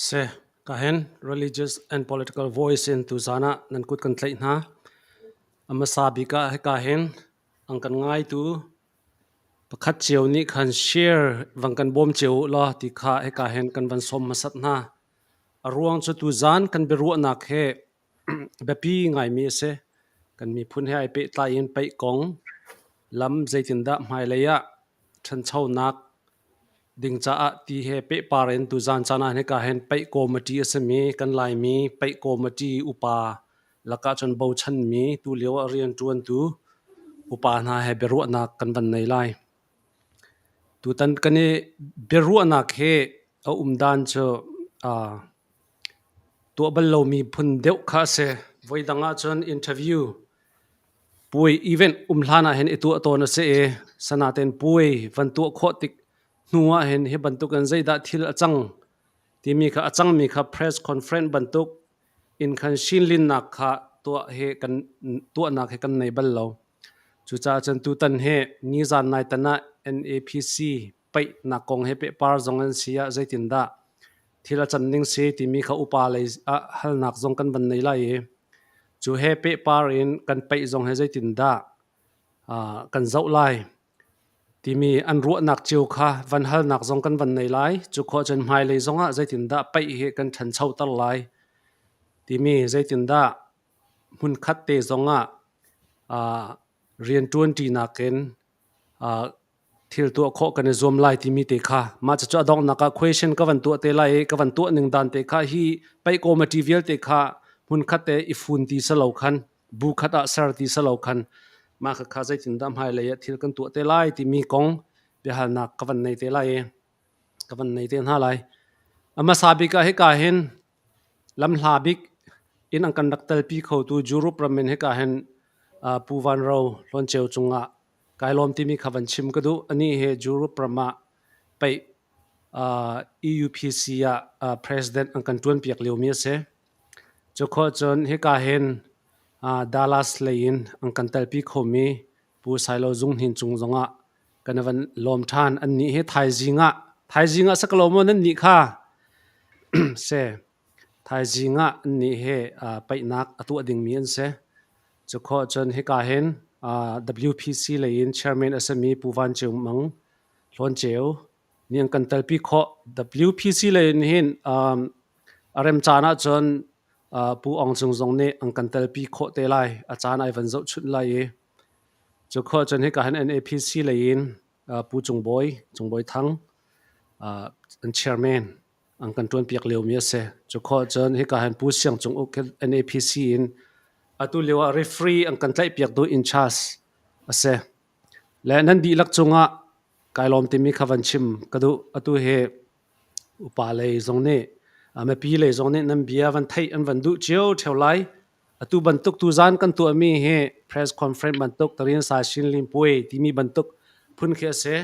Seh, kahin religious and political voice in tuzaan ah nan kut kan tlaih hna. A hmasa bik ah hika hin ang kan ngaitu pakhat cio nih khan share vang kan bawm cio u law ti kha hika hin kan van sawm hmasat hna. A ruang cu tuzaan kan biaruahnak he biapi ngaimi a si. Kan miphun he ai pehtlai in paih kong lam zeitindah hmailei ah ṭhanchonak ding caah ti he pehpar in tuzaan caan ah hika hin paih committee a simi kan Laimi paih committee upa lakah cun bochanmi tulio ah rianṭuantu upa hna he biaruahnak kan van nei lai. Tutan kan i biaruahnak hi a um dan cu tuah bal lomi phun deuh kha a si. Voidang ahcun interview puai event um hlan ah hin i tuah tawn a si i sanaten puai van tuah khawh tik hnu ah hin hi bantukin zeidah thil a cang timi kha a cangmi kha press conference bantuk in khan shinlinnak kha tuah hi kan tuahnak hi kan nei bal lo. Cucaah cun tutan hi nizan nai tan ah NAPC paihnak kong he pehpar zong an si ah zeitindah thil a can ning si timi kha upa lei ah halnak zong kan van nei lai i cu he pehpar in kan paih zong he zeitindah kan zoh lai timi an ruahnak cio kha van halnak zong kan van nei lai. Cu khawh cun hmailei zongah zeitindah paih hi kan ṭhanchoter lai timi zeitindah hmunkhat te zongah rianṭuanṭinak in thil tuah khawh kan i zuam lai timi te kha mah cucu a donghnak ah question ka van tuah te lai i ka van tuah ning dan te kha hi paih committee vialte kha hmunkhat te i fun ti si lo khan bu khat ah ser ti si lo khan mah khakha zeitindah hmailei ah thil kan tuah te lai timi kong biahalnak ka van nei te lai i ka van nei te hna lai. A hmasa bik ah hika hin lamhla bik in an kan rak telpi khotu Europe ram in hika hin Pu Van Ro Hlawn cungah kai lawm timi kha van chim ka duh. Anih hi Europe ram ah paih EUPC ah president an kan ṭuanpiak liomi a si. Cukhawh cun hika hin Dallas lei in an kan telpi khomi Pu Sailo Zung Hnin cung zongah kan van lawm ṭhan. Annih hi thaizing ah thaizing ah sakalo maw nan nih kha se thaizing ah annih hi paihnak a tuah dingmi an si. Cukhawh cun hika hin WPC lei in chairman a simi Pu Van Ceu Mang Hlawn Ceu nih an kan telpi khawh. WPC lei in hin a rem caan ahcun Pu Aung Cung zong nih an kan telpi khawh te lai. A caan ai van zohchunh lai i cukhawh cun hika hin NAPC lei in Pu Cung Bawi, Cung Bawi Thang an chairman an kan ṭuanpiak liomi a si. Cukhawh cun hika hin Pu Siang Cung Uk NAPC in atu lio ah referee an kan tlaihpiak tu in charge a si. Le nan dihlak cungah kai lawm timi kha van chim ka duh. Atu hi upa lei zong nih mipi lei zong nih nan bia van theih an van duh cio ṭheo lai. Atu bantuk tuzaan kan tuahmi hi press conference bantuk Tarin Sa Shin Lin Puai timi bantuk phun khi a si.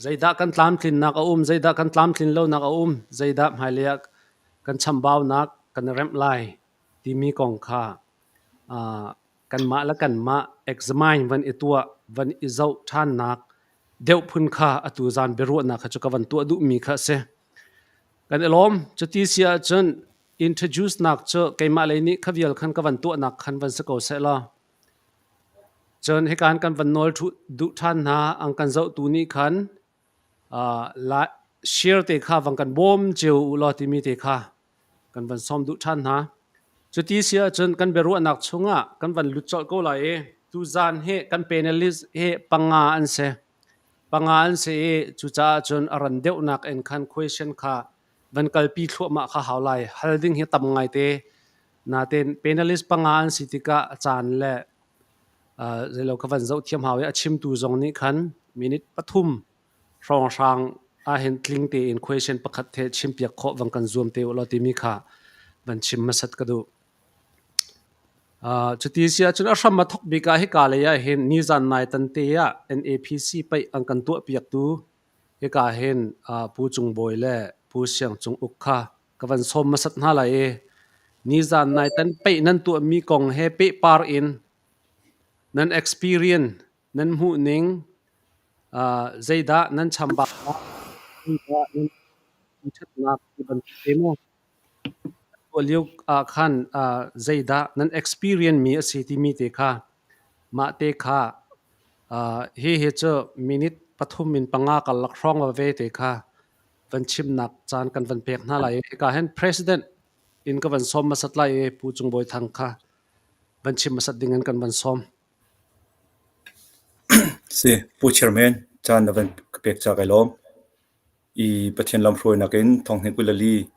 Zeidah kan tlamtlinnak a um, zeidah kan tlamtlin lonak a um, zeidah hmailei ah kan chambaunak kan i remh lai timi kong kha kanmah le kanmah examine van i tuah, van i zoh ṭhannak deuh phun kha atu zan biaruahnak kha cu ka van tuah duhmi kha a si. Kan i lawm. Cuti si ahcun introduce nak cu keimah lei nih kha vial khan ka van tuahnak khan van si ko seh law cun hikan kan van nawl duh ṭhan hna ang kan zohtu nih khan share te kha vang kan bawm cio u law timi te kha kan van sawm duh ṭhan hna. Cuti si ahcun kan biaruahnak chungah kan van lut colh ko lai i tuzaan hi kan panelist hi panga an si. Panga an si i cucaah cun a ran deuhnak in khan question kha van kalpi thluahmah kha hau lai. Hal ding hi tam ngaite. Nain panelist panga an si tikah a caan le zeilo ka van zoh thiam hau i a chimtu zong nih khan minute 3 hrawnghrang ahhin tling tein question pakhat he chimpiak khawh vang kan zuam te u law timi kha van chim hmasat ka duh. Cuti si ahcun a hram a thawk bik ah hika lei ah hin nizan nai tan te ah NAPC paih an kan tuahpiaktu hika hin Pu Cung Bawi le Pu Siang Cung Uk kha ka van sawm hmasat hna lai i nizan nai tan paih nan tuahmi kong he pehpar in nan experience nan hmuhning zeidah nan chambau, zeidah nan ṭhatnak ti bantuk te maw? tuah lio ah khan zeidah nan experience mi a si timi te kha mah te kha hihi cu minute 3 in 5 karlak hrawng va ve te kha van chimnak caan kan van pek hna lai i hika hin President in ka van sawm hmasat lai i Pu Cung Bawi Thang kha van chim hmasat ding in kan van sawm. Si, Pu Chairman, caan na van ka pek ca kai lawm. I Pathian lamhruainak in thonghnih 24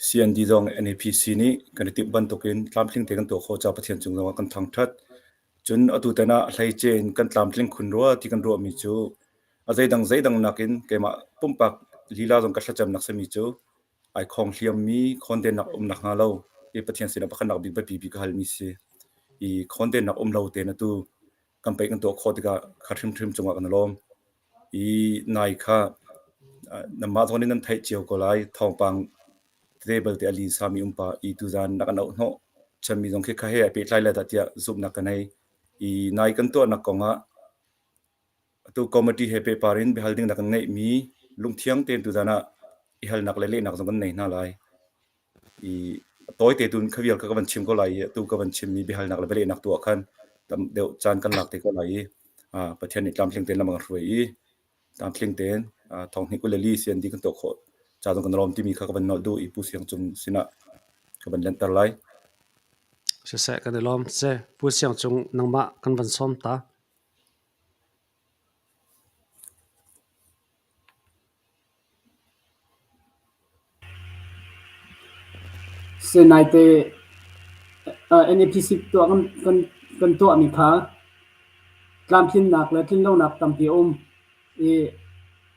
CND zong NAPC nih kan i timh bantukin tlamtling te kan tuah khawh caah Pathian cung zongah kan thangṭhat. Cun atu tan ah hleice in kan tlamtling khun rua ti kan ruahmi cu a zeidang zeidang nakin keimah pumpak lila zong ka thlacamnak simi cu ai khong hliammi khawndennak um nakhnga lo i Pathian sinah pakhatnak bik biapi bik ka halmi si. I khawndennak um lo tein atu kan pei kan tuah khawh tikah kha hrimhrim cungah kan i lawm. I nai kha nanmah zong nih nan theih cio ko lai thawngpang tete belte a linsami um pah i tuzan na kan auh hnawh chanmi zong khi kha he ai pehtlai lai dah tiah zumhnak ka nei. I nai kan tuahnak kongah atu committee he pehpar in biahal ding na kan ngeihmi lungthiang tein tuzan ah i halnak le lehnak zong kan nei hna lai. I tawite tun kha vial kha ka van chim ko lai i atu ka van chimmi biahalnak le bialehnak tu ah khan tam deuh caan kan lak te ko lai i Pathian nih tlamtling tein lam a kan hruai i tlamtling tein thonghnih 24 CND kan tuah khawh ca zong kan lawm timi kha ka van nolh duh i Pu Siang Cung sinah ka van lenhter lai. Siseh kan i lawm. Seh Pu Siang Cung nangmah kan van sawm ta. Naite NAPC tuah kan tuahmi kha tlamtlinnak le tlinlonak tampi a um i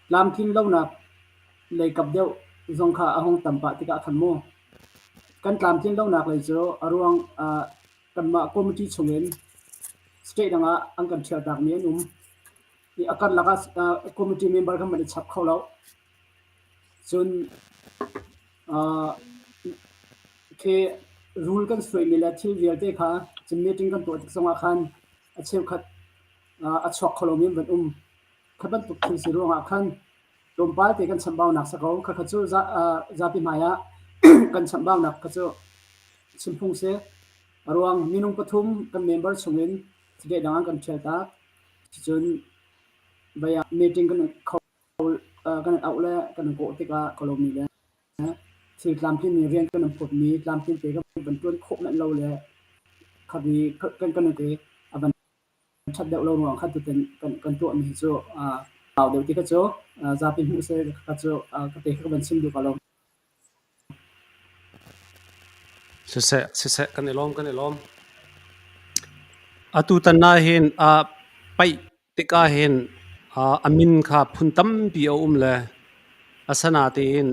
tlamtlinlonak lei kap deuh zong kha a hung tam pah tikah khan mu kan tlamtlinlonak lei cu a ruang kanmah committee chungin state dang ah an kan ṭhialtakmi an um. I a karlak ah committee member kan van i chap kho lo. Cun khi rule kan suaimi le thil vialte kha cun meeting kan tuah tik zongah khan a cheukhat a chuak kho lomi an van um. Kha bantuk thil si ruangah khan tlawmpal te kan chambaunak si ko. Khakha cu zapi hmai ah kan chambaunak kha cu chim phung si. A ruang minung pathum kan member chungin state dang ah kan ṭhial tak. Cucun vai ah meeting kan kho kan auh le kan kawh tikah kolomi le thil tlamtling in rian kan phawtmi tlamtling te kan van ṭuan khawh manh lo le khabi kan kan te a van ṭhat deuh lo ruang kha tutan kan tuahmi hi cu au deuh ti kha cu zapi hmuh seh kha cu ka te kha van chim duh ko lo. Siseh, siseh, kan i lawm, kan i lawm. Atu tan ah hin paih tikah hin a min kha phun tampi a um le asinain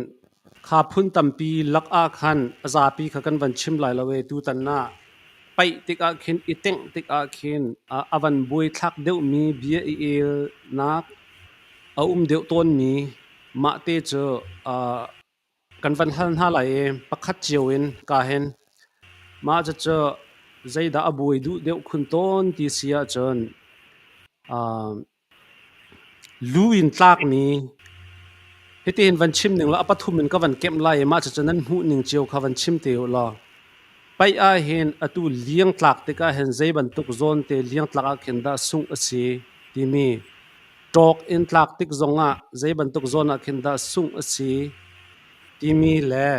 kha phun tampi lak ah khan a zapi kha kan van chim lai lo i tutan ah paih tikah khin i tengh tikah khin a van buaithlak deuhmi bia i elnak a um deuh tawnmi mahte cu kan van hal hna lai i pakhat cio in ka hin mah cucu zeidah a buai duh deuh khun tawn ti si ahcun lu in tlakmi hitihin van chim ning law a pathum in ka van kemh lai i mah cucu nan hmuh ning cio kha van chim te u law paih ah hin atu liang tlak tikah hin zei bantuk zawn te liang tlak ah khin dah sungh a si timi Ṭawk in tlak tik zongah zei bantuk zawn ah khin dah sungh a si timi le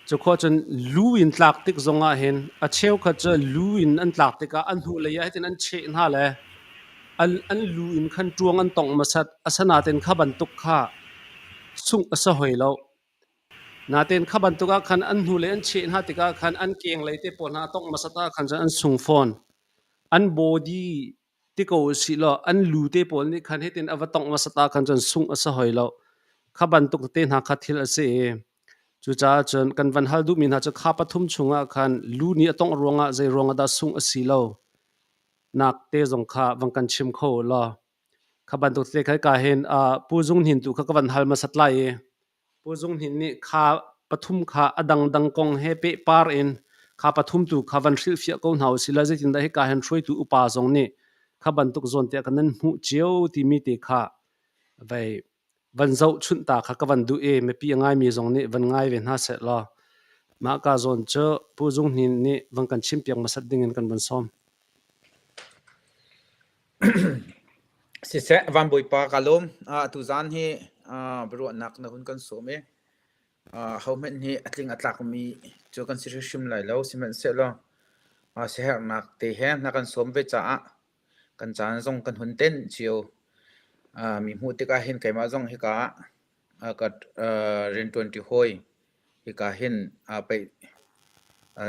cukhua cun lu in tlak tik zongah hin a cheukhat cu lu in an tlak tikah an hnulei ah hitin an cheh hna le an lu in khan ṭuang an tongh hmasat. Asinain kha bantuk kha sungh a si hoi lo. Natein kha bantuk ah khan an hnulei an cheh hna tikah khan an kenglei te pawl hna a tongh hmasat ah khan cun an sung fawn. An body ti ko usih law an lu te pawl nih khan hitin a va tongh hmasat ah khan cun sungh a si hoi lo. Kha bantuk tete hna kha thil a si i cucaah cun kan van hal duhmi hna cu kha pathum chungah khan lu nih a tongh ruangah zei ruangah dah sungh a si lo nak te zong kha van kan chim kho u law kha bantuk tete kha ka hin Pu Zung Hnin tu kha ka van hal hmasat lai i Pu Zung Hnin nih kha pathum kha a dangdang kong he pehpar in kha pathum tu kha van hrilhfiah ko hna usih law zeitindah hika hin hruaitu upa zong nih kha bantuk zawn te ah kan nan hmuh cio timi te kha vei van zohchunh ta kha ka van duh i mipi a ngaimi zong nih van ngai ve hna seh law. Mah ka zawn cu Pu Zung Hnin nih van kan chimpiak hmasat ding in kan van sawm. Siseh, Van Bawipa ka lawm. Tuzaan hi biaruahnak na hun kan sawm i hohmanh hi a tling a tlakmi cu kan si hrimhrim lai lo. Sihmanhsehlaw siaherhnak te he na kan sawm ve caah kan caan zong kan hun tenh cio. Mi hmuh tikah hin keimah zong hika ah ka rianṭuanṭi hawi hika hin paih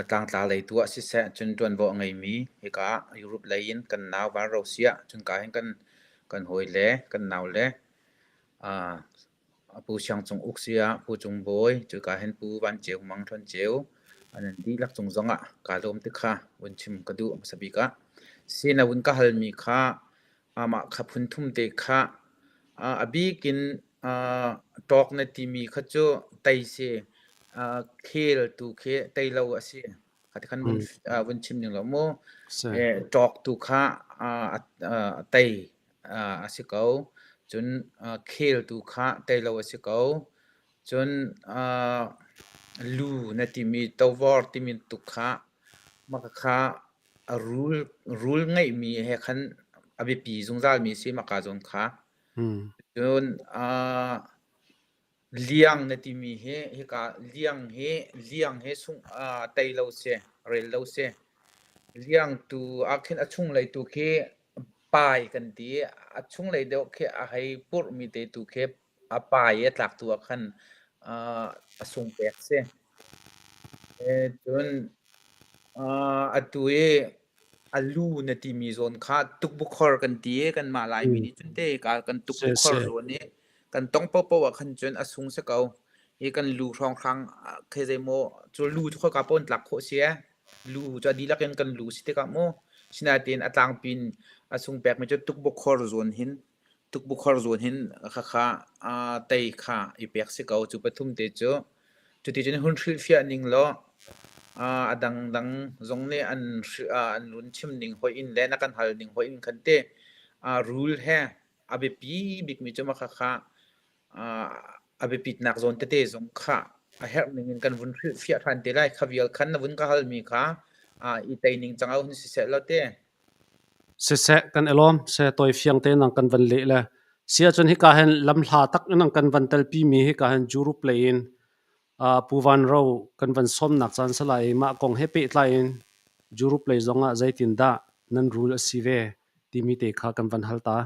tlangtla lei tu ah siseh cun ṭuanvo a ngeimi hika ah Europe lei in kan nau Van Ro siah cun ka hin kan hawile kan naule Pu Siang Cung Uk siah Pu Cung Bawi cuka hin Pu Van Ceu Mang Hlawn Ceu an dihlak cung zongah kaa lawm ti kha vun chim ka duh hmasa bik ah. Si na vun ka halmi kha amah kha phun thum te kha a bik in ṭawk na timi kha cu tei si. Khel tu khi tei lo a si. Khati khan vun chim ning law mu. Ṭawk tu kha tei a si ko. Cun khel tu kha tei lo a si ko. Cun lu na timi tovor timi tu kha mah kha a rul ngeihmi he khan a biapi zungzalmi a si mahka zawn kha. Cun liang na timi hi hika liang hi sung tei lo si, rel lo si. Liang tu ah khin a chunglei tu khi pai kan ti i a chunglei deuh khi a hei purhmi te tu khi a pai i a tlak tu ah khan a sung pek si. Cun atu i a lu na timi zawn kha tukbukhor kan ti i kanmah Laimi nih cun te kan tukbukhor zawn i kan tong paohpaoh ah khan cun a sung si ko. Hi kan lu hrawnghrang khi zeimaw cu lu cu khoika paoh in tlak khawh si ee. Lu cu a dihlak in kan lu si tikah mu. Sinain a tlangpi in a sung pekmi cu tukbukhor zawn hin Tukbukhor zawn hin khakha tei kha i pek si ko. Cu pathum te cu cuticun hun hrilhfiah ning law a dangdang zong nih an run chim ning hoih in le na kan hal ning hoih in khan te rul he a biapi bikmi cu mah khakha a biapitnak zawn tete zong kha a herh ning in kan vun hrilhfiah ṭhan te lai. Kha vial khan na vun ka halmi kha i tei ning cang hun siseh law te. Siseh, kan i lawm. Se tawifiang tein an kan van leh le si ahcun hika hin lamhla tak in an kan van telpi mi hika hin Europe lei in Pu Van Ro kan van sawmnak caan si lai i mah kong he pehtlai in Europe lei zong ah zeitindah nan rul a si ve timi te kha kan van hal ta.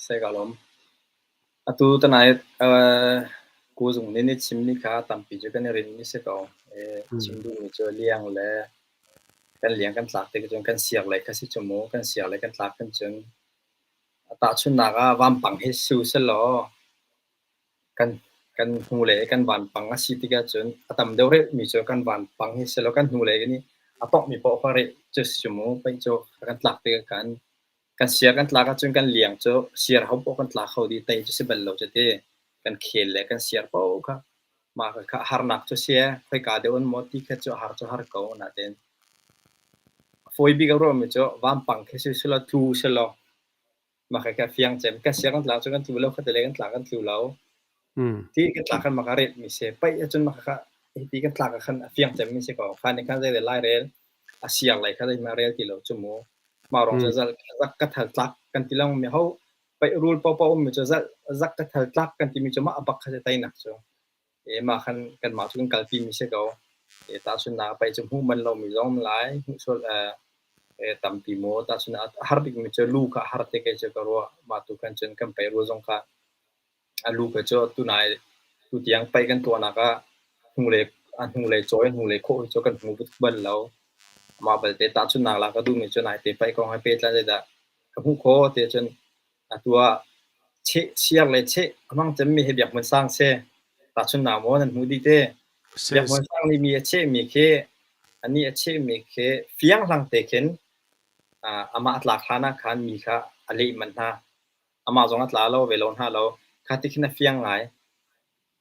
Se ka lawm. Atu tanai kuzung nih ni chimmi kha tampi cu kan i rinmi si ko. Chim duhmi cu liang le kan liang kan tlak tik cun kan siak lei kha si cu mu. Kan siak lei kan tlak kan cun tahchunhnak ah vampang hi su selaw kan hnulei kan vanpang a si tik ahcun a tam deuh rehmi cu kan vanpang hi selaw kan hnulei nih a tawkmi paoh kha reh cu si cu mu. Pei cu kan tlak tik ah khan Kan siar kan tlak ahcun kan liang cu siar ho paoh kan tla kho dih, tei cu si bal lo cu ti. Kan khel le kan siar paoh kha mah kha harnak cu si ee, khoika deuh in maw ti kha cu har cu har ko nain a fawi bik a ruahmi cu vampang khi si selaw tlu selaw mah kha fiang cem. Kan siar kan tlak cu kan tlu lo, khatte lei kan tlak kan tlu lo. Ti kan tlak khan mah kha retmi si. Paih ahcun mah kha hiti kan tlak ah khan a fiang cemmi si ko. Kha nih khan zei lai rel, a siar lei kha zeihmanh rel ti lo cu mu. Mah ruang cu zak ka thal tlak kan ti lengmang mi ho paih rul paohpaoh ummi cu zak ka thal tlak kan timi cu mah a bak kha si teinak cu. Mah khan kanmah cu kan kalpi mi si ko. Tahchunhnak paih cu hmuh manh lomi zong um lai, hmuh sual tampi maw tahchunhnak a har bikmi cu lu kha a har te kei cu ka ruah. Mah tu khan cun kan paih rul zong kha A lu kha cu tunai tutiang paih kan tuahnak ah hnulei a hnulei cawi hnulei khawh hi cu kan hmu bal lo. Amah belte tahchunhnak lak ka duhmi cu naite paih kong he pehtlai zeidah ka hmuh khawh ti ahcun atu ah cheh siar le cheh a hmang cemmi hi Biak Hmun Sang si. Tahchunhnak maw nan hmuh dih te. Biak Hmun Sang nih mi a chehmi khi anih a chehmi khi fianghlang te khin amah a tlak hlan ah khan mi kha a leh manh hna. Amah zong a tla lo ve lo hna lo. Kha ti khin a fiang ngai.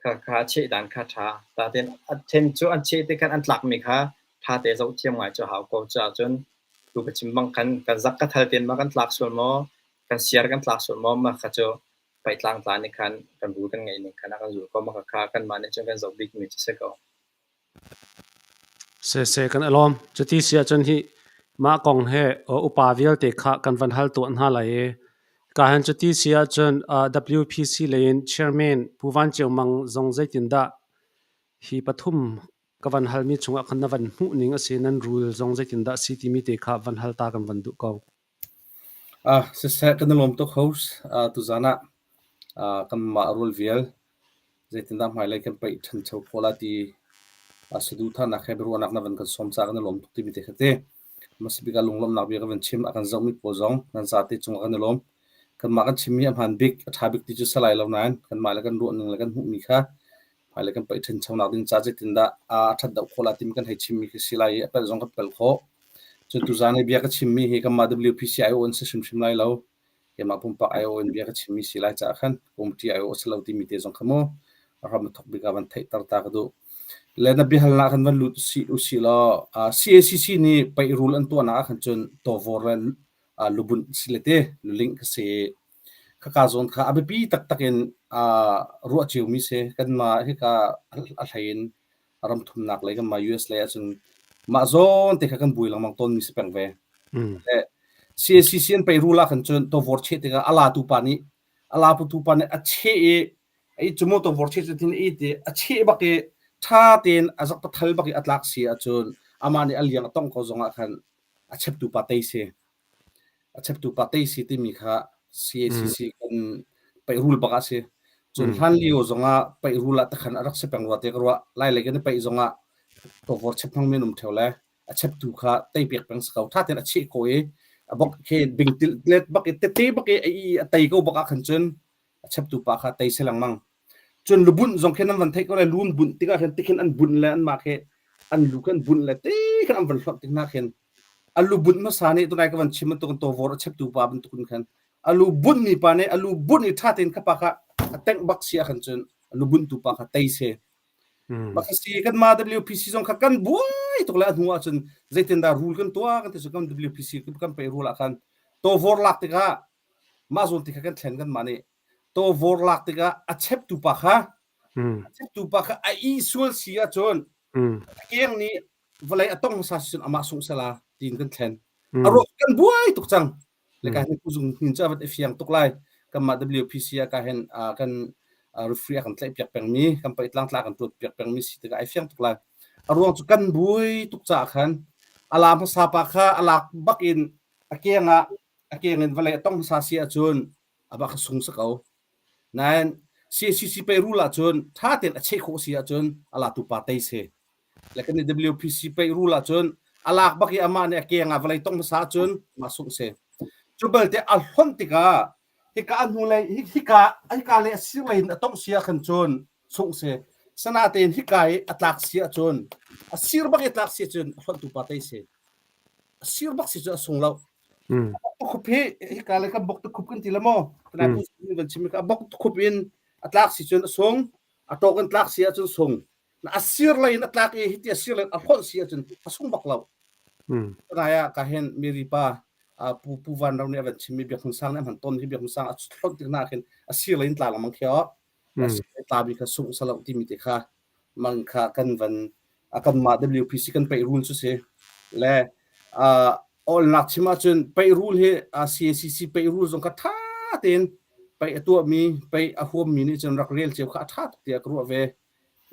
Kha kha cheh dan kha ṭha. Taten a ṭhen cu an cheh te khan an tlakmi kha ṭha te zoh thiam ngai cu hau ko. Caah cun tu ka chim bang khan kan zak ka thal ten ma kan tlak sual maw, kan siar kan tlak sual maw, mah kha cu paihtlang tla nih khan kan rul kan ngeih ning khan a kan zul ko. Mah kha kanmah nih cun kan zoh bikmi cu si ko. Siseh kan i lawm. Cuti si ahcun hi mah kong he upa vialte kha kan van hal tuah hna lai i ka hin cuti si ahcun WPC lei in chairman Pu Van Ceu Mang zong zeitindah hi pathum ka van halmi chungah khan na van hmuh ning a si, nan rule zong zeitindah a si timi te kha van hal ta kan van duh ko. Siseh kan i lawm tuk host. Tuzaan ah kanmah rule vial zeitindah hmailei kan paih ṭhancho khawh lai ti saduhthahnak he biaruahnak na van kan sawm caah kan i lawm tuk timi te kha ti. Hmasa bik ah lunglawmhnak bia ka van chim. A kan zohmi pawl zong nan zate cungah kan i lawm. Kanmah kan chimmi a hmaan bik, a ṭha bik ti cu si lai lo nain kanmah le kan ruahning le kan hmuhmi kha hmailei kan paih ṭhanchonak ding caah zeitindah a ṭhat deuh khawh lai timi kan hei chimmi khi si lai i a palh zong kan palh khawh. Cun tuzaan i bia ka chimmi hi kanmah WPC aiawh in si hrimhrim lai lo. Keimah pumpak aiawh in bia ka chimmi si lai caah khan committee aiawh a si lo timi te zong kha mu a hram a thawk bik ah van theihter ta ka duh. Le na biahalnak khan van lut usih usih law CACC nih paih rul an tuahnak ah khan cun tawvor le lubunh si le te luling ka si. Khaka zawn kha a biapi taktak in ruah ciomi si. Kanmah hika a hlei in ram thumnak lei kanmah US lei ahcun mah zawn te kha kan buai lengmang tawnmi si peng ve. Le CACC an pei rul ah khan cun tawvor cheh tikah a latu pa nih a laputu pa nih a cheh i ai cu maw tawvor cheh cu tin i ti a cheh bak i ṭha tein a zak pathal bak i a tlak si ahcun amah nih a liang a tongh ko zong ah khan a cheptu pa tei si. A cheptu pa tei si timi kha CACC kan peih-rul bak ah si. Cun hlan lio zongah peih-rul ah takhan a rak si peng rua te ka ruah. Lai lei kan i peih zongah tawvor chep hmang men um theo le a cheptu kha tei piak peng si ko. Tha tein a cheh ko i a bok khi bing til let bak i tete bak i a tei ko bak ah khan cun a cheptu pa kha tei si lengmang. Cun lubunh zong khi nan van theih ko lai. Lu an bunh tikah khin tikhin an bunh le anmah khi an lu khi an bunh le ti khin an van hlonh tik hna khin a lu bunh hmasa nih tunai ka van chim bantuk in tawvor a cheptu pa bantuk in khan a lu bunh mi pa nih a lu bunh i ṭha tein kha pa kha a tengh bak si ah khan cun a lu bunhtu pa kha tei se. Bak si kan ma WPC zong kha kan buai tuk le a hnu ah cun zeitindah rule kan tuah kan ti cu kan WPC kan pe rule ah khan tawvor lak tikah mah zawn ti kha kan thlen kan mah nih tawvor lak tikah a cheptu pa kha a cheptu pa kha a i sual si ahcun a keng nih vawlei a tong hmasa si cun amah sung sala tiin kan thlen. A ruak kan buai tuk cang. Le ka hin kuzung hnin cu avat i fiang tuk lai. Kanmah WPC ah ka hin kan referee a kan tlaih piak pengmi, kan paih tlangtla kan tuat piak pengmi si tikah ai fiang tuk lai. A ruang cu kan buai tuk caah khan a la hmasa pa kha a lak bak in a keng ah a keng in vawlei a tong hmasa si ahcun amah kha sung si ko. Nain CACC pei rule ahcun ṭha tein a cheh khawh si ahcun a latu pa tei si. Le kan i WPC pei rule ahcun a lak bak i amah nih a keng ah vawlei tong hmasa ahcun mah sungh si. Cu belte a hlonh tikah hika a hnulei hika hika le a sir lei in a tongh si ah khan cun sungh si. Sanatein hika i a tlak si ahcun a sir bak i a tlak si ahcun a hlonhtu pa tei si. A sir bak si cu a sung lo. Bok hi hika le ka bok khup kan ti la maw? Kana pu van chim ka bok khup in a tlak si cun a sung, a tawk in tlak si ahcun sung. A sir lei in a tlak i hiti a sir lei a hlonh si ahcun a sung bak lo. Tunai ah ka hen Mary pa pu pu Van Ro nih a van chimmi Biak Hmun Sang nih a hman ton hi Biak Hmun Sang a hlonh tik na khin a sir lei in tla lengmang khi a sir lei tla mi kha sung salo timi te kha mang kha kan van kanmah WPC kan peih rul cu si le awlnak chim ahcun peih rul hi CACC peih rul zong kha ṭha tein peih a tuahmi peih a huammi nih cun rak rel cio kha a ṭha tuk tiah ka ruah ve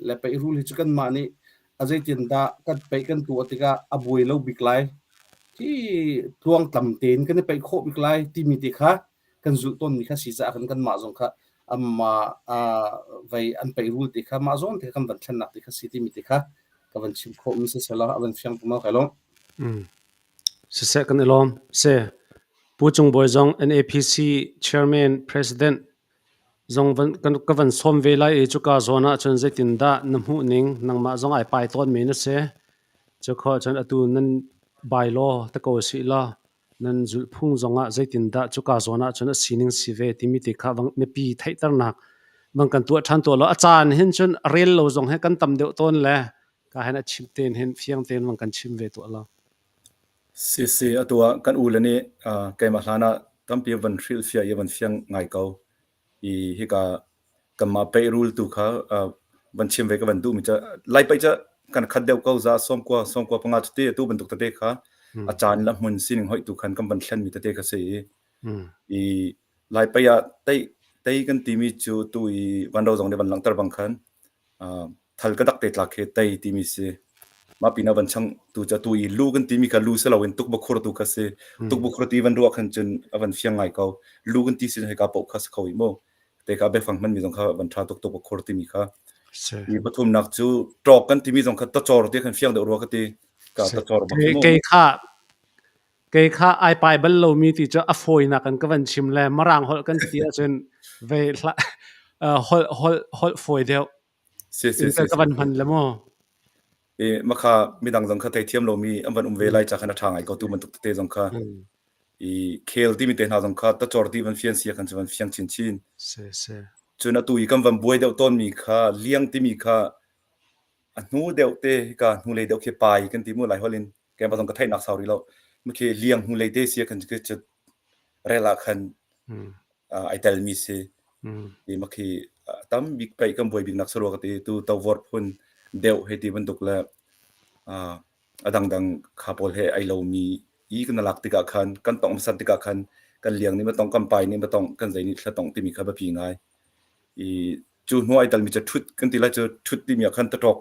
le peih rul hi cu kanmah nih a zeitin dah kan peih kan tuah tikah a buai lo bik lai hi tluangtlam tein kan i peih khawh bik lai timi te kha kan zulh tawnmi kha si caah kan kanmah zong kha amma vei an peih rul ti kha mah zawn te kan van thlennak ti kha si timi ti kha ka van chim khawh mi sisela a van fiang tum kai long. Siseh kan i lawm. Se Pu Cung Bawi zong NAPC Chairman President zong van kan ka van sawm ve lai i cuka zawn ah cun zeitindah na hmuh ning nangmah zong ai pai tawn mi na si. Cu khawh cun atu nan bylaw te ko si law Nan zulhphung zongah zeitindah cuka zawn ahcun a sining si ve timi te kha mipi theihternak bang kan tuah ṭhan tuah law a caan hin cun a rel lo zong hi kan tam deuh tawn le ka hin a chim tein hin fiang tein bang kan chim ve tuah law. Sisi atu ah kan u le nih keimah hlan ah tampi van hrilhfiah i van fiang ngai ko. I hika kanmah peih rul tu kha van chim ve ka van duhmi cu Lai paih cu. kan khat deuh ko za 90 95 cuti atu bantuk tete kha a caan le hmun sining hoih tu khan kan van thlenmi tete kha si i i Laipai ah tei tei kan timi cu tu i vanro zong nih van langhter bang khan thal ka dak te tlak khi tei timi si. Mah pinah van chang tu cu atu i lu kan timi kha lu si loin tukbakhur tu kha si. Tukbakhur ti van ruah khan cun a van fiang ngai ko. Lu kan ti sin hika paoh kha si kho i mu. Te kha biafang hmanmi zong kha van ṭha tuk tukbakhur timi kha. I pathumnak cu ṭawk kan timi zong kha tacor ti khan fiang deuh rua ka ti. Ka tacor bak mu. Kei kha kei kha ai pai bal lomi ti cu a fawinak in ka van chim le Mirang holh kan ti ahcun vei hla holh holh holh fawi deuh. Si si si. Ka van hman le mu. I makha midang zong kha theithiam lomi an van um ve lai ca khan a ṭha ngai ko tu bantuk tete zong kha. I khel timi te hna zong kha tacor ti van fian sia khan cu van fiang chinchin. Si si. Cun atu i kan van buai deuh tawnmi kha liang timi kha a hnu deuh te hika hnulei deuh khi pai kan ti mu lai holh in keimah zong ka theihnak sau rih lo. Mukhi liang hnulei te sia khan cu rel ah khan ai telmi si. I makhi tam bik pei kan buai bik nak sarua ka ti tu tovor phun deuh hei ti bantuk le a dangdang kha pawl he ai lomi i kan lak tikah khan kan tong hmasat tikah khan kan liang nih ma tong kan pai nih ma tong kan zei nih thla tong timi kha biapi ngai. I cu hnu ai talmi cu ṭhut kan ti lai cu ṭhut timi ah khan taṭawk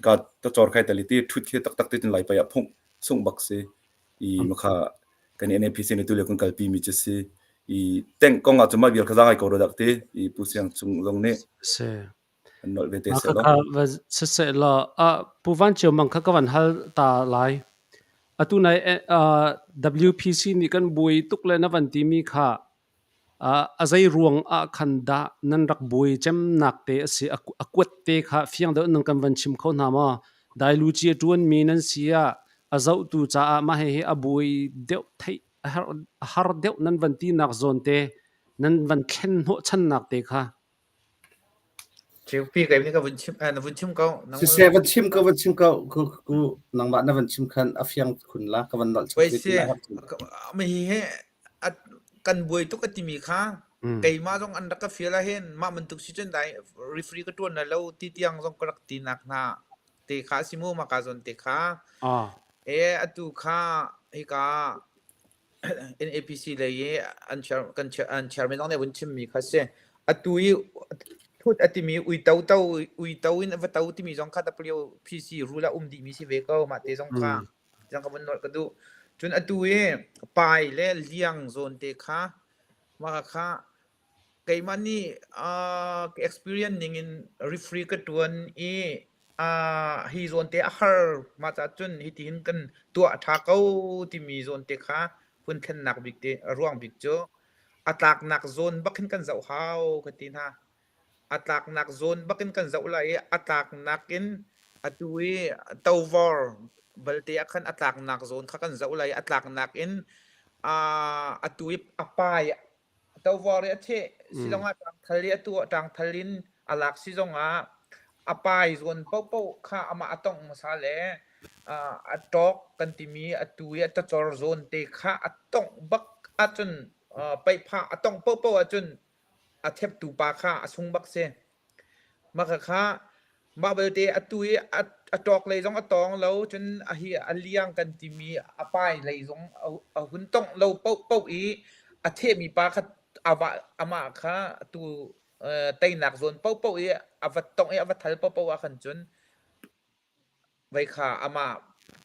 ka tacor khai tali ti ṭhut khi taktak ti cun lai pai ah phung sung bak si i makha kan NAPC nih tulio kan kalpi mi cu si i teng kong ah cu mah vial kha za ngai ko ro dak ti i Pu Siang Cung zong nih si an nolh ve te Ma se kha lo kha va siseh law Pu Van Cio Mang kha ka van hal ta lai. Atu nai WPC nih kan buai tuk le na van timi kha A zei ruang ah khan dah nan rak buai cemnak te a si? A kuat te kha fiang deuh in kan van chim kho hna maw? Dailuci a ṭuanmi nan si ah a zohtu caah mah hihi a buai deuh theih a har deuh nan van tinak zawn te nan van thlen hnawhchannak te kha. Ceupi kai nih ka vun chim na vun chim ko. Siseh van chim ko van chim ko ku ku nangmah na van chim khan a fiang khun la ka van nolh Wai si mi hi kan buai tuk a timi kha keimah zong an rak ka fial ah hin mah bantuk si cun dai referee ka tuan na lo ti tiang zong ka rak ti nak hna te kha si mu maka zon te kha. E atu kha hika NAPC lei i an chair, kan chair, an chairman zong nih a vun chimmi kha si. Atu i thut a timi uito to uito in a va to timi zong kha WPC rule ah um dihmi si ve ko mah te zong kha zong ka vun nolh ka duh. Cun atu i pai le liang zawn te kha mah kha Keimah nih ka experience ningin referee ka ṭuan i hi zawnte a har. Mah caah cun hitihin kan tuah a ṭha ko timi zawnte kha hun thlennak bik te a ruang bik cu a tlaknak zawn bak hin kan zoh hau ka ti hna. A tlaknak zawn bak in kan zoh lai i a tlaknak in atu i tovor balte ah khan a tlaknak zawn kha kan zoh lai i a tlaknak in atu i a pai Tovar i a theh silongah ṭangthal i atu ah ṭangthal in a lak si zongah a pai zawn paohpaoh kha amah a tongh hmasa le a ṭawk kan timi atu i a tacor zawn te kha a tongh bak ahcun paihphah a tongh paohpaoh ahcun a theptu pa kha a sung bak si. Mah khakha mah belte atu i a ṭawk lei zong a tawng lo cun a hi a liang kan timi a pai lei zong a hun tongh lo paohpaoh i a thehmi pa kha a vah amah kha atu teinak zawn paohpaoh i a va tongh i a va thal paohpaoh ah khan cun Vei kha amah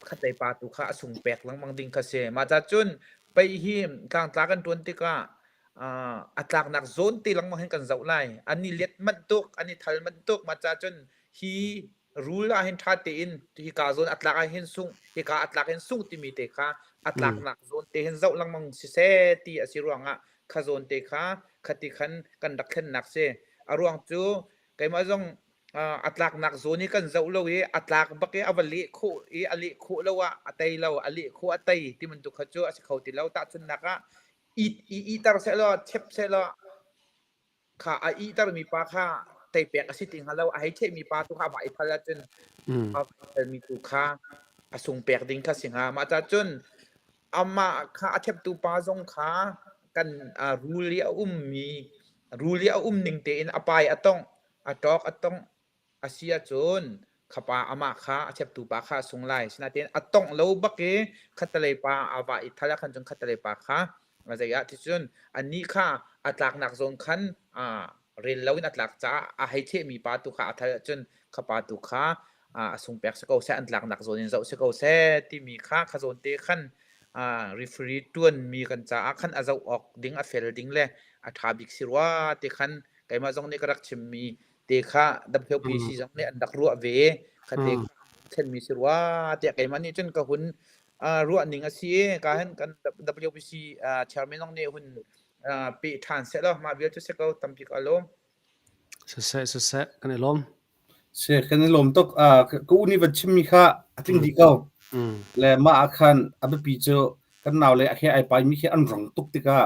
khatlei pa tu kha a sung pek lengmang ding kha si. Mah ca cun pei hi tlangtla kan ṭuan tikah a tlaknak zawn te lengmang hin kan zoh lai. An i let manh tuk, an i thal manh tuk. Mah ca cun hi rul ah hin ṭha tein hika zawn a tlak ah hin sungh, hika a tlak hin sungh timi te kha a tlaknak zawn te hin zoh lengmang siseh ti a si ruangah kha zawn te kha khati khan kan rak thlennak si. A ruang cu keimah zong a tlaknak zawn hi kan zoh lo i a tlak bak i a va leh khawh i a leh khawh lo ah a tei lo, a leh khawh a tei ti bantuk kha cu a si kho ti lo. Tahchunhnak ah i ihter sehlaw chep sehlaw kha a ihtermi pa kha tei pek a si ti hnga lo. A hei chehmi pa tu kha amah i phal ahcun a phalmi tu kha a sung pek ding kha si hnga. Mah cah cun amah kha a cheptu pa zong kha kan rul i a ummi rul i a um ning tein a pai a tongh a ṭawk a tongh a si ahcun Kha pa amah kha a cheptu pa kha a sung lai. Sinain a tongh lo bak i khattelei pa a vah i thal ah khan cun khattelei pa kha zei ah ticun anih kha a tlaknak zawn khan rel loin a tlak caah a hei chehmi pa tu kha a thal ahcun kha pa tu kha a sung pek si ko seh, an tlaknak zawn in zoh si ko seh timi kha kha zawn te khan referee ṭuanmi kan caah khan a zoh awk ding a fel ding le a ṭha bik si rua ti khan keimah zong nih ka rak chimmi te kha WPC zong nih an rak ruah ve kha te thlenmi si rua tiah keimah nih cun ka hun ruah ning a si i ka hin kan WPC chairman zong nih hun pe ṭhan seh law mah vial cu si ko tampi ka lawm. Siseh siseh kan i lawm. Si kan i lawm tuk. Ka u nih van chimmi kha a tling dih ko. Le mah ah khan a biapi cu kan nau le a he ai paimi khi an rang tuk tikah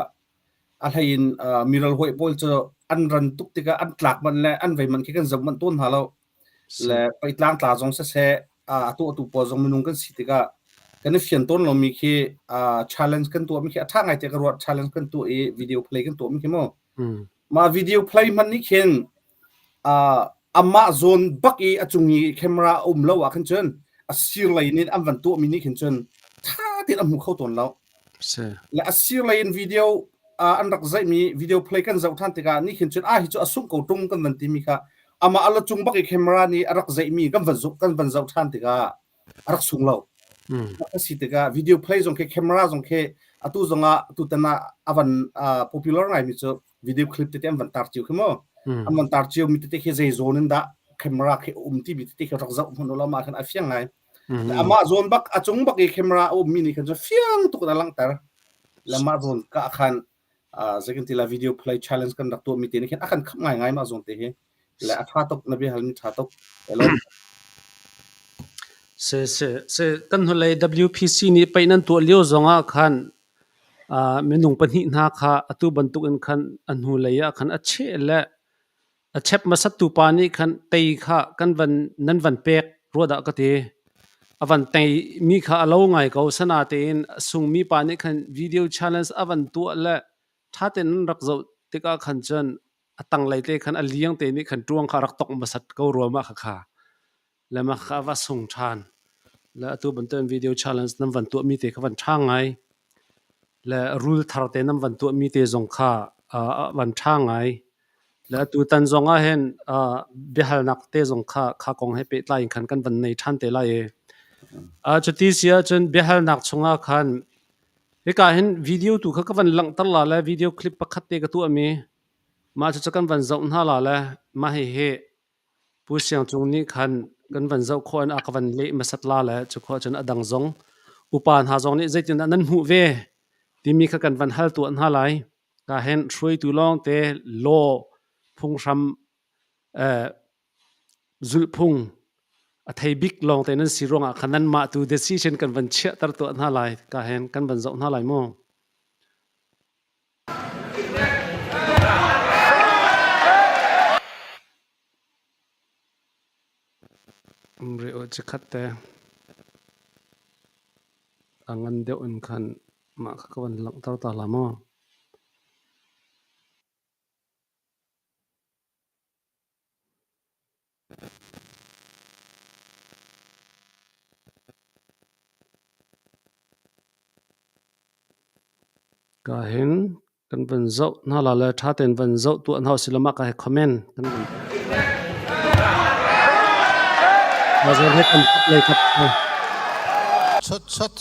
A hlei in miral hawi pawl cu an ran tuk tikah an tlak manh le an vei manh khi kan zoh manh tawn hna lo. Le peitlang tla zong siseh, a tuahtu pawl zong minung kan si tikah kan i fian tawn lomi khi challenge kan tuahmi khi a ṭha ngai tiah ka ruat. Challenge kan tuah i video play kan tuahmi khi mu. Mah video play hmanh nih khin amah zawn bak i a cung i camera a um lo ah khan cun a sir lei in an van tuahmi nih khin cun ṭha tein a hmu kho tawn lo. Le a sir lei in video an rak zaihmi video play kan zoh ṭhan tikah nih khin cun a hi cu a sungh ko ṭung kan van timi kha amah a la cung bak i camera nih a rak zaihmi kan van zoh kan van zoh ṭhan tikah a rak sung lo. A si tikah video play zong khi camera zong khi atu zongah tutan ah a van popular ngaimi cu video clip tete an van tar cio khi mu an van tar cio mi tete khi zei zawn in dah camera khi um ti mi tete khi rak zoh hmanh ulaw mah khan a fiang ngai amah zawn bak a cung bak i camera a um mi nih khan cu fiang tuk in a langhter le mah zawn ka khan zeikan ti la video play challenge kan rak tuah mi te nih khin a kan khap ngai ngai mah zawn te hi le a tha tuk na bia hal mi tha tuk hello Se se se kan hnulei WPC nih paih nan tuah lio zongah khan Minung pahnih hna kha atu bantukin khan a hnulei ah khan a cheh le a chep hmasattu pa nih khan tei kha kan van nan van pek rua dah ka ti. A van teimi kha a lo ngai ko. Sanatein a sungmi pa nih khan video challenge a van tuah le ṭha tein an rak zoh tikah khan cun a tanglei te khan a liang te nih khan ṭuang kha a rak tok hmasat ko rua mah khakha. Le mah kha a va sung ṭhan. Le atu bantukin video challenge nan van tuahmi te kha van ṭha ngai. Le rul thar te nan van tuahmi te zong kha a van ṭha ngai. Le atu tan zong ah hin biahalnak te zong kha kha kong he pehtlai in khan kan van nei ṭhan te lai i. Cuti si ahcun biahalnak chungah khan hika hin video tu kha ka van langhter la le video clip pakhat te ka tuahmi mah cucu kan van zoh hna la le mah hihi Pu Siang Cung nih khan kan van zoh khawh in a ka van leh hmasat la le cu khawh cun a dang zong upa hna zong nih zeitindah nan hmuh ve timi kha kan van hal tuah hna lai. Ka hen hruaitu lawngte law phunghram eh, zulhphung a thei bik lawngte nan si ruangah khan nanmah tu decision kan van chiahter tuah hna lai. Ka hen kan van zoh hna lai mu. Chikkhat te a ngan deuh in khan mah kha ka van langhter ta la maw? Ka hin kan van zoh hna la le ṭha tein van zoh tuah hna usih law mah ka he comment kan van Mah zawn he kan kap lei kap Chut chut.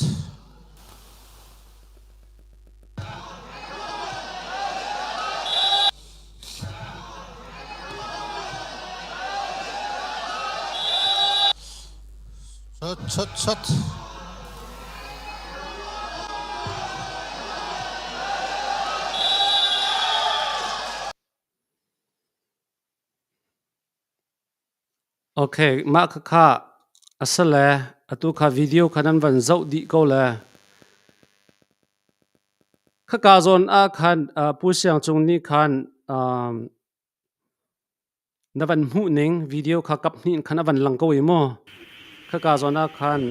Chut chut chut. Okay, mah khakha a si le atu kha video kha nan van zoh dih ko le. Khaka zawn ah khan uh, Pu Siang Cung nih khan um, na van hmuh ning video kha kap hnih in khan a van lang ko i mu. Khaka zawn ah khan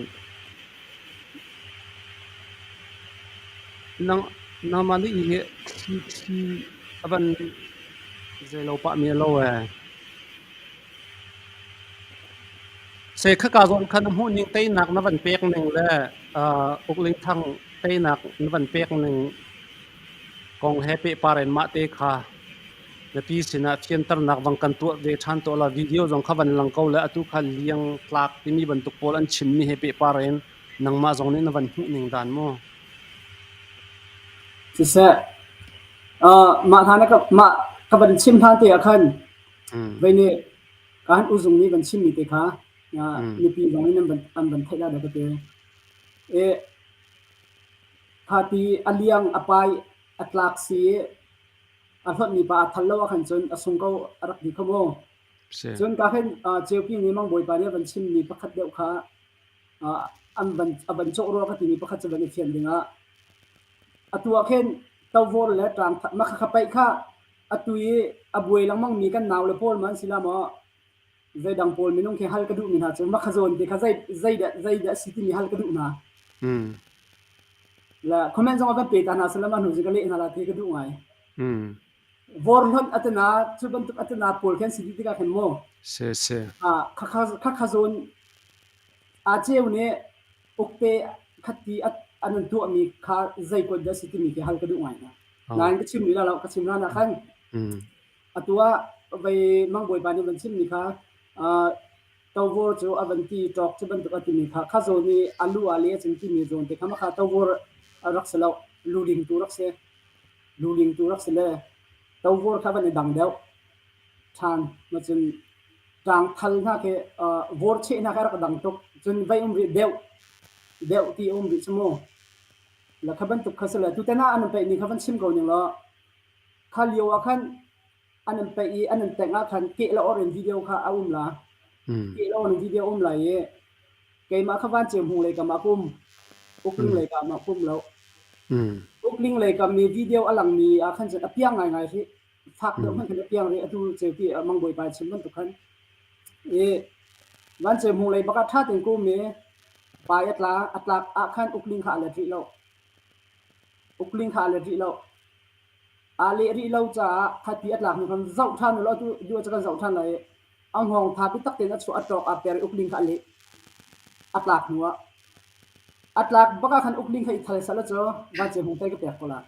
nang nangmah nih hi thli thli a van zei lo pah mi a lo ee. Se khaka zawn kha na hmuh ning teinak na van pek ning le uh, Ukling Thang teinak na van pek ning kong he pehpar in mah te kha na pi sinah fianternak vang kan tuah ve ṭhan tuah la video zong kha van lang ko le atu kha liang tlak timi bantuk pawl an chimmi he pehpar in nangmah zong nih na van hmuh ning dan mu. Siseh, uh, mah hna na ka mah ka van chim hlan te ah khan vei nih ka han uzung nih van chimmi te kha mipi zong in an van an van theih la dah ka ti. E kha ti a liang a pai a tlak si a hlonhmi pa a thal lo ah khan cun a sung ko a rak ti kho mu. Cun ka khin Ceupi nih Mang Bawipa nih a van chimmi pakhat deuh kha an van a van cawh rua ka timi pakhat cu van i fian dingah atu ah khin tovor le ṭang mah kha paih kha atu i a buai lengmang mi kan nau le pawl ma an si la maw zeidang pawl minung khi hal ka duhmi hna cu mah kha zawn te kha zei zeidah zeidah si timi hal ka duh hna. La comment zong a van pe ta hna salam a hnu cu ka leh hna la ti ka duh ngai. Vor hlonh atana cu bantuk atana pawl khan si dih tikah khan mu. Se se. Ah kha kha kha zawn a ceu nih ukte khatti an an tuahmi kha zei kuat dah si timi khi hal ka duh ngai hna. Nain ka chim rih lo ka chim hlan ah khan atu ah vei mang bawipa nih van chimmi kha Tovor cu a van ti ṭawk cu bantuk a timi kha kha zawn i a lu ah le a cun timi zawn te kha mah kha tovor a rak si lo luling tu rak si luling tu rak si le tovor kha van i dang deuh ṭhan ma cun ṭang thal hna khi vor cheh hna kha rak dang tuk cun vei um rih deuh deuh ti um rih cu mu la kha bantuk kha si le tutan ah an peih ni kha van chim ko ning law kha lio ah khan an an peih i an an tengh ah khan keh la or in video kha a um la. Keh la or in video um lai i keimah kha van ceu hmung lei kam ah kum ukling lei kam ah kum lo. Ukling lei kam mi video a lang mi ah khan cun a piang ngai ngai hi fak deuh hmanh khan a piang ri atu ceu ti mang bawipa chim bantuk khan i van ceu hmung lei bak ah tha tein kum i pai a tla a tlak ah khan ukling kha a let rih lo. Ukling kha a let rih lo. Aa leh rih lo caah khati a tlak hnu khan zoh ṭhan ulaw atu duh cu kan zoh ṭhan lai i a hngawng tha biatak tein a chuah a ṭawk aa per i ukling kha a leh. A tlak hnu ah a tlak bak ah khan ukling kha i thal sal cu vancung hung tei ka pek ko lai.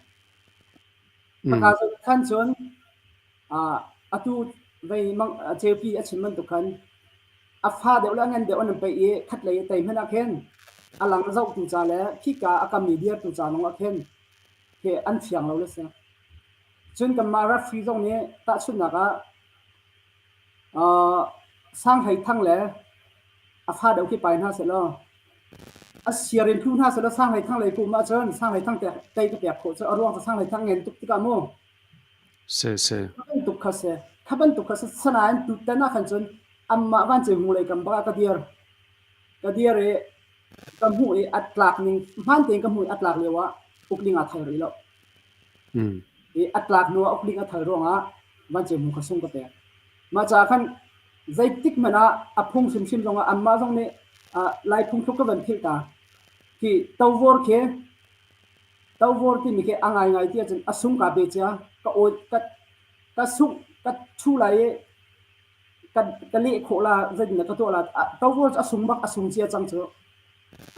Khaka zawn khan cun atu vei mang ceupi a chim bantuk khan a fa deuh le a ngan deuh an in peih i khatlei a tei hmanh ah khin a lang a zohtu ca le khika a kam i dirtu ca zong ah khin hi an thiang lo le si. Cun kanmah referee zong nih tahchunhnak ah uh, Sang Hlei Thang le a fa deuh khi pai hna sehlaw a siar in hlu hna sehlaw Sang Hlei Thang lei kum ahcun Sang Hlei Thang tei ka pek khawh cu a ruang cu Sang Hlei Thang ngen tuk tikah mu. Se se. Kha bantuk kha se. Kha bantuk kha se. Sanain tutan ah khan cun anmah vancung hmu lei kam bak ah ka dir. Ka dir i ka hmuh i a tlak ning hmaan tein ka hmuh i a tlak lio ah ukling aa thal rih lo. I a tlak hnu ah ukling a thal ruangah vancung hmu kha sung ka pek. Mah caah khan zeitik hmanh ah a phung hrimhrim zongah anmah zong nih Lai phungthluk ka van philh ta. Khi tovor khi tovor timi khi a ngaingai ti ahcun a sung kaa pe cia ka aw ka ka sungh ka ṭhu lai i ka ka leh khawh la zeitindah ka tuah la tovor cu a sung bak a sung cia cang cu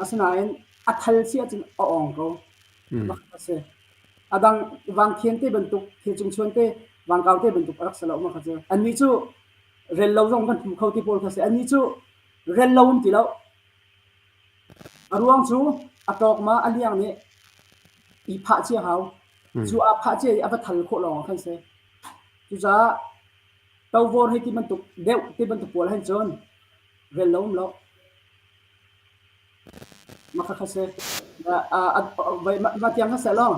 asinain a thal si ahcun a awng ko bak a si a dang vangkhian te bantuk thil cungchuan te vangkau te bantuk a rak si lo ma kha cu annih cu rel lo zong kan hmu kho ti pawl kha si annih cu rel lo um ti lo a ruang cu a tawk ma a liang nih i phah cia hau cu a phah cia i a va thal khawh lawng khan si cucaah Tovor hei ti bantuk deuh ti bantuk pawl hen cun rel lo um lo. Mah kha kha si. Ma tiang kha seh law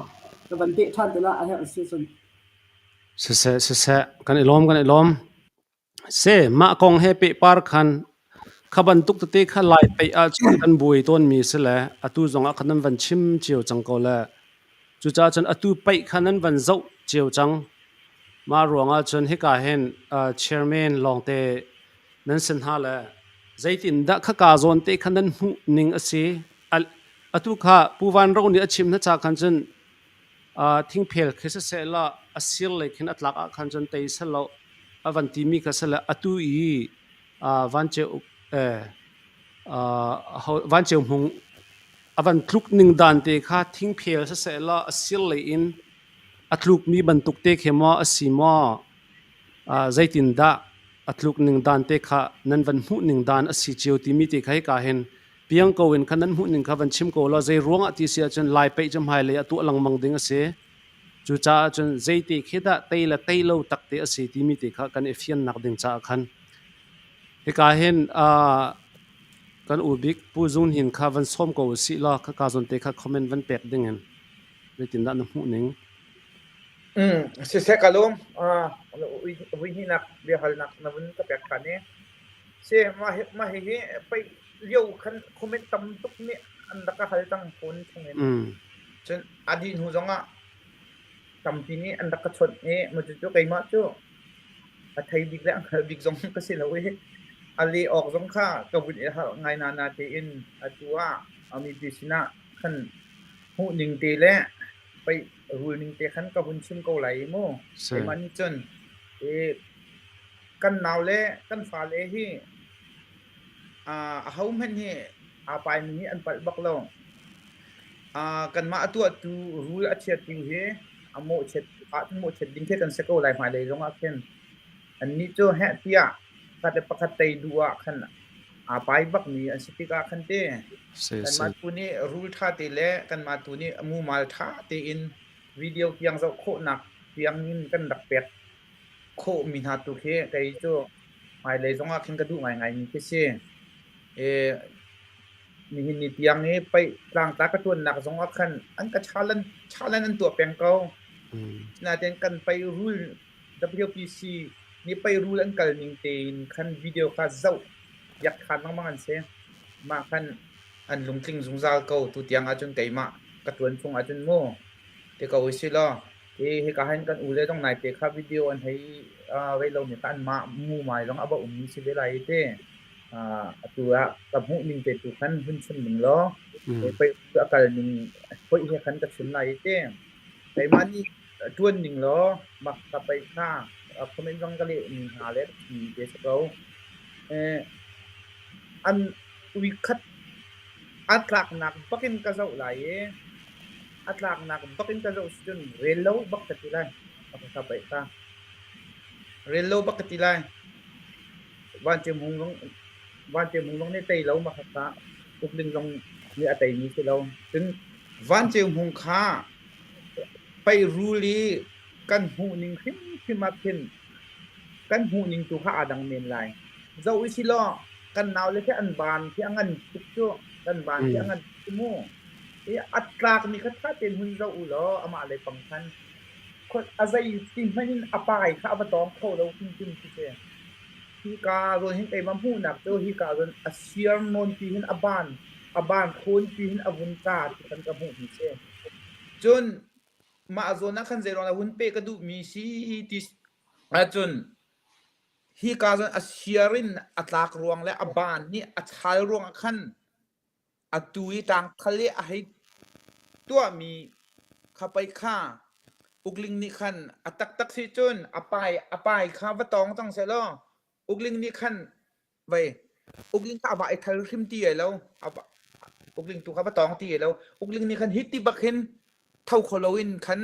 ka van peh ṭhan te la a herh si cun. Siseh siseh kan i lawm kan i lawm. Se mah kong he pehpar khan kha bantuk tete kha lai peih ahcun kan buai tawnmi si le atu zong ah khan nan van chim cio cang ko le Cucaah cun atu paih kha nan van zoh cio cang. Mah ruangah cun hika hin chairman lawngte nan si hna le zeitindah khaka zawn te kha nan hmuh ning a si. Atu kha Pu Van Ro nih a chim hna ca khan cun thingphel khi siseh law a sir lei khin a tlak ah khan cun tei selaw a van timi kha si le atu i Van Ceu Uk. Van Ceu Hmung a van tluk ning dan te kha thingphel siseh law a sir lei in a tlukmi bantuk te khi maw a si maw zeitindah a tluk ning dan te kha nan van hmuh ning dan a si cio timi te kha hika hin piang ko in khan nan hmuh ning kha van chim ko law zei ruangah ti si ahcun Lai paih cu hmailei a tuah lengmang ding a si. Cucaah cun zeite khi dah tei le tei lo tak te a si timi te kha kan i fiannak ding caah khan hika hin kan u bik Pu Zung Hnin kha van sawm ko usih law khaka zawn te kha comment van pek ding in zeitindah na hmuh ning? Siseh ka lawm. Vui hnihnak biahalnak na vun ka pek ṭhan i. Si mah hihi paih lio khan comment tam tuk nih an rak ka hal cang phone chungin. Cun a dih hnu zongah tampi nih an rak ka chawnh i cucu keimah cu a thei bik le a hngal bik zong ka si lo i a leh awk zong kha ka vun i harh ngai nana tein atu ah a mipi sinah khan hmuh ning te le pei rul ning te khan ka vun chim ko lai i mu. Keimah nih cun i kan nau le kan fale hi ahohmanh hi aa paimi hi an palh bak lo. Kanmah a tuahtu rul a chiatu hi a mawhchiat ahcun mawhchiat ding khi kan si ko lai hmailei zongah khin. Annih cu heh tiah pakhat le pakhat tei duh ah khan aa pai bakmi an si tikah khan ti kanmah tu nih rul ṭha te le kanmah tu nih mumal ṭha tein video tiang zoh khawhnak tiang in kan rak pek khawhmi hna tu khi kei cu hmailei zongah khin ka duh ngaingaimi khi si. I nihin ni tiang i paih tlangtla ka ṭuannak zongah khan an ka challenge challenge an tuah peng ko. Asinain kan paih rul WPC nih paih rul an kal ning tein khan video kha zoh piak ṭhan lengmang an si. Mah khan an lungtling zungzal ko. Tutiang ahcun keimah ka ṭuan chung ahcun mu ti ko usih law Hi hika hin kan ule zong naite kha video an hei rei lomi kha anmah mumai zong a va ummi si ve lai i ti. Atu ah ka hmuh ning te tu khan hun chim ning law pei a kal ning hoih he khan ka chim lai i ti. Keimah nih ṭuan ning law mak ka pei kha comment zong ka leh ning hna le chim te si ko. An uikhat a tlaknak bakin ka zoh lai i A tlaknak bak in ka zoh si cun rel lo bak ka ti lai. A ka paih ta. Rel lo bak ka ti lai. Vancung hung zong Vancung hung zong nih tei lo ma kha Ukling zong nih a teimi si lo. Cun Vancung hung kha pei rul i kan hmuh ning hrimhrim ah khin kan hmuh ning tu kha aa dang men lai. Zoh i si law kan naule khi an baan khi a ngan tuk cu kan baan khi a ngan tuk mu. I a tlakmi kha ṭha tein hun zoh u law amah lei pang khan a zei ti hmanh in a pai kha a va tawng kho lo hrimhrim khi si. Hika zawn hin keimah hmuhnak cu hika zawn a siar nawnpi hin a ban a ban khawnpi hin a vun tla ti khan ka hmuhmi si. Cun mah zawn ah khan zeiruang dah hun peh ka duhmi si ti ahcun hika zawn a siar in a tlak ruang le a ban nih a chal ruangah khan Atu i tlangthal i a hei tuahmi kha pei kha Ukling nih khan a taktak si cun a pai a pai kha va tawng cang sehlaw Ukling nih khan vei Ukling kha a va i thal hrim ti ai lo. Ukling tu kha va tawng ti ai lo. Ukling nih khan hi ti bak hin tho kho loin khan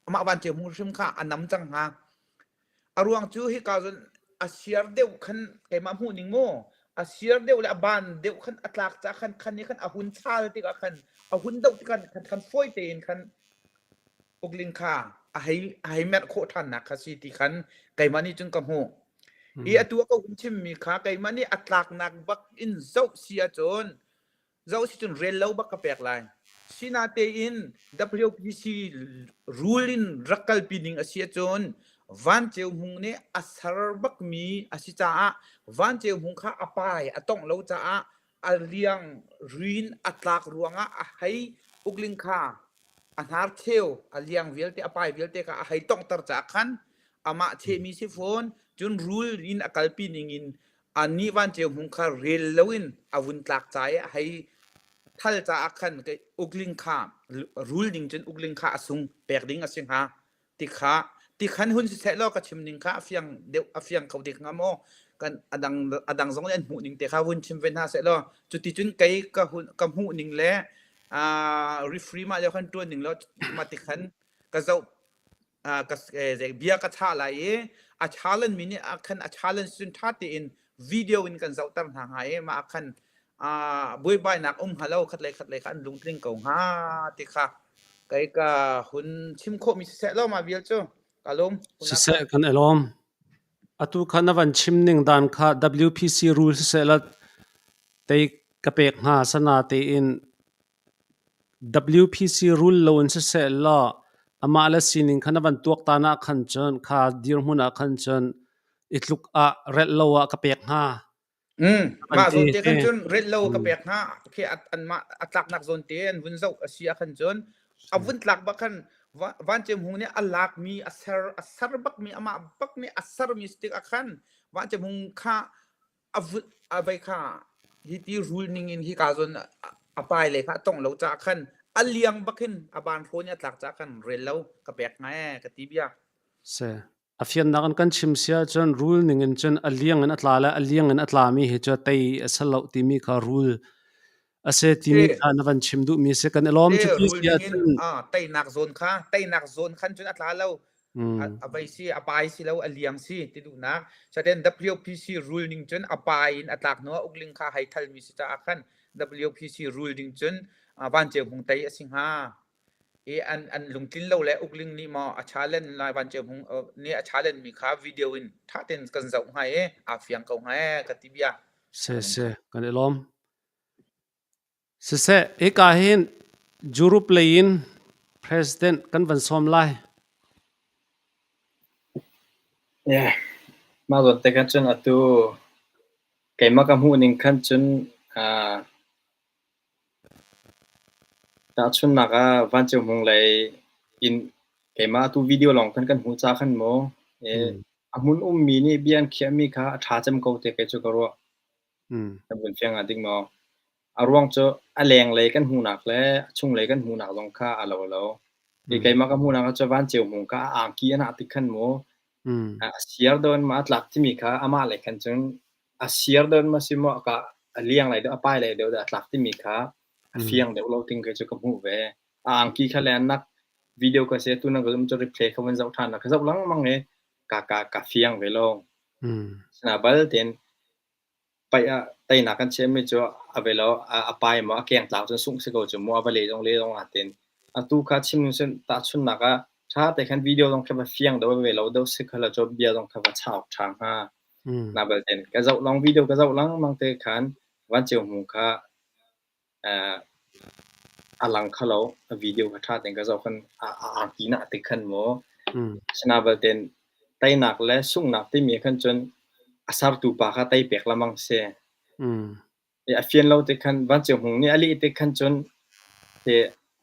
amah van ceu hmu hrim kha a nam cang hnga. A ruang cu hika cun a siar deuh khan keimah hmuh ning mu a siar deuh le a ban deuh khan a tlak ca khan khan nih khan a hun chal tikah khan a hun doh tikah khan khan fawi tein khan ukling kha a hei a hei merh khawh ṭhannak kha si ti khan keimah nih cun ka hmuh. I atu a ka hun chimmi kha keimah nih a tlaknak bak in zoh si ahcun Zoh si cun rel lo bak ka pek lai. Sinatein WPC rule in rak kalpi ning a si ahcun Van Ceu Hmung nih a ser bakmi a si caah Van Ceu Hmung kha a pai a tongh lo caah a liang rin a tlak ruangah a hei ukling kha a hnar cheu a liang vialte a pai vialte kha a hei tonghter caah khan amah chehmi si fawn cun rule in a kalpi ning in Anih Van Ceu Hmung kha rel loin a vun tlak ca i a hei thal caah khan ukling kha rul ding cun ukling kha a sung pek ding a si hnga ti kha ti khan hun siseh law ka chim ning kha a fiang deuh a fiang kho ding hnga maw? Kan adang adang zong nih an hmuh ning te kha vun chim ve hna seh law cuti cun kei ka hun ka hmuh ning le aa referee mah lio khan ṭuan ning law mah ti khan ka zoh ka bia ka chah lai i a challenge mi nih ah khan a challenge cun ṭha tein video in kan zohter hna hnga i mah ah khan buaibainak um hnga lo khat le khat le kha an lungtling ko hnga ti kha kei ka hun chim khawhmi siseh law mah vial cu ka lawm. Siseh kan i lawm. Atu kha na van chim ning dan kha WPC rule siseh la tei ka pek hnga sana tein WPC rul lo in siseh law amah le sining kha na van tuaktan ah khan cun kha dirhmun ah khan cun i tluk ah relh lo ah ka pek hnga. Mm, mah zawn te khan cun relh lo ka pek hnga. Khi anmah a tlaknak zawn te an vun zoh a si ah khan cun a vun tlak bak khan Van Cem Hung nih a lakmi a ser a ser bakmi amah bak nih a sermi si tik ah khan Van Cem Hung kha a vut a vei kha hi ti rul ning in hika zawn a pai lei kha a tongh lo caah khan a liang bak hin a ban hrawn i a tlak caah khan rel lo ka pek hnga ee ka ti bia. Si. A fiannak in kan chim si ahcun rul ning in cun a liang in a tla le a liang in a tlami hi cu tei a si lo timi kha rul a si timi kha na van chim duhmi si. Kan i lawm cu ti si ahcun. Teinak zawn kha teinak zawn khan cun a tla lo. A vei si a pai si lo a liang si ti duhnak saten WPC rule ning cun a pai in a tlak hnu ah ukling kha hei thalmi si caah khan WPC rule ning cun vanceu hmung tei a si hnga i an an lungtlin lo le ukling nih maw a challenge lai vanceu hmung nih a challenge mi kha video in tha ten kan zoh hnga i aa fiang ko hnga e ka ti bia. Se se kan i lawm. Siseh, hika hin Europe lei in President kan van sawm lai. Yeah. Mah zawn te khan cun atu keimah ka hmuh ning khan cun uh, tahchunhnak ah Vancung hmung lei in keimah atu video lawng khan kan hmuh ca khan maw eh, a hmun ummi nih bia an khiahmi kha a ṭha cem ko te kei cu ka ruah. Kan vun fiang ah ding maw? A ruang cu a lenglei kan hmuhnak le a chunglei kan hmuhnak zong kha a lo lo. Hi keimah ka hmuhnak ah cu vanceu hmung kha a angki an ah tik khan mu a siar dawn ma a tlak timi kha amah lei khan cun a siar dawn ma si maw ka a liang lei deuh a pai lei deuh dah a tlak timi kha a fiang deuh lo ting kei cu ka hmuh ve. A angki kha le nak video ka se tu na ka zum cu replay kha van zoh ṭhan ka zoh lengmang i ka ka ka fiang ve lo. Sina bal ten Paih ah teinak kan chiahmi cu a ve lo, a pai maw a kengtlang cun sungh si ko cu mu, a va le zong le zong aa tin. Atu kha chim ning cun tahchunhnak ah ṭha te khan video zong kha va fiang deuh va ve lo deuh si kha lo cu bia zong kha va chauk ṭha hnga. Na belte ka zoh long video ka zoh lengmang te khan Vanceu hmu kha A lang kho lo. A video kha ṭha tein ka zoh khan a angki nah tik khan maw asinain balte teinak le sunghnak timi khan cun a sertu pa kha tei pek lengmang si. A fian lo tik khan Vancung Hmung nih a leh tik khan cun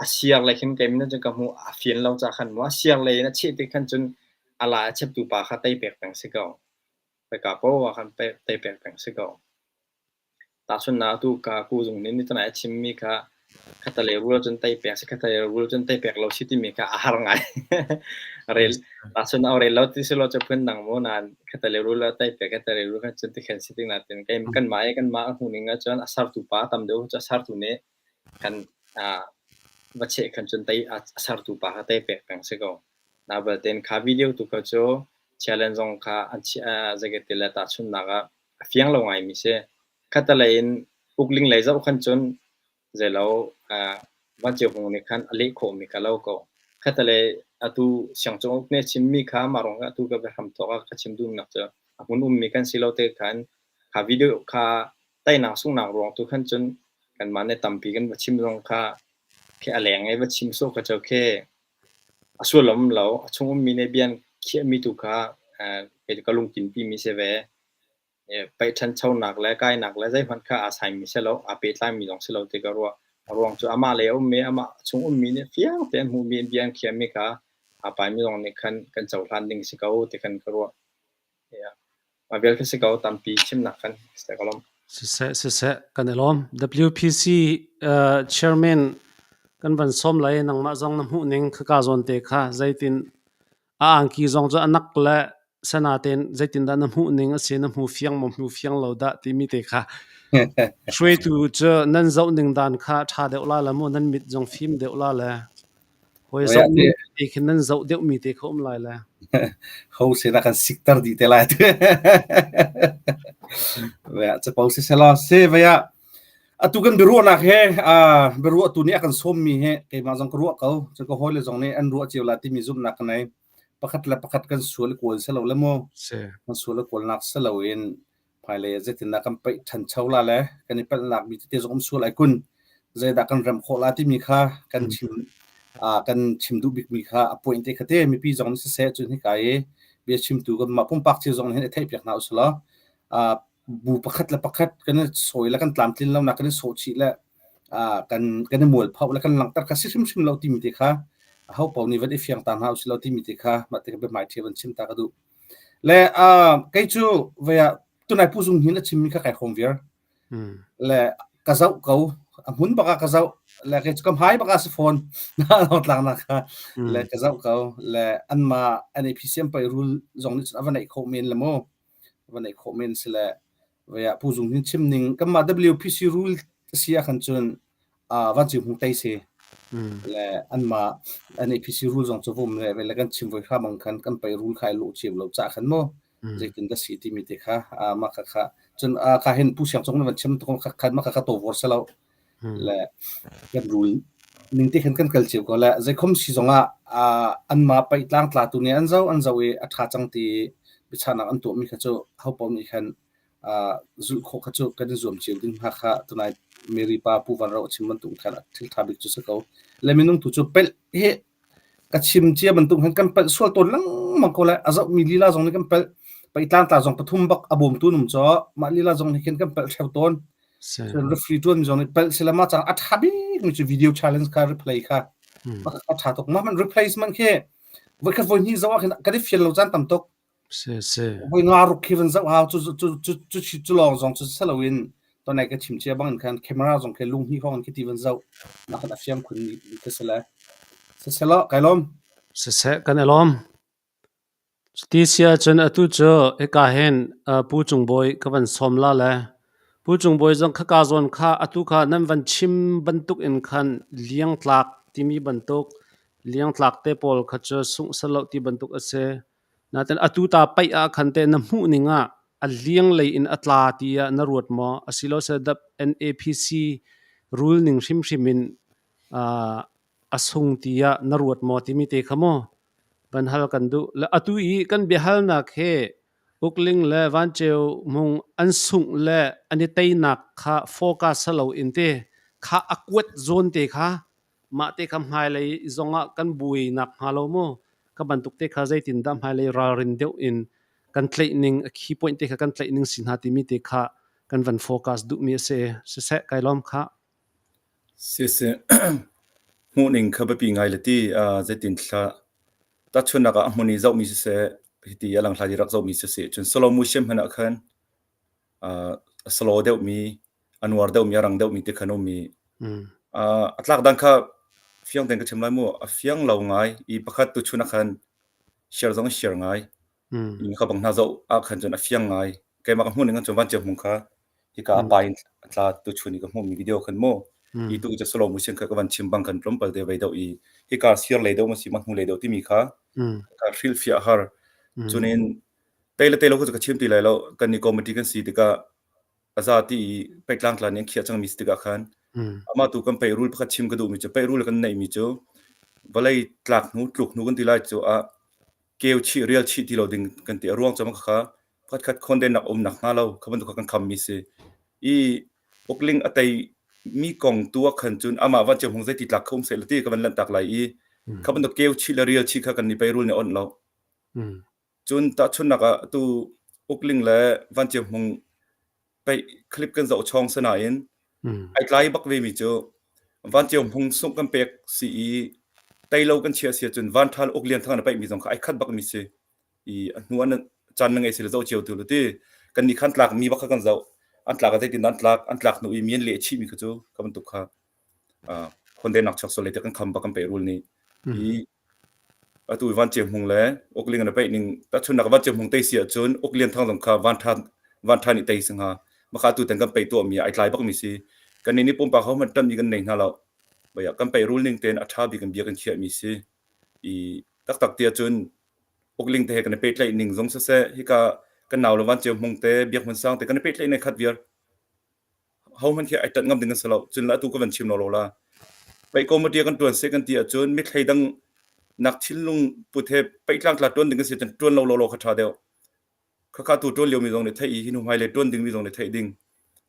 a siar lei khin kei cun ka hmuh a fian lo ca khan maw a siar lei in a cheh tik khan cun a la a cheptu pa kha tei pek peng si ko. Hika poah ah khan tei pek peng si ko. Tahchunhnak atu ka kuzung nih nitanai a chimmi kha khatalei rul cun tei pek si khatalei rul cun tei pek lo si timi kha a har ngai. Rel tahchun a rel lo ti si lo cu phun dang mu nain khatalei rul ah tei pek khatalei rul kha cun tikhan si tik natin kei kanmah i kanmah a hmuh ning ahcun a sertu pa tam deuh cu a sertu nih kan va cheh khan cun tei a sertu pa kha tei pek peng si ko. Na baltein kha video tu kha cu challenge zong kha an chiah zeiti le tahchunhnak ah a fiang lo ngaimi si. Khattelei in ukling lei zoh khan cun zeilo Vancung hung nih khan a leh khawhmi kha lo ko. Khattelei atu siangcung uk nih a chimmi kha mah ruangah atu ka biahram thawk ah ka chim duhnak cu a hmun ummi kan si lo te khan kha video kha teinak sunghnak ruang tu khan cun kanmah nih tampi kan va chim zong kha khi a leng i va chim sawh kha cu khi a sullam lo. A chung ummi nih bia an khiahmi tu kha kei cu ka lungtinpi mi si ve. Paih ṭhanchonak le kainak le zeihmanh kha aa saimi si lo, aa pehtlaimi zong si lo ti ka ruah. A ruang cu amah lei a ummi, amah chung ummi nih fiang tein hmuhmi bia an khiahmi kha aa paimi zong nih khan kan cohlan ding si ko ti khan ka ruah. Yeah. Mah vial kha si ko tampi chimnak khan si ka lawm. Siseh, siseh, kan i lawm. WPC uh, chairman kan van sawm lai nangmah zong na hmuh ning khaka zawn te kha zeitin a angki zong cu a nak le Sanaten zeitindah na hmuh ning a si na hmu fiang maw hmu fiang lo dah timi te kha hruaitu cu nan zoh ning dan kha ṭha deuh la la mu nan mit zong fim deuh la le hawi zoh ning te khin nan zoh deuh mi te kha um lai le Ho se na kan sikter dih te lai Vaya capo si sela se vaya atu kan biaruahnak he biaruah tu nih a kan sawmmi he keimah zong ka ruah ko cu ka hawile zong nih an ruah cio la timi zumhnak ka nei pakhat le pakhat kan sual kawl selo le mu kan sual kawlnak selo in hmailei ah zeitindah kan paih ṭhancho la le kan i palhnak mi tete zong um sual ai kun zeidah kan remh khawh la timi kha kan chim kan chim duh bikmi kha a point te kha te mipi zong nih siseh cun hika i bia chimtu kan mah pumpak cio zong nih hin i theihpiak hna usulaw bu pakhat le pakhat kan i sawi le kan tlamtlin lonak kan i sawhchih le kan kan i mualpho le kan langhter kha si hrimhrim lo timi te kha aho paoh nih van i fiang ta hna usih timi te kha mah te biahmai ṭhi van chim ta ka duh. Le kei cu vei ah tunai Pu Zung Hnin a chimmi kha kai hrawm viar. Le ka zoh ko a hmun bak ah ka zoh le kei cu ka hmai bak ah si fawn tlangnak kha le ka zoh ko le anmah NAPCM pei rul zong nih cun a va neih khawh men le mu va neih khawh men si le vei ah Pu Zung Hnin chim ning kanmah WPC rule si ah khan cun vancung hung tei si le anmah NAPC rule zong cu vum le le kan chim voi hra bang khan kan pei rule kha ai lawh cio lo ca khan mu zeitin dah si timi te kha mah kha kha cun ka hin Pu Siang Cung na van chim tuk kha khan mah kha ka to vor se lo le kan rule ning te khan kan kal cio ko le zeikhom si zong ah anmah paih tlang tla tu nih an zo an zo i a ṭha cang ti biachahnak an tuahmi kha cu ho paoh nih khan zulh khawh kha cu kan i zuam cio ding hna kha tunai Mary pa Pu Van Ro a chim bantuk khan thil ṭha bik cu si ko. Le minung tu cu pelh hi ka chim cia bantuk khan kan pelh sual tawn lengmang ko le a zohmi lila zong nih kan pelh peitlang tla zong pathum bak a bawmtu num caw mah lila zong nih khin kan pelh ṭheo tawn. Referee ṭuan mi zong nih pelh sila mah cang a ṭha bik mi cu video challenge kha replay kha a ṭha tuk. Mah man replacement khi voikhat voi hnih zoh ah khin kan i fian lo caan tam tuk. Voi nga ruk khi van zoh hau cu cu cu cu cu lawng zong cu si loin tonai ka chim cia bangin khan camera zong khi lung hnih hrawng in khi ti van zoh nak khan a fiang khun mi khi si le siselaw kai lawm. Siseh kan i lawm. Cuti si ahcun atu cu hika hin Pu Cung Bawi ka van sawm la le Pu Cung Bawi zong khaka zawn kha atu kha nan van chim bantuk in khan liangtlak timi bantuk liangtlak te pawl kha cu sungh salo ti bantuk a si. Nain atu ta paih ah khan teh na hmuh ning ah a lianglei in a tla tiah na ruat maw? Asiloseh NAPC rul ning hrimhrim in a sung tiah na ruat maw timi te kha maw van hal kan duh. Le atu i kan biahalnak he Ukling le Vanceu Hmung an sungh le an i teinak kha focus si loin te kha a kuat zawn te kha Mah te kha hmailei zongah kan buai nakhnga lo mu ka bantuk te kha zeitindah hmailei ralrin deuh in kan tlaih ning a key point te kha kan tlaih ning si hna timi te kha kan van focus duhmi a si. Siseh kai lawm khah. Siseh hmuhning kha biapi ngai le ti zeitin thla tahchunhnak ah a hmun i zohmi siseh hiti a langhlat i rak zohmi siseh cun slow motion hmanh ah khan a slow deuhmi a nuar deuhmi a rang deuhmi ti khan um i a tlak dan kha fiang tein ka chim lai mu a fiang lo ngai i pakhat tu chun ah khan share zong share ngai in kha bang hna zoh ah khan cun a fiang ngai keimah ka hmuh ning cun van cia hmung kha hika a pa in a tla tu chun i ka hmuh mi video khan mu i tu cu slow motion kha ka van chim bang khan tlawmpal te vei deuh i hika sir lei deuh ma si ma hnu lei deuh timi kha ka hrilhfiah har cunin tei le tei lo ka chim ti lai lo kan ni committee kan si tikah a za ti i peitlangtla nih an khiah cangmi si tikah khan amah tu kan peirul pakhat chim ka duhmi cu peirul kan neihmi cu vawlei tlak hnu tluk hnu kan ti lai cu ah keu chih rial chih ti lo ding kan ti a ruang cu kha pakhatkhat khondennak um nak hnga lo kha bantuk kha kan khammi si i ukling a tei mi kong tu ah khan cun amah van cio hmung zeiti tlak kho um seh la ti ka van lanhtak lai i kha bantuk keu chih le rial chih kha kan ni peirul nih a onh lo Cun tahchunhnak ah atu Ukling le Vancung Hmung paih clip kan zoh chawng si nain ai tlai bak vemi cu Vancung Hmung sungh kan pek si i teilo kan chiah si ahcun Vanṭha le Uk Lian Thang an paihmi zong kha ai khat bakmi si i a hnu ah caan na ngei si le zoh cio tu lu ti kan nih khan tlak mi bak kha kan zoh an tlak ah zeitin an tlak an tlak hnu i mi an leh chihmi kha cu ka bantuk kha khondennak chuak sual lei te kan kham bak kan pehrul nih i. Atu Van Ceu Hmung le Uk Ling an i paih ning tahchunhnak Van Ceu Hmung tei si ahcun Uk Lian Thang zong kha Van Tha Van Tha nih tei si hnga. Maka atu tan kan paih tuahmi ai tlai bakmi si. Kannih nih pumpak hohmanh ṭanhmi kan nei hna lo. Baya kan paih rul ning tein a ṭha bik in bia kan khiahmi si. I taktak ti ahcun Uk Ling te he kan i pehtlaih ning zong siseh hika kan nau le Van Ceu Hmung te Biak Hmun Sang te kan i pehtlaih ning khat viar. Hohmanh khi ai ṭanh ngam ding an si lo. Cun le atu ka van chim lo la. Paih committee kan ṭuan seh kan ti ahcun mithlei dang nak thinlung put he paih tlangtla ṭuan ding kan si cun ṭuan lo lawlaw kha ṭha deuh. Khakha tu ṭuan liomi zong nih theih i hi hnu hmailei ṭuan dingmi zong nih theih ding.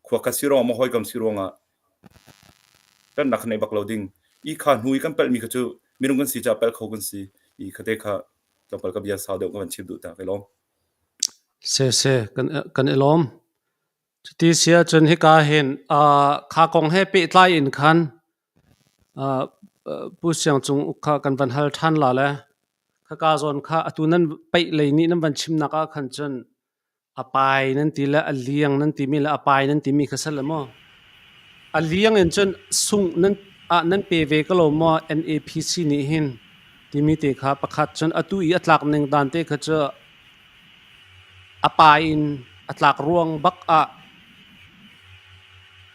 Khua khat si ruangah maw hawikom si ruangah ṭanhnak kha neih bak lo ding. I kha hnu i kan palhmi kha cu minung kan si caah palh kho kan si. I khate kha tlawmpal ka bia sau deuh ka van chim duh ta kai lawm. Sese kan kan i lawm. Cuti si ahcun hika hin kha kong he pehtlai in khan Pu Siang Cung Uk kha kan van hal ṭhan la le khaka zawn kha atu nan paih lei nih nan van chimnak ah khan cun a pai nan ti le a liang nan timi le a pai nan timi kha sal le maw? A liang in cun sungh nan ah nan pe ve ko lo maw NAPC nih hin timi te kha pakhat cun atu i a tlak ning dan te kha cu A pa in a tlak ruang bak ah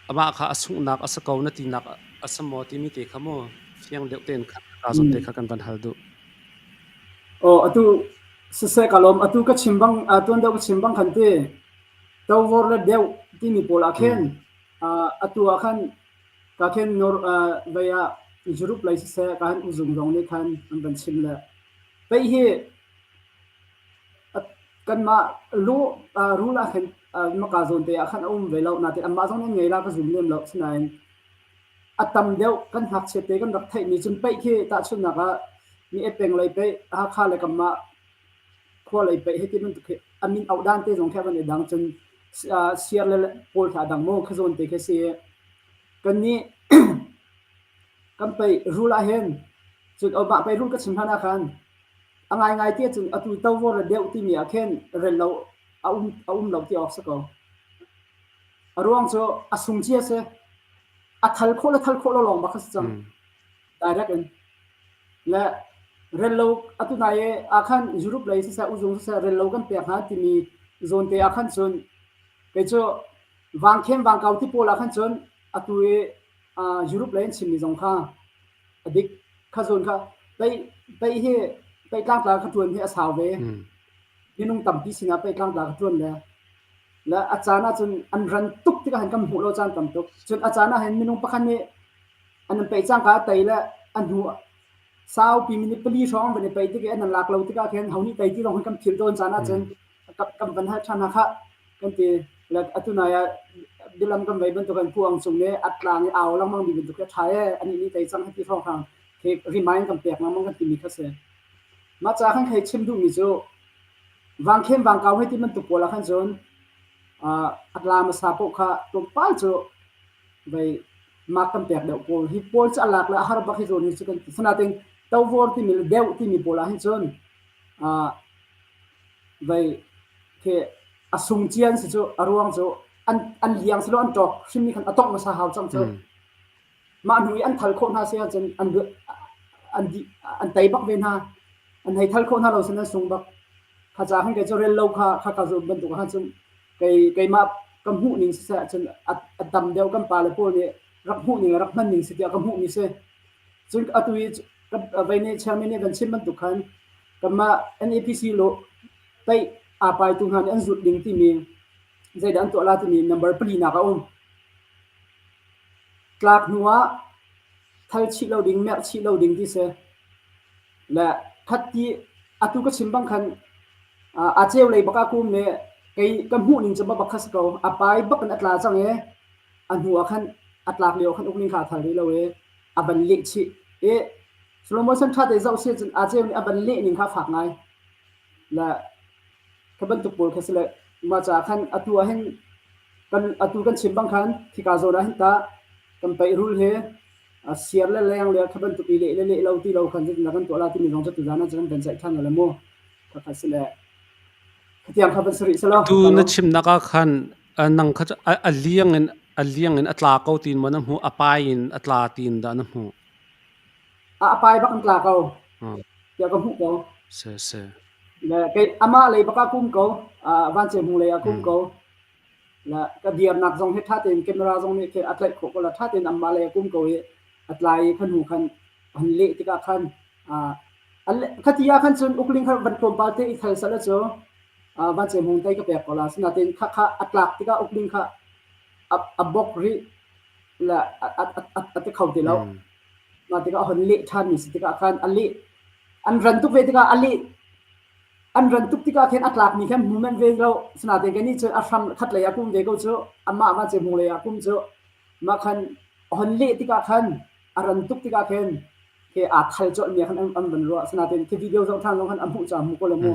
amah kha a sunghnak a si ko na tinak a si maw timi te kha mu fiang deuh tein kha ka zawn te kha kan van hal duh. Aw atu siseh ka lawm atu ka chim bang tuan deuh ka chim bang khan ti tovor le deuh timi pawl ah khin atu ah khan ka khin nor vei ah Europe lei siseh ka han uzung zong nih khan an van chim le pei hi Kanmah rul ah khin maka zawn te ah khan a um ve lo. Nain anmah zong nih an ngei la ka zum lem lo. Asinain a tam deuh kan ngakchia te kan rak theihmi cun paih khi tahchunhnak ah mi peng lei paih, Hakha le kanmah khua lei paih hei ti bantuk khi a min auh dan te zong khi a van i dang. Cun siar le pawl kha a dang maw kha zawn te khi a si. Kannih kan paih rul ah hin cun mah paih rul ka chim hlan ah khan A ngaingai ti ahcun atu tovor le deuh timi ah khin rel lo a um, a um lo ti awk si ko. A ruang cu a sung cia si. A thal khawh le thal khawh lo lawng bak a si cang. Direct in. Le rel lo atu nai i ah khan Europe lei siseh uzung siseh rel lo kan pek hna timi zawn te ah khan cun kei cu vangkhem vangkau ti pawl ah khan cun atu i Europe lei an chimmi zong kha a dik kha zawn kha pei pei hi pei tlangtla ka ṭuan hi a sau ve minung tampi sinah pei tlangtla ka ṭuan le le a caan ah cun an ran tuk tikah hin kan hmuh lo caan tam tuk cun a caan ah hin minung pakhat nih an in peih cangka a tei le a hnu saupi minute pali hrawng van i peih tik i an lak lo tikah khin ho nih tei ti zong hin kan philh tawn caan ah cun kan van hal ṭhan hna khah kan ti. Like atu nai ah bialam kan vei bantuk in kuang cung nih a tlang i au lengmang mi bantuk khi a ṭha ee anih nih tei cang hiti hrawnghrang khi remind kan pek lengmang kan timi kha si. Mah ca khan khei chim duhmi cu vangkhem vangkau hei ti bantuk pawl ah khan cun a tla hmasa paoh kha tlawmpal cu vei mak kan pek deuh pawl hi pawl cu a lak le a har bak hi zawn hi cu kan ti. Sinain tovor timi le deuh timi pawl ah hin cun vei khi a sung cia an si cu a ruang cu an an liang silo an ṭawk hrim nih khan a tongh hmasa hau cang cu. Mah hnu i an thal khawh hna si ahcun an an dih an tei bak ve hna. An hei thal khawh hna lo sin an sung bak. Kha ca khan kei cu rel lo kha kha ka zum bantuk ah cun kei keimah ka hmuh ning siseh cun a, a dam deuh kan pale pawl nih rak hmuh ning rak hman ning si tiah ka hmuh mi si. Cun atu i vei nih chairman nih kan chim bantuk khan kanmah NAPC lo paih aa paitu hna nih an zulh ding timi zeidah an tuah la timi number palinak a um. Tlak hnu ah thal chih lo ding, merh chih lo ding ti si. Le khat ti atu ka chim bang khan a ceu lei bak ah kum le kei ka hmuh ning cu bak kha si ko. A pai bak in a tla cang i a hnu ah khan a tlak lio khan ukning kha a thal rih lo i a van leh chih. I slow motion ṭha te zoh si cun a ceu nih a van leh ning kha fak ngai. Le kha bantuk pawl kha si le mah caah khan atu ah hin kan atu kan chim bang khan khika zawn ah hin tah kan paih rul hi a siar le leng le kha bantuk i leh le leh lo ti lo khan zeitindah kan tuah la timi zong cu tuzaan ah cun kan van ceih ṭhan le mu kha kha si le khatiang kha van si rih selaw Tu na chimnak ah khan nang kha a liang in a liang in a tla ko tin maw na hmuh a pai in a tla tin dah na hmuh a pai bak in tla ko. Tiah ka hmuh ko. Se se. Le kei amah lei bak ah kum ko. Van Ce Hmung lei ah kum ko. Le ka dirnak zong hi ṭha tein camera zong nih khin a tlaih khawh ko la ṭha tein amah lei a kum ko i a tlai i khan hnu khan han leh tikah khan khati ah khan cun ukling kha van tlawmpal te i thal sal cu Van Ce Hmung tei ka pek ko la. Sinain kha kha a tlak tikah ukling kha a bok rih le a ti kho ti lo. Mah tikah a hon leh ṭhanmi si tikah khan a leh an ran tuk ve tikah a leh an ran tuk tikah khin a tlakmi khan hmu manh ve lo. Sinain kannih cu a hram khatlei ah kum ve ko cu amah va cu hmunglei ah kum cu mah khan a hon leh tikah khan a ran tuk tikah khin khi aa thal colhmi khan an van ruah. Sinain khi video zoh ṭhan zong khan a hmuh cu a hmu ko lo mu.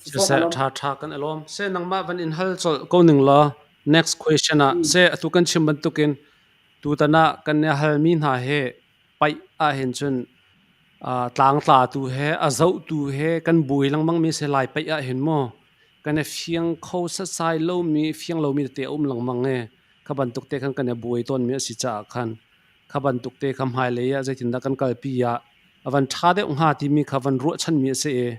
Siseh ṭha ṭha kan i lawm. Se nangmah van in hal colh ko ning law next question ah se atu kan chim bantukin tutan ah kan i halmi hna hi paih ahhin cun tlangtlatu he a zohtu he kan buai lengmang mi si lai paih ahhin maw kan i fiang kho setsai lomi fiang lomi tete a um lengmang i kha bantuk te khan kan i buai tawnmi a si caah khan kha bantuk te kha hmailei ah zeitindah kan kalpi ah a van ṭha deuh hnga timi kha van ruahchanmi a si i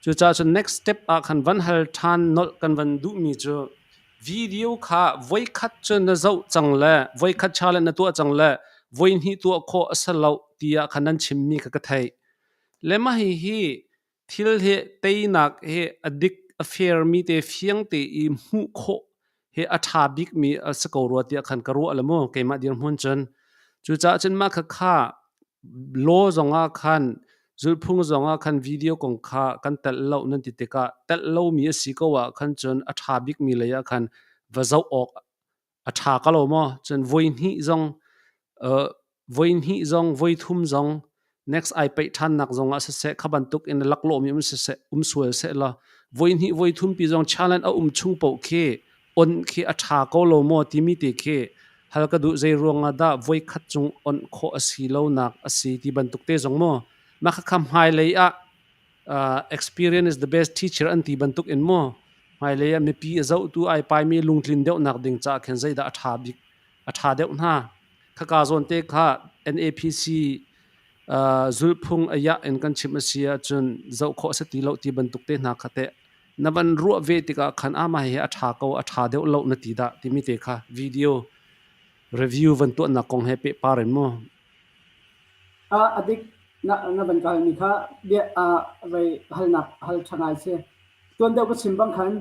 cucaah cun next step ah khan van hal ṭhan nolh kan van duhmi cu video kha voikhat cu na zoh cang le voikhat challenge na tuah cang le voihnih tuah khawh a si lo tiah khan nan chimmi kha ka theih. Le mah hihi Thil hi teinak hi a dik a fair mi te fiang te i hmuh khawh hi a ṭha bikmi a si ko rua tiah khan ka ruah le mu keimah dirhmun cun. Cucaah cun mah khakha law zongah khan zulhphung zongah khan video kong kha kan telh lo nan ti tikah telh lomi a si ko ah khan cun a ṭha bikmi lei ah khan va zoh awk a ṭha ka lo maw? Cun voihnih zong voihnih zong voithum zong next ai peih ṭhannak zong ah siseh kha bantuk in laklawhmi um siseh um sual sehlaw voihnih voithum pi zong challenge a um chung paoh khi on khi a ṭha ko lo maw timi te khi hal ka duh zei ruangah dah voikhat cung on khawh a si lonak a si ti bantuk te zong maw mah khakha hmailei ah experience is the best teacher an ti bantuk in maw hmailei ah mipi a zohtu ai paimi lungtlin deuhnak ding caah khin zeidah a ṭha bik a ṭha deuh hna khaka zawn te kha NAPC zulhphung a yah in kan chim a si ahcun zoh khawh a si ti lo ti bantuk te hna kha teh na van ruah ve tikah khan amah hi a ṭha ko a ṭha deuh lo na ti dah timi te kha video review van tuahnak kong he pehpar in mu. A dik na van ka halmi kha bia vai halnak hal ṭha ngai si. Tuan deuh ka chim bang khan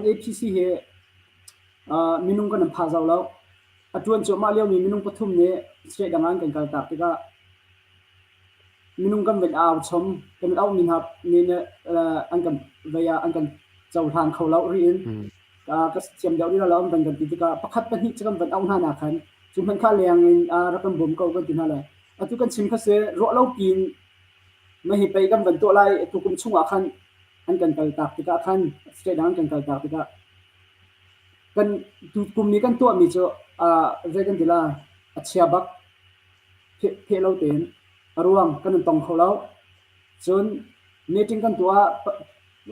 NAPC hi minung kan in pha zau lo. A ṭuan cuahmah liomi minung pathum nih state dang ah an kan kaltak tikah minung kan van au chom, kan auhmi hna nih an kan vei ah an kan cohlang kho lo rih in ka thiam deuh rih lo an van kan ti tikah pakhat pahnih cu kan van auh hna nak khan cu hmanh kha leng in rak kan bawm ko kan ti hna lai. Atu kan chim kha si ruah lo piin mah hi pei kan van tuah lai tukum chungah khan an kan kaltak tikah khan state dang an kan kaltak tikah Kan tukum i kan tuahmi cu zei kan ti la a chia bak pheh lo tein a ruang kan in tong kho lo. Cun meeting kan tuah ah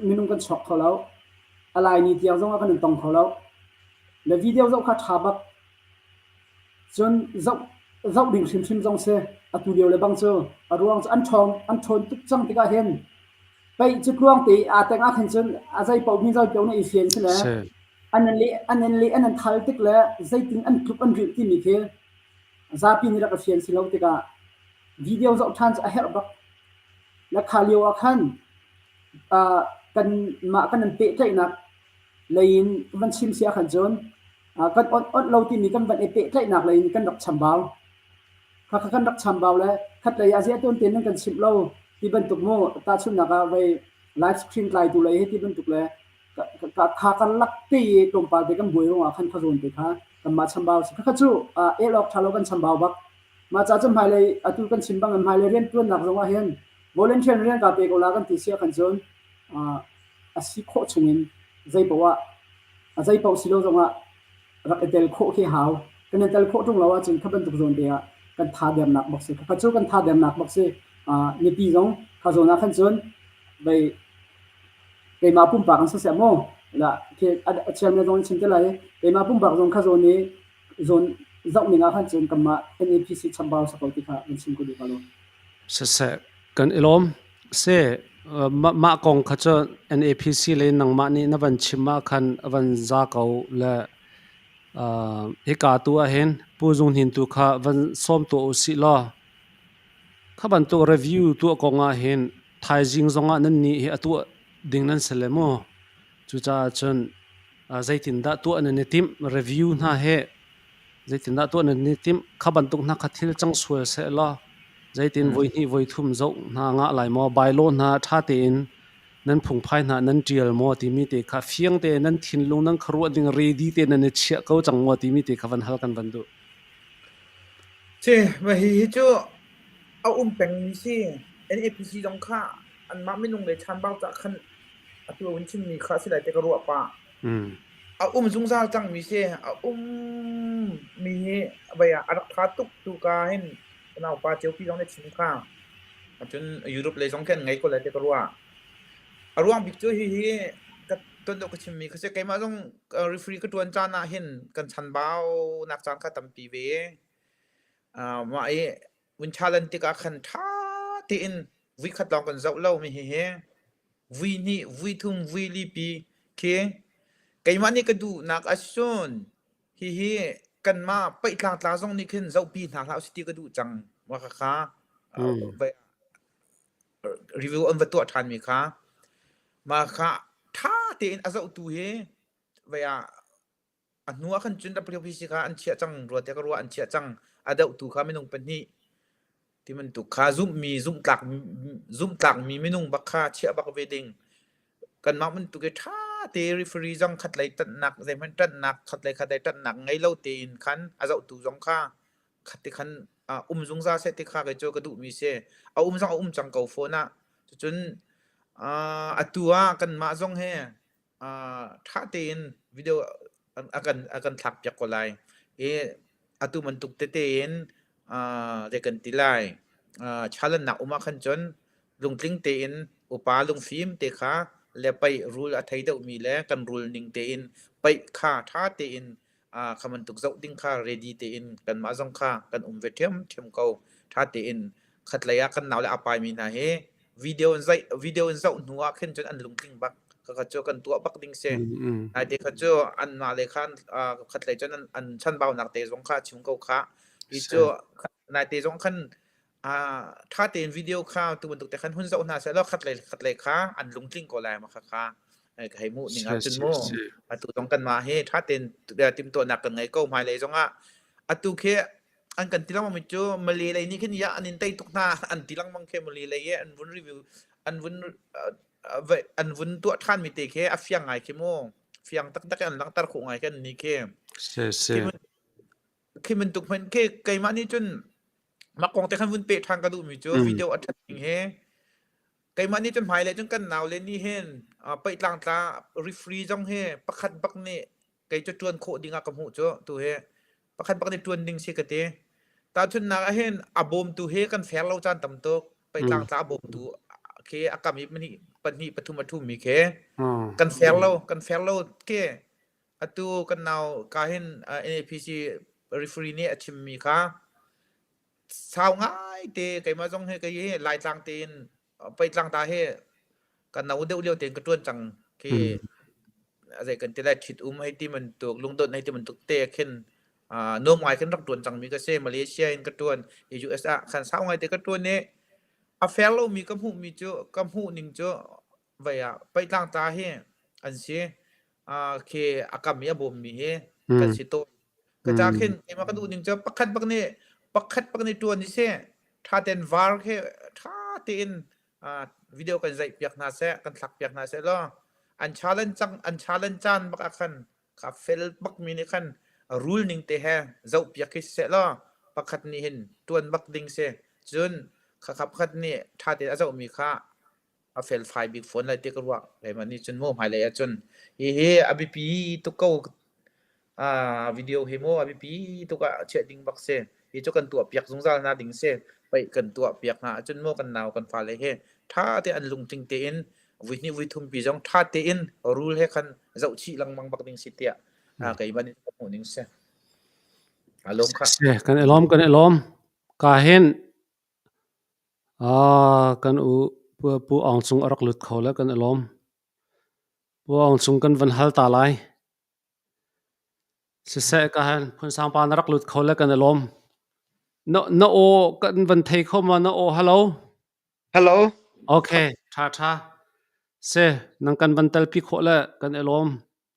minung kan chuak kho lo. A lai ni tiang zongah kan in tong kho lo. Le video zoh kha ṭha bak. Cun zoh zoh ding hrimhrim zong si. Atu lio le bang cu a ruang cu an ṭhawng an ṭhawn tuk cang tikah hin Paih cu tluang te i aa teng ah khin cun a zei paoh mi zei paoh nih i fian si le an in leh an in leh an in thal tik le zeitin an tluk an rilh timi khi zapi nih rak i fian si lo tikah video zoh ṭhan cu a herh bak. Le kha lio ah khan uh, kan mah kan in pehtlaihnak lei in van chim si ahkhan cun uh, kan onh onh lo timi kan van i pehtlaihnak lei in kan rak chambau. Khakha kan rak chambau le khatlei ah ziah tuan tein nan kan chimh lo ti bantuk mu tahchunhnak ah vei live screen tlaitu lei hi ti bantuk le kha kan lak te i tlawmpal te kan buai ruangah khan khuazawn te kha kanmah chambau si khakha cu el awk ṭha lo kan chambau bak mah ca cu hmailei atu kan chim bang in hmailei rianṭuannak zong ah hin volunteer rian ka pe ko la kan ti si ahkhan cun a si khawh chungin zei poah ah a zei paoh si lo zongah rak i tel khawh khi hau. Kan i tel khawh ṭung lo ahcun kha bantuk zawn te ah kan tha dernak bak si. Kha cu kan tha dernak bak si. Mipi zong kha zawn ah khan cun vei keimah pumpak in siseh maw la khi a chairman zong in chim te lai keimah pumpak zong kha zawn i zawn zoh ning ah khan cun kanmah NAPC chambau sa ko ti kha kan chim ko duh ka lo. Siseh. Kan i lawm. Se mah kong kha cu NAPC le nangmah nih na van chim ah khan a van za ko le hika tu ah hin Pu Zung Hnin tu kha van sawm tuah u sih law kha bantuk review tuah kong ah hin thaizing zong ah nan nih hi a tuah ding nan si le mu. Cucaah cun zeitindah tuah nan i timh review hna he Zeitindah tuah nan i timh? Kha bantuk hna kha thil cang sual sehlaw zeitin voi hnih voi thum zoh hna ngah lai maw? Bylaw hna ṭha tein nan phungphai hna nan ṭial maw timi te kha fiang tein nan thinlung nan khuaruah ding ready tein nan i chiah ko cang maw timi te kha van hal kan van duh. Si, mah hihi cu a um pengmi si. NAPC zong kha anmah minung le chanbau cah khan atu a hun chimmi kha a si lai ti ka ruah pah. A um zungzal cangmi si. A ummi hi vei ah a rak ṭha tuk tu ka hin ka naupa Ceupi zong nih a chim kha. Cun Europe lei zong khi an ngei ko lai ti ka ruah. A ruang bik cu hihi ka tuan deuh ka chimmi kha si. Keimah zong referee ka ṭuan caan ah hin kan chanbaunak caan kha tampi ve. Mah i vun challenge tikah khan ṭha tein vuikhat lawng kan zoh lomi hihi vui hnih, vui thum, vui lipi khi keimah nih ka duhnak ahcun hihi kanmah paih tlangtla zong nih khin zohpi hna hlah usih ti ka duh cang. Mah khakha review an va tuah ṭhanmi kha mah kha ṭha tein a zohtu hi vei ah A hnu ah khan cun WPC kha an chiah cang rua tiah ka ruah an chiah cang. A dohtu kha minung pahnih ti bantuk kha zumhmi zumhtlak zumhtlakmi minung bak kha chiah bak ve ding. Kanmah bantuk i ṭha te referee zong khatlei ṭanhnak zeihmanh ṭanhnak khatlei khatlei ṭanhnak ngei lo tein khan a zohtu zong kha khat ti khan um zungzal seh ti kha kei cu ka duhmi si. A um zong a um cang ko fawn ah. Cucun atu ah kanmah zong hi ṭha tein video a kan a kan thlakpiak ko lai i atu bantuk tete in zei kan ti lai challenge nak um ah khan cun lungtling tein upa lungfim te kha le paih rule a thei deuhmi le kan rule ning tein paih kha ṭha tein kha bantuk zoh ding kha ready tein kanmah zong kha kan um ve ṭhiamṭhiam ko. Ṭha tein khatlei ah kan naule a paimi hna hi video in zaih video in zoh hnu ah khin cun an lungtling bak. Khakha cu kan tuah bak ding si. Naite kha cu anmah le khan khatlei cun an chanbaunak te zong kha a chim ko kha. Hi cu naite zong khan ṭha tein video kha tu bantuk te khan hun zoh hna sehlaw khatlei khatlei kha an lungtling ko lai ma khakha ka hei hmuh ning ahcun mu atu zong kanmah hi ṭha tein timhtuahnak kan ngei ko hmailei zongah atu khi an kan ti lengmang mi cu Malay lei nih khin ya an in tei tuk hna an ti lengmang khi Malay lei i an vun review an vun an vun tuah ṭhan mi te khi a fiang ngai khi mu fiang taktak in an langhter khawh ngai kan ni khi khi bantuk hmanh khi keimah nih cun Mah kong te khan vun peh ṭhan ka duhmi cu video a ṭhat ning hi keimah nih cun hmailei cun kan naule nih hin paih tlangtla referee zong hi pakhat bak nih kei cu ṭuan khawh ding ah ka hmuh cu tu hi pakhat bak nih ṭuan ding si ka ti. Tahchunhnak ah hin a bawmtu hi kan fair lo caan tam tuk. Paih tlangtla a bawmtu khi a kam i pahnih pahnih pathum a ṭhumi khi kan fair lo kan fair lo khi Atu kan nau ka hin NAPC referee nih a chimmi kha sau ngai te keimah zong hi kei hi Laitlang tein Peitlang ta hi ka no deuh lio tein ka ṭuan cang khi zei kan ti lai ṭhit um hei ti bantuk lungdawt hei ti bantuk te khin nuam ngai khin rak ṭuan cangmi ka si Malaysia in ka ṭuan US ah khan sau ngai te ka ṭuan i a fair lomi ka hmuhmi cu ka hmuh ning cu vei ah Peitlang ta hi an si khi a kam i a bawmmi hi kan si tawn. Ka ca khin keimah ka duh ning cu pakhat bak nih pakhat bak nih ṭuan i seh ṭha tein var khi ṭha tein video kan zaih piak hna seh kan thlak piak hna seh law an challenge cang an challenge caan bak ah khan kha fel bak mi nih khan rule ning te he zoh piak khi seh law pakhat nih hin ṭuan bak ding si cun khakha pakhat nih ṭha tein a zohmi kha a felfai bik fawn lai ti ka ruah. Keimah nih cun mu hmailei ahcun hihi a biapi tuk ko video hi mu a biapi tuk ah chiah ding bak si. Hi cu kan tuah piak zungzal hna ding si. Paih kan tuah piak hna ahcun mu kan nau kan fale hi ṭha te an lungtling tein vui hnih vui thum pi zong ṭha tein rule he khan zoh chih lengmang bak ding si tiah keimah nih ka hmuh ning si. Alawm kha. Kan i lawm kan i lawm. Ka hin. Ah, kan u Pu, Pu Aung Cung a rak lut kho le kan i lawm. Pu Aung Cung kan van hal ta lai. Siseh ka han Phunsang pa na rak lut kho le kan i lawm. Na, na aw kan van thei kho ma na aw hello? Hello. Okay, tha tha. Se, nang kan van telpi khawh le kan i lawm.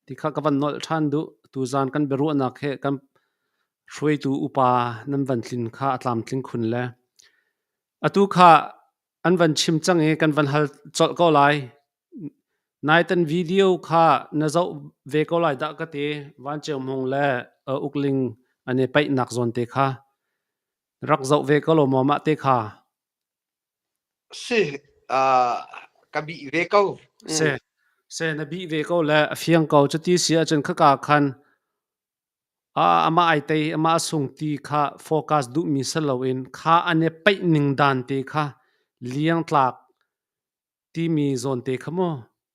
Ti kha ka van nolh ṭhan duh. Tuzaan kan biaruahnak he kan hruaitu upa nan van tlin kha a tlamtling khun le. Atu kha an van chim cang i kan van hal colh ko lai. Naitan video kha na zoh ve ko lai dah ka ti. Van Ceu Hmung le Ukling an i paihnak zawn te kha. Rak zoh ve ko lo maw mah te kha? Si, ka bih ve ko. Se, se na bih ve ko le a fiang ko. Cuti si ahcun khaka khan amah ai tei, amah a sung ti kha focus duhmi si loin kha an i paih ning dan te kha liangtlak timi zawn te kha mu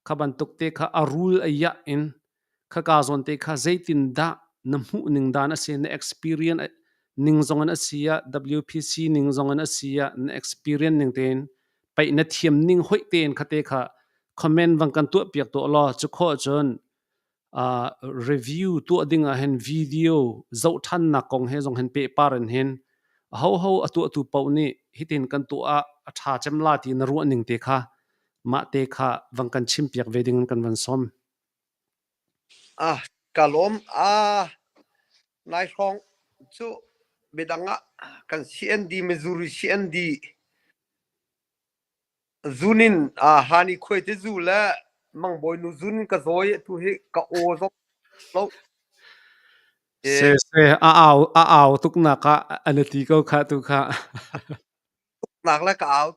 kha bantuk te kha a rul a iah in khaka zawn te kha zeitindah na hmuh ning dan a si na experience ning zong in a si ah WPC ning zong in a si ah na experience ning tein paih na thiam ning hoih tein kha te kha comment vang kan tuah piak tuah law cu khawh cun review tuah ding ah hin video zoh ṭhannak kong he zong hin pehpar in hin ahoho a tuahtu paoh nih hitin kan tuah ah a ṭha cem la ti na ruah ning te kha mah te kha vang kan chim piak ve ding in kan van sawm. Ah, ka lawm. Ah, nai hrawng cu midang ah kan CND Missouri CND Zun in hani khuaite zu le mangbawinu zun in ka zawi. Atu hi ka aw zong lo. Se se a au a au tuk nak ah an ti ko kha tu kha. Nak le ka au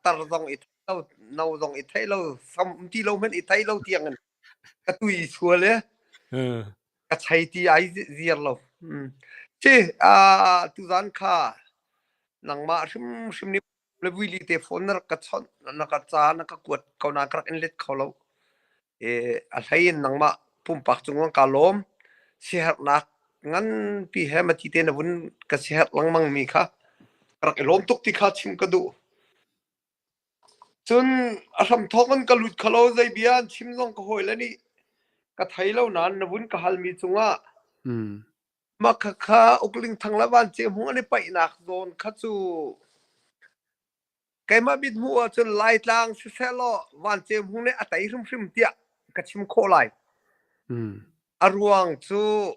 tar zong i thei lo, no zong i thei lo, sam ti lo hmanh i thei lo tiang in ka tui sual e. Ka chei ti ai ziar lo. Ci tuzan kha nangmah hrimhrim nih Le vuili te phone na rak ka chawnh, na ka ca na ka kuat ko na ka rak in let kho lo. E, a hlei in nangmah pumpak cung ka lawm. Siaherhnak nganpi he mati te na vun ka siaherh lengmang mi kha ka rak i lawm tuk ti kha chim ka duh. Cun a hramthawk in ka lut kho lo zei bia an chim zong ka hawile nih ka thei lo nain na vun ka halmi cungah Mah khakha Ukling Thang le Van Ce Hmung an i paihnak zawn kha cu keimah mithmuh ahcun Laitlang siseh law Van Ce Hmung nih a tei hrimhrim tiah ka chim khawh lai. A ruang cu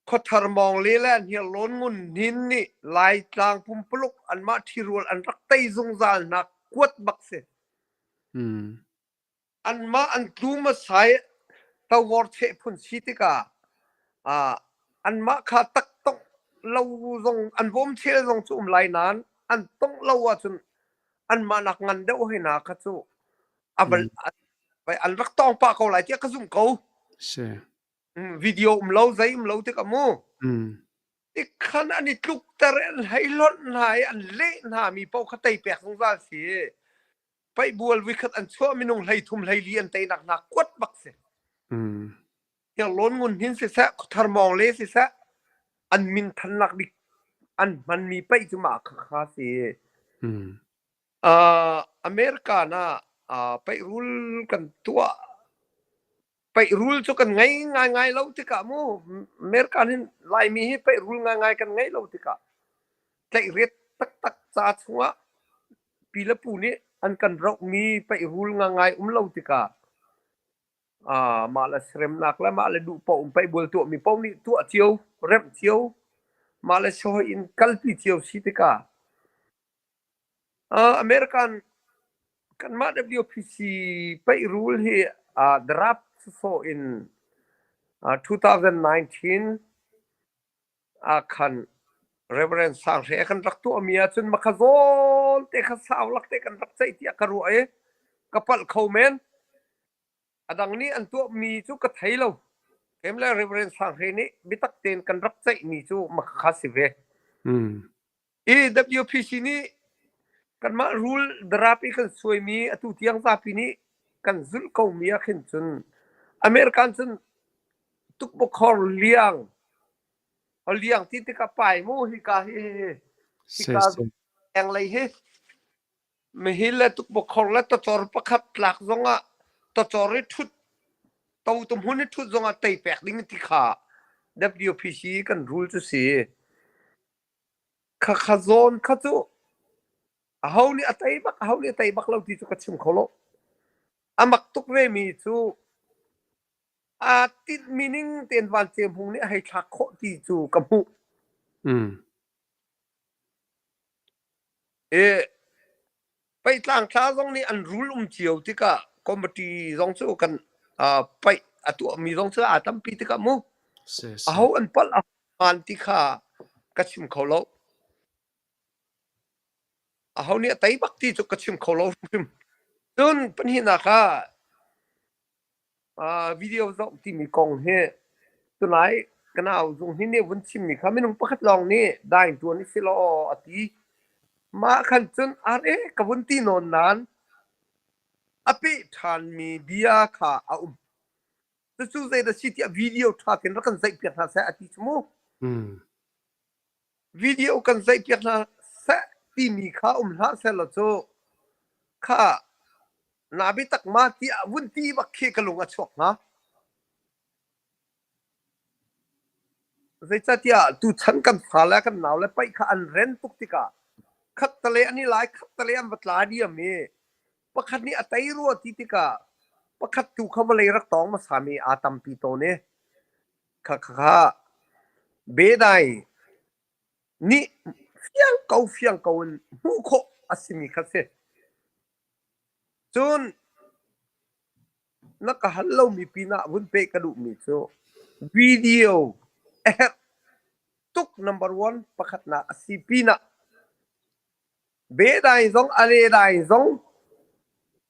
Khuathar Mawngli le Hniarlawn Ngun Hnin nih Laitlang pumpuluk anmah ṭhirual an rak tei zungzal hna kuat bak si. Anmah an tlu hmasa i tawor cheh phun si tikah anmah kha taktongh lo zong an bawm chel zong cu um lai nain an tongh lo ahcun anmah nak ngan deuh hoi hna kha cu a bal an rak tawng pah ko lai tiah ka zumh ko. Si. Video um lo zei um lo tikah mu. Tikhan an i tlukter i an hlei hlonh hna i an leh hna mi paoh kha tei pek zungzal si. Paihbual vuikhat an chuah minung 13 14 an teinak hna kuat bak si. Hniarlawn Ngun Hnin siseh, Khuathar Mawng Le siseh, an min thannak bik an hmanmi paih cu mah kha si. America na paih rul kan tuah paih rul cu kan ngei ngaingai lo tikah mu American hin Laimi hi paih rul ngaingai kan ngei lo tikah tlaihriat taktak ca chungah pi le pu nih an kan rohmi paih rul ngaingai um lo tikah mah le seremnak le mah le duh paoh in paih bual tuahmi paoh nih tuah cio remh cio mah le sawi in kalpi cio si tikah American kanmah WPC paih rul hi draft sawsawh in 2019 ah khan Reverend Sang Hre kan rak tuahmi ahcun makha zawn te kha sau lak te kan rak ceih tiah ka ruah i ka palh kho men. A dang nih an tuahmi cu ka thei lo. Kem le Reverend Sang Hre nih biatak tein kan rak ceihmi cu makha si ve. I WPC nih kanmah rul darap i kan suaimi atu tiang zapi nih kan zulh komi ah khin cun American cun tukbukhor liang liang ti tikah pai mu hika hi hika leng lei hi. Mehil le tukbukhor le tawcor pakhat tlak zongah tawcor i ṭhut to hmun i ṭhut zongah tei pek ding ti kha WPC kan rule cu si. Khakha zawn kha cu aho nih a tei bak aho nih a tei bak lo ti cu ka chim kho lo. A mak tuk vemi cu aa tinhmi ning tein Van Ceu Hmung nih a hei thlak khawh ti cu ka hmuh. I Peihtlang thla zong nih an rul um cio tikah committee zong cu kan paih a tuahmi zong cu aa tampi tikah mu aho an palh aho hmaan ti kha ka chim kho lo. Aho nih a tei bak ti cu ka chim kho lo hrim. Cun pahnihnak ah Video zoh timi kong hi tunai ka nau Zung Hnin nih vun chimmi kha minung pakhat lawng nih daing ṭuan i si law a ti. Mah khan cun are ka vun ti nawn nain a peh ṭhanmi bia kha a um. Cucu zeidah si tiah video ṭha tein rak kan zeihpiak hna seh a ti cu mu. Video kan zeihpiak hna seh timi kha um hlah sehlaw cu kha Na biatak ma tiah vun ti bak khi ka lung a chuak hnga. Zeicahtiah tuchan kan fale kan naule paih kha an ren tuk tikah khattale an i lai khattale an va tla diam i pakhat nih a tei rua ti tikah pakhat tu kha vawlei rak tawng hmasami aa tampi tawn i kha kha kha bedai nih fiang ko fiang ko in hmuh khawh a simi kha si. Cun na ka hal lomi pinah vun peh ka duhmi cu video a herh tuk number one pakhatnak a si pinah bedai zong a ledai zong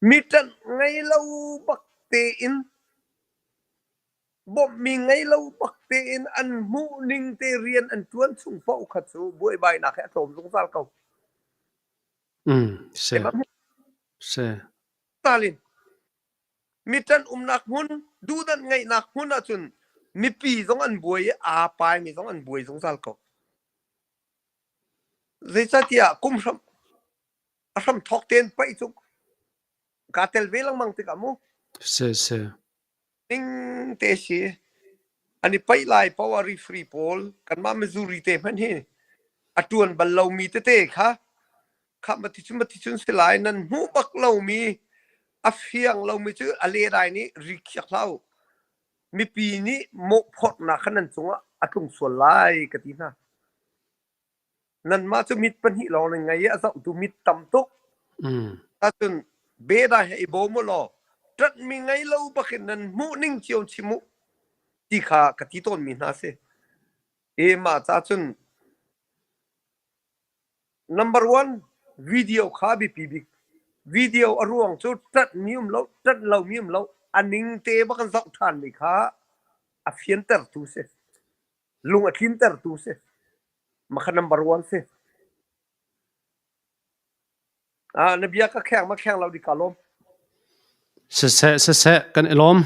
mi ṭanh ngei lo bak tein bawmhmi ngei lo bak tein an hmuh ning te rian an ṭuan chung paoh kha cu buaibainak hi a tlawm zungzal ko. Si. Si. Stalin mi ṭan umnak hmun duhdanh ngeihnak hmun ahcun mipi zong an buai i aa paimi zong an buai zungzal ko. Zeicahtiah kum hram a hram thawk tein paih cu kaa tel ve lengmang tikah mu. Si si. Ning te si. An i paih lai paoh ah referee pawl kanmah Missouri te hmanh hi a ṭuan bal lomi tete kha khah maticun maticun si lai nan hmuh bak lomi a fiang lomi cu a ledai nih ri khiak hlah u. Mipi nih mawhphorhnak kha nan cungah a tlung sual lai ka ti hna. Nanmah cu mit pahnih lawng nan ngei i a zohtu mit tam tuk. Ahcun beda he i bawm u law ṭanhmi ngei lo bakin nan hmuh ning cio chim u ti kha ka ti tawnmi hna si. I mah ca cun number one video kha biapi bik. Video a ruang cu ṭanhmi um lo, ṭanh lomi um lo, a ning te bak in zoh ṭhanmi kha a fiantertu si. Lung a tlintertu si. Makha number one si. Ah, na bia ka kheng ma kheng lo di ka lawm. Siseh, siseh, kan i lawm.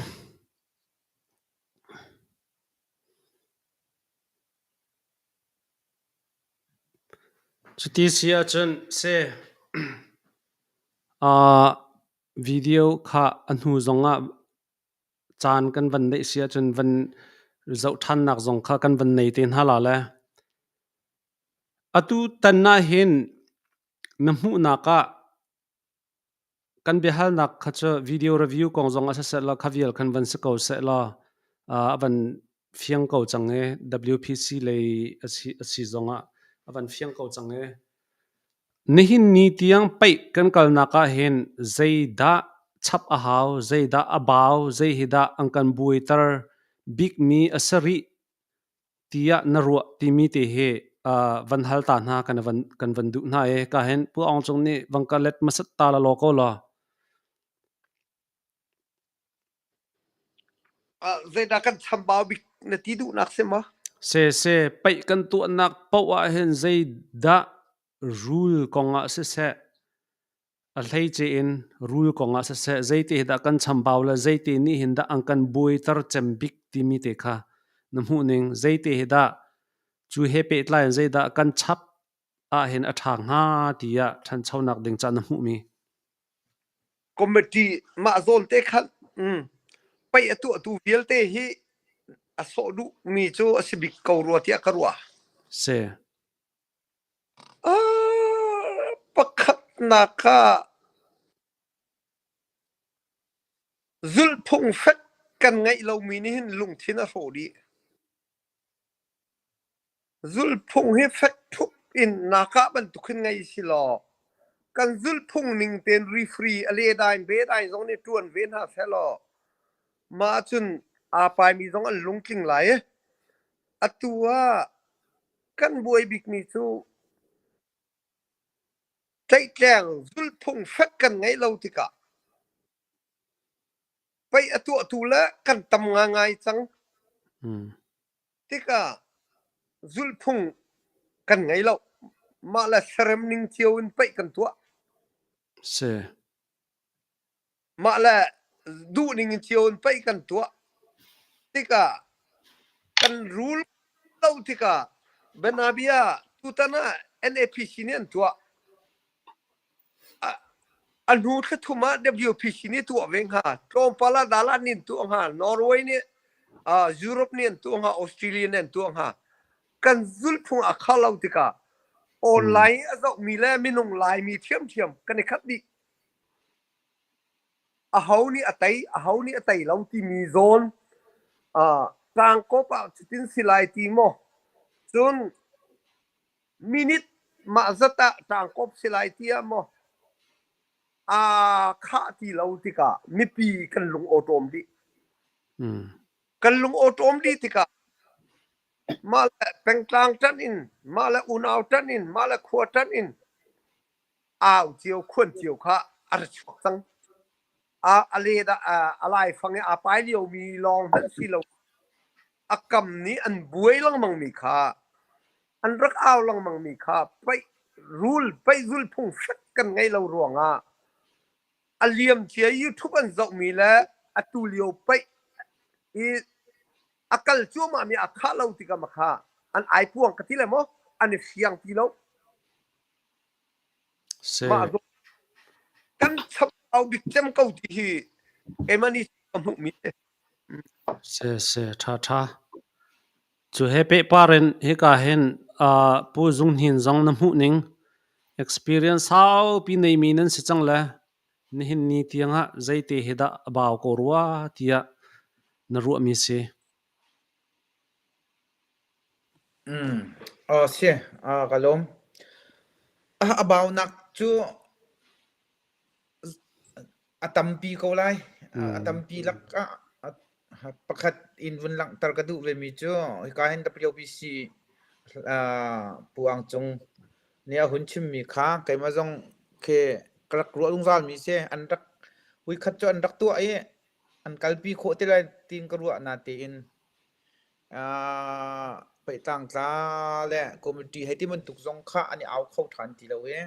Cuti si ahcun si uh, video kha a hnu zongah caan kan van neih si ahcun van zoh ṭhannak zong kha kan van nei te hna la le. Atu tan ah hin na hmuhnak ah kan biahalnak kha cu video review kong zong ah siseh law kha vial khan van si ko seh law a van fiang ko cang i WPC lei a si, a si zong ah a van fiang ko cang i Nihin ni tiang paih kan kalnak ah hin zeidah chap a hau, zeidah a bau, zei hi dah an kan buaiter bikmi a si rih tiah na ruah timi te hi uh, van hal ta hna kan van kan van duh hna i ka hin Pu Aung Cung nih vang ka let hmasat ta la law ko law. Uh, zeidah kan chambau bik na ti duhnak si maw? Se se paih kan tuahnak paoh ah hin zeidah rul kongah siseh a hleice in rul kongah siseh zeite hi dah kan chambau le zeite nih hin dah an kan buaiter cem bik timi te kha na hmuh ning zeite hi dah cu he pehtlai in zeidah kan chap Ahhin a ṭha hnga tiah ṭhanchonak ding ca na hmuhmi? Committee mah zawn te khan paih a tuahtu vialte hi a sawh duhmi cu a si bik ko rua tiah ka ruah. Si. Pakhatnak ah zulhphung fek kan ngeih lomi nih hin lungthin a hrawh dih. Zulhphung hi fek ṭhup in naa kah bantuk hin ngei si law kan zulhphung ning tein referee a ledain bedain zong nih ṭuan ve hna sehlaw mah ahcun aa paimi zong an lungtling lai i atu ah kan buai bikmi cu tlaihtleng zulhphung fek kan ngeih lo tikah paih a tuahtu le kan tam ngaingai cang. Tikah zulhphung kan ngei lo. Mah le serem ning cio in paih kan tuah. Si. Mah le duh ning in cio in paih kan tuah. Tikah kan rul lo tikah Benabia tutan ah NAPC nih an tuah. A hnu thla thum ah WPC nih tuah ve hnga. Tlawmpal ah Dalan nih an tuah hnga. Norway nih Europe nih an tuah hnga. Australia nih an tuah hnga. Kan zulhphung a khah lo tikah online a zohmi le minung Laimi ṭhiamṭhiam kan i khat dih. Aho nih a tei, aho nih a tei lo timi zawn tlangkawp ah cutin si lai ti maw? Cun minute mah zat ah ṭangkawp si lai tiah maw aa khah ti lo tikah mipi kan lung awṭawm dih. Kan lung awṭawm dih tikah mah le pengtlang ṭanh in, mah le unau ṭanh in, mah le khua ṭanh in au cio khuan cio kha a ra chuak cang. A a le dah a laifang i aa pai liomi lawng hmanh si lo a kam nih an buai lengmangmi kha an rak au lengmangmi kha paih rul paih zulphung hrik kan ngeih lo ruangah a liamcia YouTube an zohmi le atu lio paih i a kal cuahmahmi a khah lo tikah ma kha an ai puang ka ti le maw an i fiang ti lo. Si. Mah kan chap au bik cem ko ti hi keimah nih ka hmuhmi si. Si si ṭha ṭha. Cu he pehpar in hika hin uh, Pu Zung Hnin zong na hmuh ning experience saupi neimi nan si cang le nihin ni tiangah zeite hi dah a bau ko rua tiah na ruahmi si. Mm. Oh, si. Ah, ka lawm. A baunak cu A tampi ko lai. A tampi lakah pakhat in vun langhter ka duh vemi cu hika hin WBC Pu Ang Cung nih a hun chimmi kha keimah zong khi ka rak ruah zungzalmi si. An rak voikhat cu an rak tuah i an kalpi khawh ti lai tiin ka ruah natein peitlangtla le committee hei ti bantuk zong kha an i au kho ṭhan ti lo i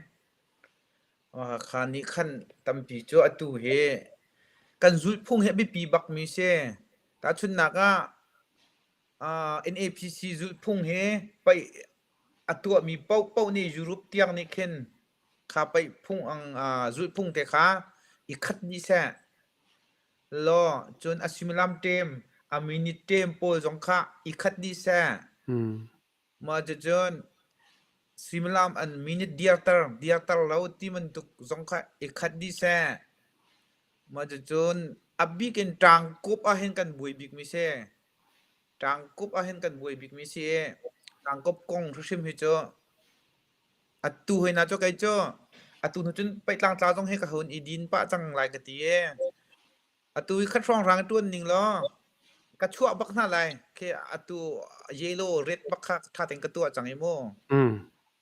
Hakha nih khan tampi cu atu hi kan zulhphung hi a biapi bakmi si. Tahchunhnak ah NAPC zulhphung hi paih a tuahmi paohpaoh nih Europe tiang nih khin kha paih phung zulhphung te kha i khat dih seh. Law cun a suimilam ṭem, a minute ṭem pawl zong kha i khat dih seh. Mah cucun suimilam an minute dirter, dirter lo ti bantuk zong kha i khat dih seh. Mah cucun a bik in ṭangkup ahhin kan buai bikmi si. Ṭangkup ahhin kan buai bikmi si i ṭangkup kong hrimhrim hi cu atu hoi na cu kei cu atu hnu cun pei tlangtla zong hi ka hun i din pah cang lai ka ti i Atu hi khat hrawnghrang ṭuan ning law ka chuah bak hna lai. Khi atu yellow red bak kha ṭha tein ka tuah cang i mu.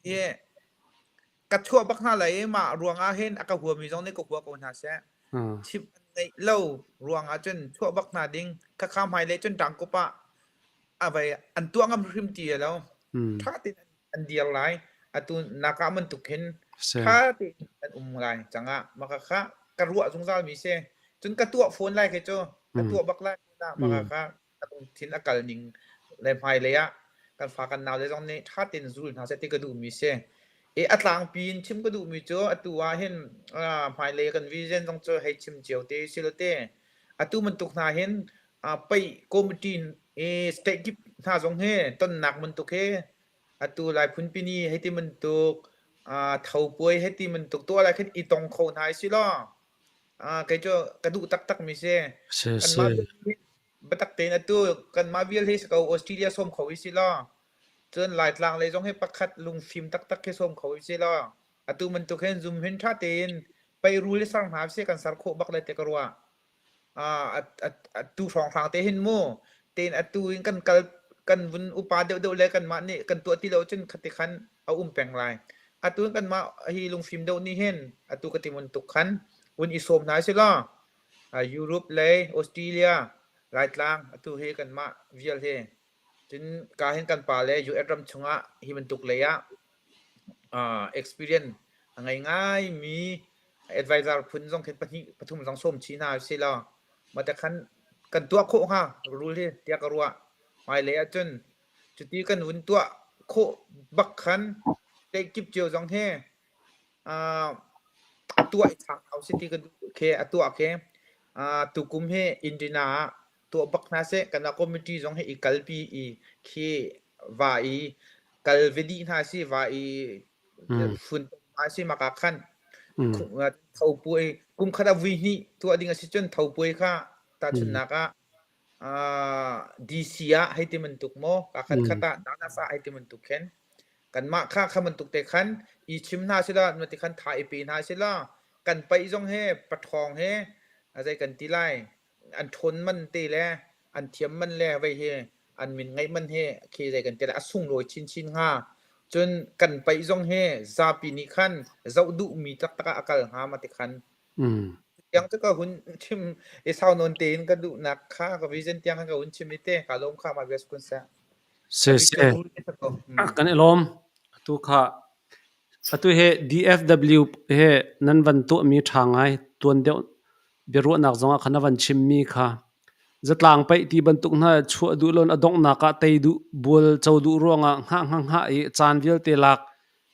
Hi ka chuah bak hna lai i mah ruang ah hin a ka huami zong nih ka hua ko hna seh. Chimh an ngeih lo ruang ah cun chuah bak hna ding. Khakha hmailei cun ṭangkup ah a vai an tuah ngam hrim ti lo. Ṭha tein an dir lai. Atu naka bantuk hin ṭha tein an um lai cangah maka kha ka ruah zungzal mi si. Cun ka tuah fawn lai khi cu ka tuah bak lai maka kha ka lungthin a kal ning le hmailei ah kan fa kan nau le zong nih ṭha tein zul hna seh ti ka duh mi si. I a tlangpi in chim ka duhmi cu atu ah hin hmailei kan vision zong cu hei chim cio te si lo te. Atu bantuk hna hin paih committee i state kip hna zong hi tonnak bantuk hi atu Lai phunpi ni hei ti bantuk tho puai hei ti bantuk tuah lai khin i tong kho hna si law kei cu ka duh taktak mi si. Si Kanmah si. biatak tein atu kanmah vial hi si ko Australia sawm kho i si law Cun Laitlang lei zong hi pakhat lungfim taktak khi sawm kho usih law atu bantuk hin zum hin ṭha tein peirul i ser hna usih kan ser khawh bak lai ti ka ruah. Atu hrawnghrang te hin mu tein atu in kan kal kan vun upa deuhdeuh le kanmah nih kan tuah ti lo cun khati khan a um peng lai. Atu in kanmah hi lungfim deuh nih hin atu ka ti bantuk khan vun i sawm hna usih law Europe lei Australia Laitlang atu hi kanmah vial hi Cun ka hin kan pa le US ram chungah hi bantuk lei ah experience a ngei ngaimi advisor phun zong khin pahnih pathum zong sawm chih hna usih law mah te khan kan tuah khawh hnga rule hi tiah ka ruah. Hmailei ahcun cuti kan vun tuah khawh bak khan state kip cio zong hi a tuah i chang hau si ti ka duh khi a tuah khi tukum hi Indiana ah tuah bak hna seh kan committee zong hi i kalpi i khi va i kal ve dih hna si va i fun hna si maka khan tho puai kum khat ah vui hnih tuah ding a si cun tho puai kha tahchunhnak ah DC ah hei ti bantuk maw ka khat khat ah Dallas ah hei ti bantuk khin kanmah kha kha bantuk te khan i chim hna sila ti khan tha i pe hna sila kan paih zong he pathawng he azai kan ti lai an ṭhawn man te le an thiam man le vei hi an min ngeih man hi khi zei kan ti lai a sunglawi chinchin hnga. Cun kan paih zong hi zapi nih khan zoh duhmi taktak ah a kal hnga ma ti khan. Tiang cu ka hun chim i sau nawn tein ka duhnak kha ka vision tiang khan ka hun chim i te ka lawm kha ma bia kun seh. Se se. Kan i lawm. Atu kha Atu hi DFW he nan van tuahmi ṭha ngai tuan deuh biaruahnak zongah khan na van chimmi kha zatlang paih ti bantuk hna chuah duh loin a donghnak ah tei duh bual co duh ruangah hngah hngah hngah i caan vialte lak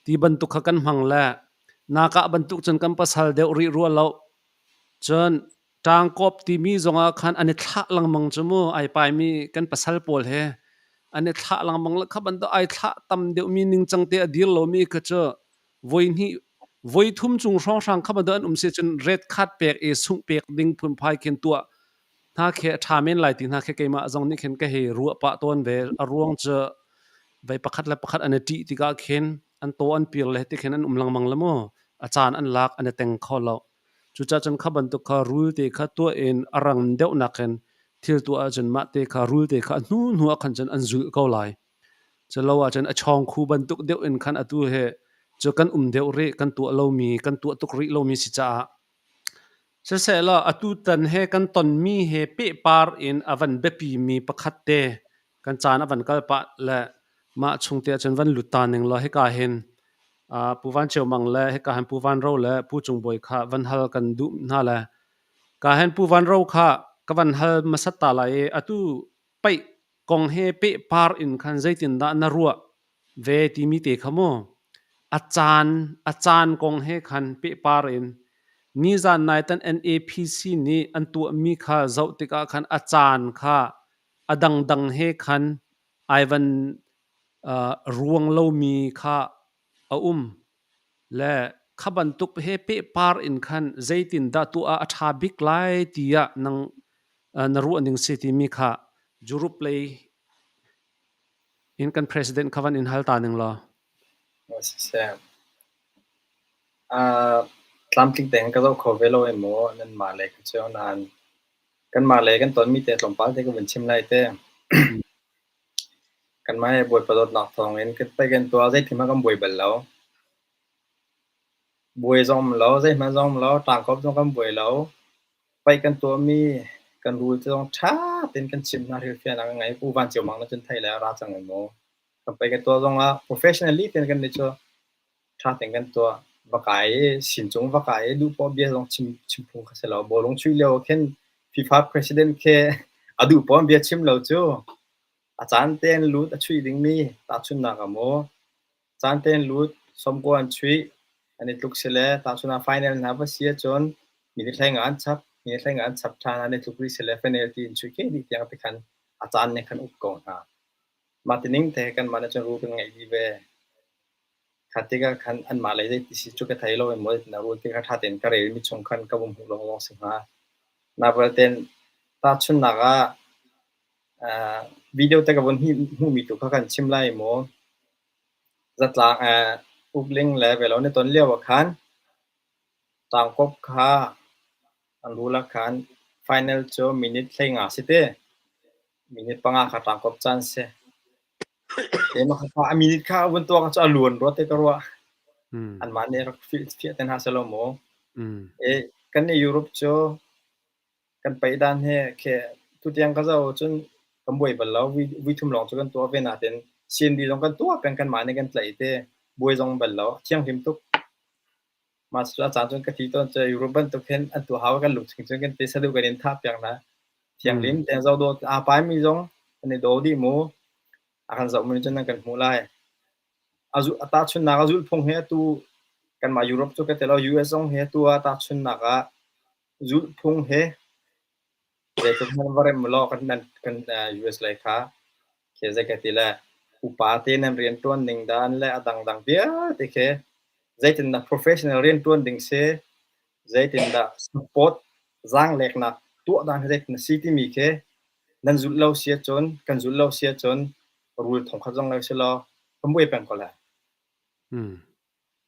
ti bantuk kha kan hmang le nakah bantuk cun kan pasal deuh rih rua lo. Cun Ṭangkawp timi zongah khan an i thlah lengmang cu mu ai paimi kan pasal pawl he an i thlah lengmang le kha bantuk ai thlah tam deuhmi ningcang te a dir lomi kha cu voi hnih voi thum cung hrawnghrang kha bantuk an um si cun red card pek i sungh pek ding phunphai khin tuah hna khi a ṭha men lai ti hna khi keimah zong nih khin ka hei ruah pah tawn ve. A ruang cu vei pakhat le pakhat an i ṭih tikah khin an taw an pir le ti khin an um lengmang le mu a caan an lak an i teng kho lo. Cucaah cun kha bantuk kha rul te kha tuah in a rang deuhnak in thil tuah ahcun mah te kha rul te kha a hnu hnu ah khan cun an zulh ko lai. Culo ahcun a chawngkhu bantuk deuh in khan atu hi cu kan um deuh rih, kan tuah lomi, kan tuah tuk rih lomi si caah Sisehla atutan he kan tonmi he pehpar in a van biapimi pakhat te kan caan a van kal pah le mah chung te ahcun van lut ta ning law hika hin Pu Van Ceu Mang le hika hin Pu Van Ro le Pu Cung Bawi kha van hal kan duh hna le ka hin Pu Van Ro kha ka van hal hmasat ta lai i atu paih kong he pehpar in khan zeitindah na ruah ve timi te kha mu a caan a caan kong he khan pehpar in nizan nai tan NAPC nih an tuahmi kha zoh tikah khan a caan kha a dangdang he khan ai van ruang lomi kha a um le kha bantuk he pehpar in khan zeitindah tuah ah a ṭha bik lai tiah nang na ruah ning si timi kha Europe lei in kan president kha van in hal ta ning law. Siseh. Tlamtling tein ka zoh kho ve lo i maw nanmah lei kha cu nain kanmah lei kan tonmi te tlawmpal te ka vun chim lai te. Kanmah he Bawipa dawtnak thawngin kan pei kan tuah zeithil hmanh kan buai bal lo. Buai zong um lo, zeihmanh zong um lo, tlangkawp zong kan buai lo. Paih kan tuahmi kan rul te zong ṭha tein kan chimh hna, hrilhfiahnak kan ngei. Pu Van Ceu Mang na cun thei le a ra cang i maw. Kan paih kan tuah zongah professionally tein kan nih cu ṭha tein kan tuah. Va kai i sincung va kai i duh poah bia zong chim chim phung kha si lo. Bawlung chuih lio ah khin FIFA president khi a duh poah bia chim lo cu a caan tein lut a chuih dingmi tahchunhnak ah maw caan tein lut. Sawmkua an chuih. An i tluk si le tahchun ah final hna va si ahcun minute hlei nga an chap. Minute hlei nga an chap ṭhan an i tluk rih si le penalty in chuih ke dih tiang te khan a caan nih khan uk ko hna. Mah tining te kanmah nih cun rule kan ngeih dih ve. Kha tikah khan anmah lei zeiti si cu ka thei lo i maw na rule ti kha ṭha tein ka relmi chung khan ka vung hmuh lawnglawng si hnga. Navelten tahchunhnak ah uh, video te ka vun hmuhmi tu kha kan chim lai maw? Zatlang uh, ukling le velo ni ton lio ah khan tlangkop kha an rule ah khan final cu minute 15 si te. Minute panga kha tlangkop caan si. A minute kha vun tuak cu a luan rua te ka ruah. Anmah nih rak fiah te hna selaw maw. E kan nih Europe cu kan paih dan he khe tutiang ka zoh cun kan buai bal lo. Vui thum lawng cu kan tuah ve nain CND zong kan tuah peng kanmah nih kan tlaih te buai zong bal lo. Thianghlim tuk. Mah cu a caan cun ka ti tawn cu Europe bantuk hin an tuah hau kan lungching cun kan ti saduh kan in thah piak hna. Thianghlim tein zoh dawh aa paimi zong an i daw dih mu. A kan zoh mu cun nan kan hmuh lai. A zu a tahchunhnak a zulhphung hi atu kanmah Europe cu ka ti lo US zong hi atu ah tahchunhnak ah zulhphung hi Zeitluk hmanh va rem ulaw kan nan kan US lei kha khi zei ka ti le upa te nan rianṭuan ning dan le a dangdang vialte khi zeitindah professional rianṭuan ding si, zeitindah support zaangleknak tuah dan hi zeitin a si timi khi nan zulh lo si ahcun kan zulh lo si ahcun rul thongkhat zong lo si law kan buai peng ko lai.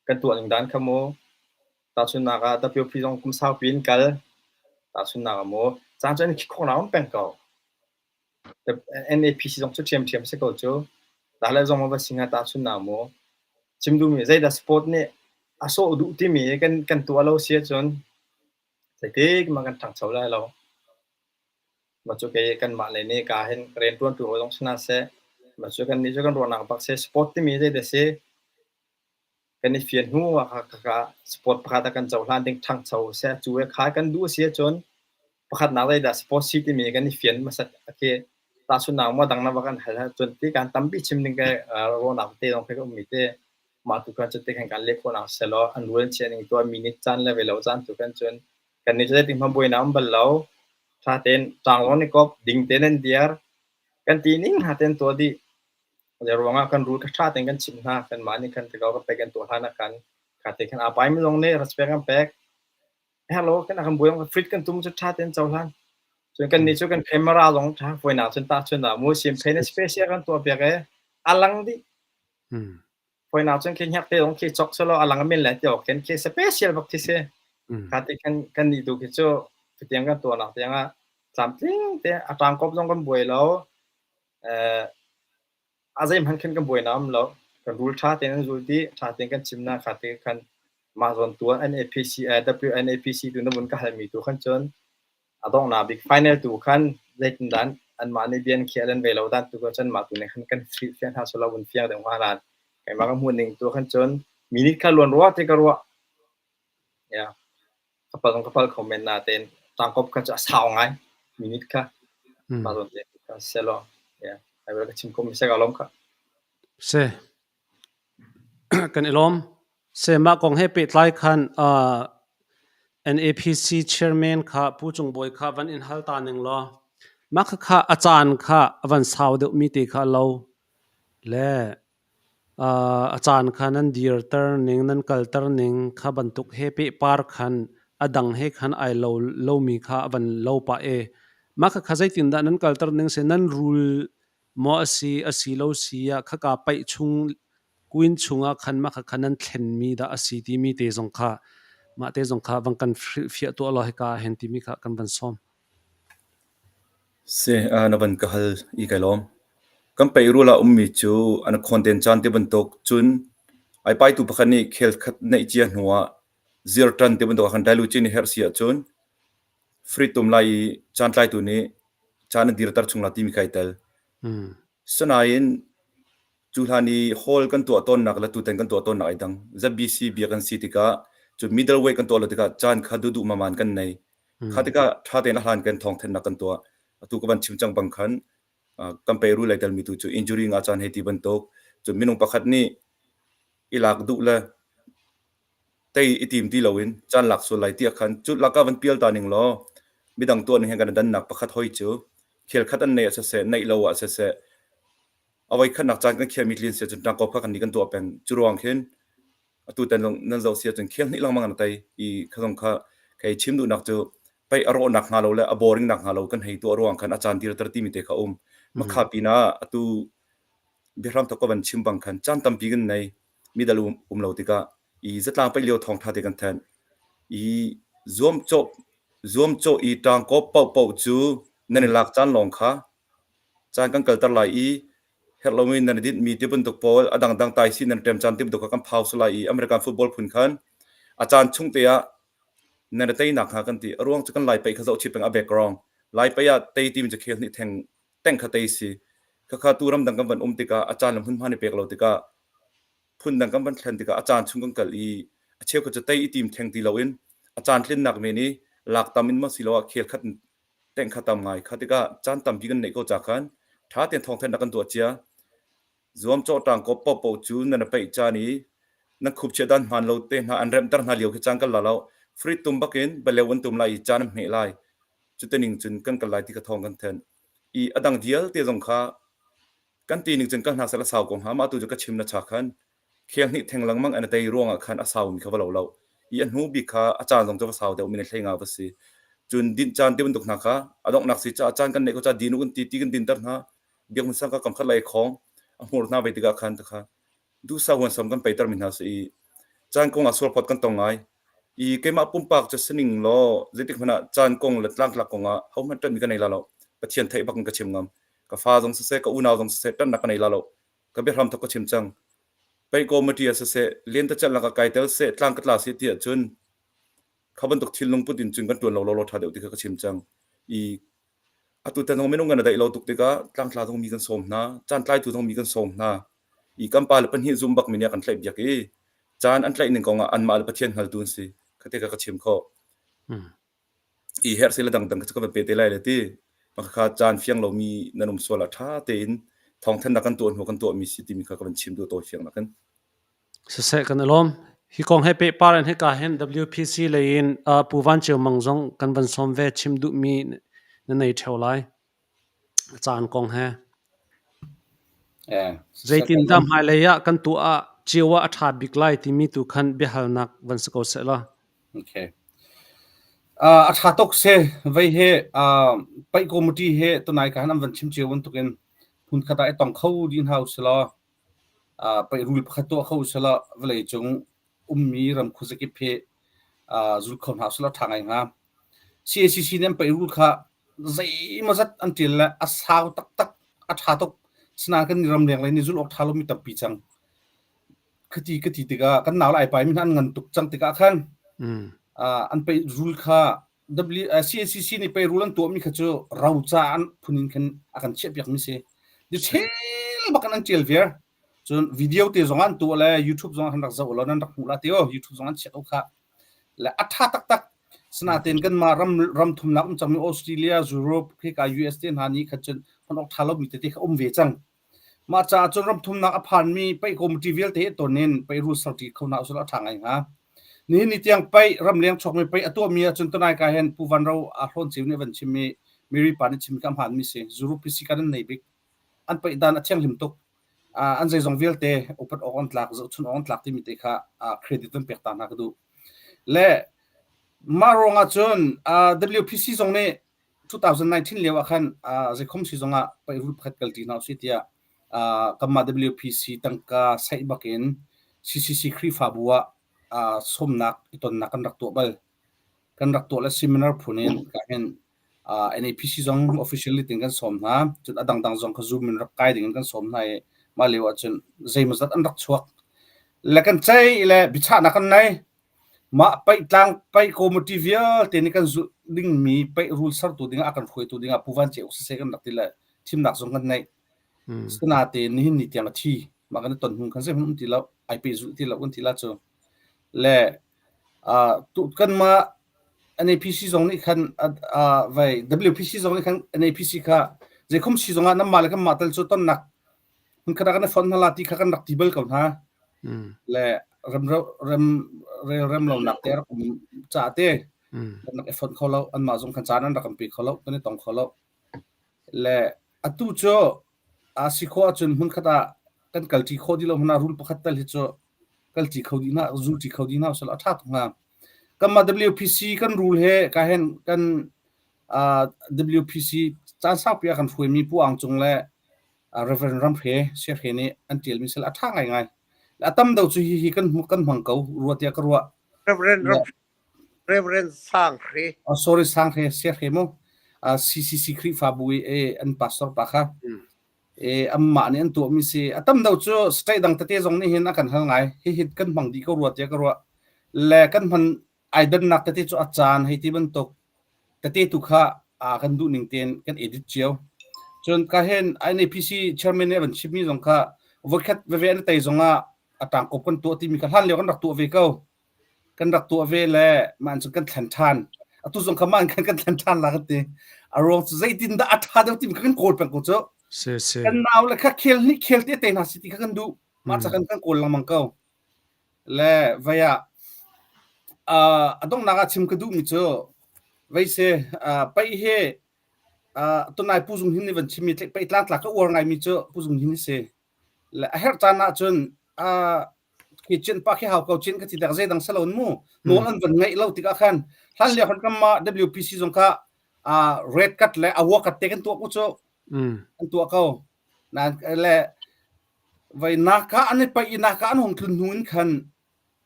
Kan tuah ning dan kha mu. Tahchunhnak ah WP zong kum saupi in kal. Tahchunhnak ah mu. Caan cu an khik khawh um peng ko. NAPC zong cu ṭhiamṭhiam si ko cu. Dah le zong va si hnga tahchunhnak mu. Chim duhmi zeidah sport nih a sawh duh timi kan kan tuah lo si ahcun zeitik mah kan ṭhangcho lai lo. Mah cu kei kanmah lei nih ka hin rianṭuantu hawi zong si hna seh, mah cu kannih cu kan ruahnak bak si. Sport timi zeidah si? Kan i fian hnu ah khakha sport pakhat ah kan cohlan ding ṭhangcho seh cu he kha kan duh a si ahcun pakhatnak zeidah sport si timi kan i fian hmasat a khi tahchunhnak maw dang na va kan hal ahcun ti kan tampi chim ding ke ruahnak te zong khi ka ummi te mah tu khan cu ti khan kan leh khawhnak selaw an rul an chia ning tuah minute caan le ve lo caan tu kan cun kan nih cu zeitik hmanh buainak um bal lo ṭha tein ṭang ni kop ding tein an diar kan ti ning hna tein tuah dih Zei ruangah kan rul kha ṭha tein kan chimh hna. Kanmah nih khan tikaw kan pek kan tuah hlan ah khan kha te khan aa paimi zong nih respect kan pek. Hello kan kan buai frit kan tum cu ṭha tein cohlan. Cun kan nih cu kan camera zong ṭha fawinak cun tahchun ah mu sim phe na special kan tuah piak e a lang dih. Fawinak cun khi hngak te zong khi chok selo a lang min le ti awk khin khi special bak khi si. Kha te khan kan nih tu khi cu tiang kan tuahnak tiang ah tlamtling te a ṭang kop zong kan buai lo. Eh a zeihmanh khin kan buainak um lo. Kan rul ṭha tein an zul dih, ṭha tein kan chim na kha te khan mah zawn tu NAPC eh WNAPC tu na vun ka halmi tu khan cun a donghnak bik final tu khan zeitindah anmah nih bia an khiah an ve lo dan tu cun mah tu nih khan kan fiang hna selaw vun fiang deuh hnga nain keimah ka hmuh ning tu khan cun minute kha luan rua ti ka ruah. Yeah. Ka pal ka pal kho men natein tangkop kha cu a sau ngai minute kha mah zawn te kha selaw yeah ai ka chim ko mi se ka lom kha Se kan i lawm. Se mah kong he pehtlai khan uh, NAPC chairman kha Pu Cung Bawi kha van in hal ta ning law mah kha kha a caan kha a van sau deuh mi te kha lo le A caan kha nan dirter ning, nan kalter ning kha bantuk he pehpar khan a dang he khan ai lo lomi kha a van lo pah i mah khakha zeitindah nan kalter ning si nan rul maw a si, a si lo si ah khaka paih chung queen chungah khan mah khakha nan thlenmi dah a si timi te zong kha mah te zong kha van kan hrilhfiah tuah law hika ah hin timi kha kan van sawm. Si, na van ka hal i kai lawm. Kan peih rul ah ummi cu an khawn caan ti bantuk cun ai paitu pakhat nih khel khat neih cia hnu ah zir ṭan ti bantuk ah khan dilucin nih herh si ahcun free tum lai i caan tlaitu nih caan an dirter chung la timi kai tel. Sinain Cu hlan i hall kan tuah tawnnak le tutan kan tuah tawnnak ai dang. ZBC bia kan si tikah cu middleweight kan tuah lo tikah caan kha duhduh maman kan nei. Kha tikah ṭha tein a hlan kan thawngthanhnak kan tuah. Atu ka van chim cang bang khan kan pei ru lei telmi tu cu injury nga caan hei ti bantuk. Cun minung pakhat nih i lak duh le tei i tim ti loin caan lak sual lai tiah khan cu lakah van pial ta ning law midang tuah ning he kan i dannak pakhat hoi cu khel khat an neih ah siseh neih lo ah siseh a voi khatnak caan kan khiahmi tlin sia cun ṭangkawp kha kan nih kan tuah peng. Cu ruang khin atu tan zong nan zoh sia cun khel hnih lengmang an tei i kha zong kha kei chim duhnak cu pei a rawhnak hnga lo le a boring nak hnga lo kan hei tuah ruang khan a caan dirter timi te kha um. Makha pinah atu biahram thok ka van chim bang khan caan tampi kan nei midal um, um lo tikah i zatlang paih lio thawngtha te kan thanh i zuamcawh zuamcawh i ṭangkawp paohpaoh cu nan i lak caan lawng kha caan kan kalter lai i herh lomi nan i dinhmi ti bantuk pawl a dangdang taisi nan ṭem caan ti bantuk kha kan phau su lai i American football phun khan a caan chung te ah nan i teinak hnga kan ti. A ruang cu kan Lai paih kha zoh chih peng a background. Lai paih ah tei timi cu khel nih theng teng kha tei si. Khakha tu ramdang kan van um tikah a caan le hmunhma ni pek lo tikah phundang kan van thlen tikah a caan chung kan kal i a cheukhat cu tei i tim theng ti loin a caan tlinnak men i lak tam in ma siloah khel khat teng kha tam ngai. Kha tikah caan tampi kan neih ko ca khan ṭha tein thawngthanhnak kan tuah cia. Zuamcawh ṭangkawp paohpaoh cu nan i peih caan i nan khupchia dan hmaan lo te hna an remhter hna lio khi caan kan la lo. Frit tum bakin baleu an tum lai i caan an hmeh lai. Cuti cun kan kal lai ti kha thawng kan thanh. I a dang vialte zong kha kan ti ning cun kal hna seh la sau ko hnga. Mah tu cu ka chim na cha khan khel hnih theng lengmang an i tei ruangah khan a saumi kha va lo lo. I a hnu bik kha a caan zong cu va sau deuh mi hlei nga va si. Cun dinh caan ti bantuk hna kha a donghnak si caah caan kan neih ko caah din u kan ti ti kan dinter hna. Biakinn sang kha kam khat lei khawng a hmur hna ve tikah khan kha duhsah huansam kan peiter mi hna si i caan kong ah sualphawt kan tong ngai. I keimah pumpak cu sining law zeitik hmanh ah caan kong le tlangtlak kong ah hohmanh ṭanhmi ka nei la lo. Pathian theih bak in ka chim ngam. Ka fa zong siseh, ka unau zong siseh ṭanhnak ka nei la lo. Ka biahram thok ka chim cang. Pei committee ah siseh, lentecelh nak ah kai tel seh, tlang ka tla seh ti ahcun kha bantuk thinlung put in cun kan ṭuan lo law law ṭha deuh ti kha ka chim cang. I atu tan zong minung kan i daih lo tuk tikah tlangtla zong mi kan sawm hna, caantlaitu zong mi kan sawm hna. I kan pa le pahnih zum bak mi nih a kan tlaih biak i caan an tlaih ning kong ah anmah le Pathian hngaltu an si. Khate ka ka chim khawh. I herh se le dangdang ka van pe te lai le ti. Makha caan fiang lomi nan um sual ah ṭha tein thawngthanhnak kan tuah hnu kan tuahmi si timi kha ka van chim duh tawi fiang nakin. Siseh kan i lawm. Hi kong he pehpar in hika hin WPC lei in uh, Pu Van Ceu Mang zong kan van sawm ve chim duhmi na nei ṭheo lai. Caan kong he. Eh, Zeitindah hmailei ah kan tuah ah cio ah a ṭha bik lai timi tu khan biahalnak van si ko seh law. Okay. Uh, a ṭha tuk si. Vei he uh, paih committee he tunai ka han an van chim cio bantukin hmun khat ah i tong kho dih hna usih law uh, paih rul pakhat tuah kho usih law vawlei cung ummi ram khuazakip he uh, zul kho hna usih law ṭha ngai hnga. CACC nih an paih rul kha zeimawzat an ṭial le a sau taktak a ṭha tuk. Sinain kan ramleng lei nih zulh awk ṭha lomi tampi cang. Khati ka ti tikah kan nau le ai paimi hna an ngan tuk cang tikah khan uh, an paih rul kha W, uh, CACC nih paih rul an tuahmi kha cu roca an phun in khan a kan chiahpiakmi si. Detail bak in an ṭial viar. Cun video te zong an tuah le YouTube zong an rak zoh law nan rak hmuh la te o YouTube zong an chiah ko kha. Le a ṭha taktak. Sinain kanmah ram ram thumnak um cangmi Australia, Europe, khika US te hna nih khan cun hman awk ṭha lomi tete kha um ve cang. Mah caah cun ram thumnak a phanmi paih committee vialte hi ton in paih rul serṭi kho hna usih law a ṭha ngai hnga. Nihin ni tiang paih ramleng chuakmi paih a tuahmi ahcun tunai ka hin Pu Van Ro aa hlawn ceu nih a van chimmi Mary pa nih chimmi kha a hmaanmi si. Zuru PC kan an nei bik. An paih dan a thianghlim tuk. Uh, an zeizong vialte upat awk an tlak, zohchun awk an tlak timi te kha uh, credit van pek ta hna ka duh. Le mah ruangah cun uh, WPC zong nih 2019 lio ah khan uh, zeikhom si zongah paih rul pakhat kalṭi hna usih tiah uh, kanmah WPC tangka saih bakin CCC Khrihfabu ah uh, sawmnak i tonnak kan rak tuah bal. Kan rak tuah le seminar phun in ka hin uh, NAPC zong officially tin kan sawm hna. Cun a dangdang zong kha Zoom in rak kai ding in kan sawm hna i mah lio ah cun zeimawzat an rak chuak. Le kan ceih le biachahnak kan nei. Mah paih tlang paih committee vialte nih kan zulh dingmi paih rul sertu dingah a kan hruaitu dingah Pu Van Ceu siseh kan rak ti le thimnak zong kan neih. Sinatein nihin ni tiang a thi. Mah kan i ton hnu khan zeihmanh um ti lo, ai pehzulh ti lo kan ti la cu. Le uh, tu kanmah NAPC zong nih khan uh, vai WPC zong nih khan NAPC kha zeikhom si zongah nanmah le kanmah tal cu tonnak hmunkhat ah kan i fonh hna la ti kha kan rak ti bal ko hna. Le rem rem rel rem lo nak te rak um ca te kan rak i fonh kho lo anmah zong khan caan an rak kan pe kho lo kan i tong kho lo le atu cu a si khawh ahcun hmunkhat ah kan kalṭi khawh dih lo hmanh ah rul pakhat tal hi cu kalṭi kho dih hna zulṭi kho dih hna usih law a ṭha tuk hnga. Kanmah WPC kan rul he ka hen kan uh, WPC caan saupi ah kan hruaimi Pu Ang Cung le uh, Reverend Ramhre Siahre nih an ṭialmi sal a ṭha ngaingai. A tam deuh cu hi hi kan kan hmang ko rua tiah ka ruah. Reverend Reverend Sang Hre. Oh, sorry Sang Hre Siahre mu. Uh, CCC Khrihfabu i an pastor pa kha. E ammah nih an tuahmi si. A tam deuh cu state dang tete zong nih hin a kan hal ngai. Hihi kan hmang dih ko rua tiah ka ruah. Le kan hman ai dannak tete cu a caan hei ti bantuk tete tu kha a kan duh ning tein kan edit cio. Cun ka hen NAPC chairman nih a van chimmi zong kha voikhat veve an tei zong ah a tangkop kan tuah timi kha hlan lio kan rak tuah ve ko. Kan rak tuah ve le mah cun kan thlen ṭhan. Atu zong kha mah khan kan thlen ṭhan la kan ti. A ruang cu zeitin dah a ṭha deuh timi kha kan kawl peng ko cu. Si si. Kan nau le kha khel nih khel te te hna si ti kha kan duh. Mah ca kan kan kawl lengmang ko. Le vei ah uh, a donghnak ah chim ka duhmi cu vei se uh, paih hi uh, tunai Pu Zung Hin nih van chimmi paih tlangtlak ka uar ngaimi cu Pu Zung Hin hi si. Le a herh caan ahcun uh, khi chin pa khi hau ko chin ka ti tak zeidang salon mu nawl an van ngaih lo tikah khan hlan lio khan kan mah WPC zong kha uh, red cut le awa cut te kan tuah ko cu an tuah ko nan le vai naka an i pai i naka an hong tlun hnu in khan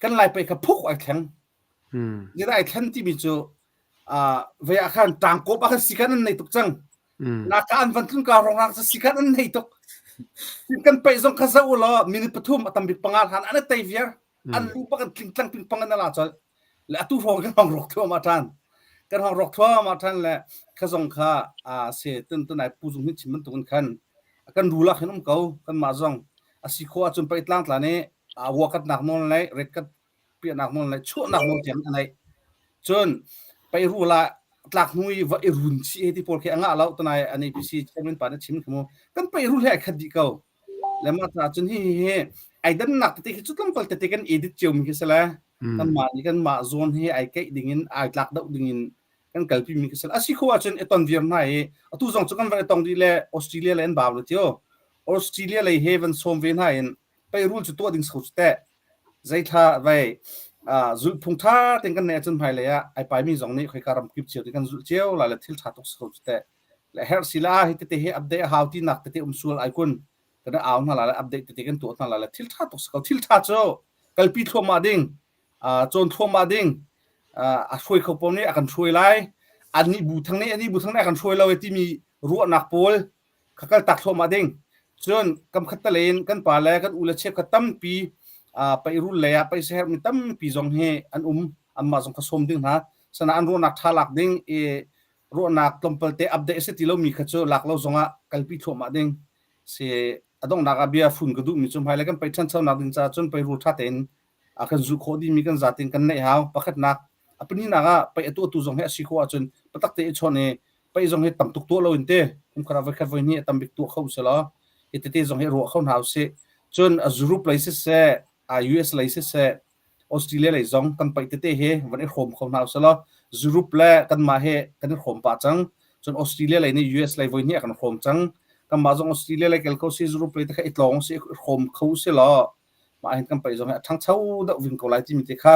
kan lai pai kha phuk ai thleng Zeidah ai thlen timi cu uh, vei ah khan ṭangkawp ah khan sikan an nei tuk cang. Naka an van tlun ka rong cu sikan an nei tuk. Kan paih zong kha zoh u law minute pathum a tam bik panga hlan an i tei viar. An lu bak an tling tlang ping pang an ala chol. Le atu hrawng kan hong rok thuam ah ṭhan. Kan hong rok thuam ah ṭhan le kha zong kha a se tun tunai pu zung hin chim bantukin khan kan rul ah khan um ko kan mah zong a si khawh ahcun paih tlang tla nih a wakatnak nawl le retkat piahnak nawl le chuahnak nawl tiang a neih. Cun peirul ah tlak hnu i va i run chih he ti pawl khi a ngah lo tunai an APC chairman pa na chim khi mu kan peirul he ai khat dih ko le mah caah cun hi hi ai dannak tete khi cu tlawmpal tete kan edit cio mi khi si le kan mah nih kan mah zawn hi ai keih ding in ai tlak deuh ding in kan kalpi mi khi si a si kho ahcun i ton viar hna i atu zong cu kan van i tong dih le Australia le an bau le tio Australia lei he van sawm ve hna in peirul cu tuah ding so cu teh Zeithla vei zulhphung ṭha tein kan neih ahcun hmailei ah ai paimi zong nih khoika ram kip cio ti kan zulh cio lai le thil ṭha tuk si ko cu teh. Le herh si le ah hi tete hi update a hau tinak tete um sual ai kun kan i au hna lai le update tete kan tuah hna lai le thil ṭha tuk si ko. Thil ṭha cu kalpi thluahmah ding, cawn thluahmah ding, a hruai kho pawl nih a kan hruai lai. Annih bu thang nih anih bu thang nih a kan hruai lo e timi ruahnak pawl kha kal tak thluahmah ding. Cun kam khat tale in kan pa le kan u le cheukhat tampi paih rul lei ah paih siaherhmi tampi zong hi an um. Anmah zong kha sawm ding hna. Sana an ruahnak ṭha lak ding i ruahnak tlawmpal te update a si ti lomi kha cu lak lo zongah kalpi thluahmah ding. Si a donghnak ah bia fun ka duhmi cu hmailei kan paih ṭhanchonak ding caah cun paih rul ṭha tein a kan zulh khawh dingmi kan zatin kan neih hau. Pakhatnak a pahnihnak ah paih a tuahtu zong hi a si khawh ahcun patak te i chawnh i paih zong hi tam tuk tuah lo in te kum khat ah voikhat voihnih a tam bik tuah kho usih law hi tete zong hi ruah kho hna usih. Cun a Europe lei siseh, a US lei siseh, Australia lei zong kan paih tete hi van i hrawm kho hna usih law Europe le kanmah he kan i hrawm pah cang. Cun Australia lei nih US lei voihnih a kan hrawm cang. Kanmah zong Australia lei kel kho si, Europe lei te kha i tlawng usih, i hrawm kho usih law mah hin kan paih zong hi a ṭhangcho deuh ving ko lai timi te kha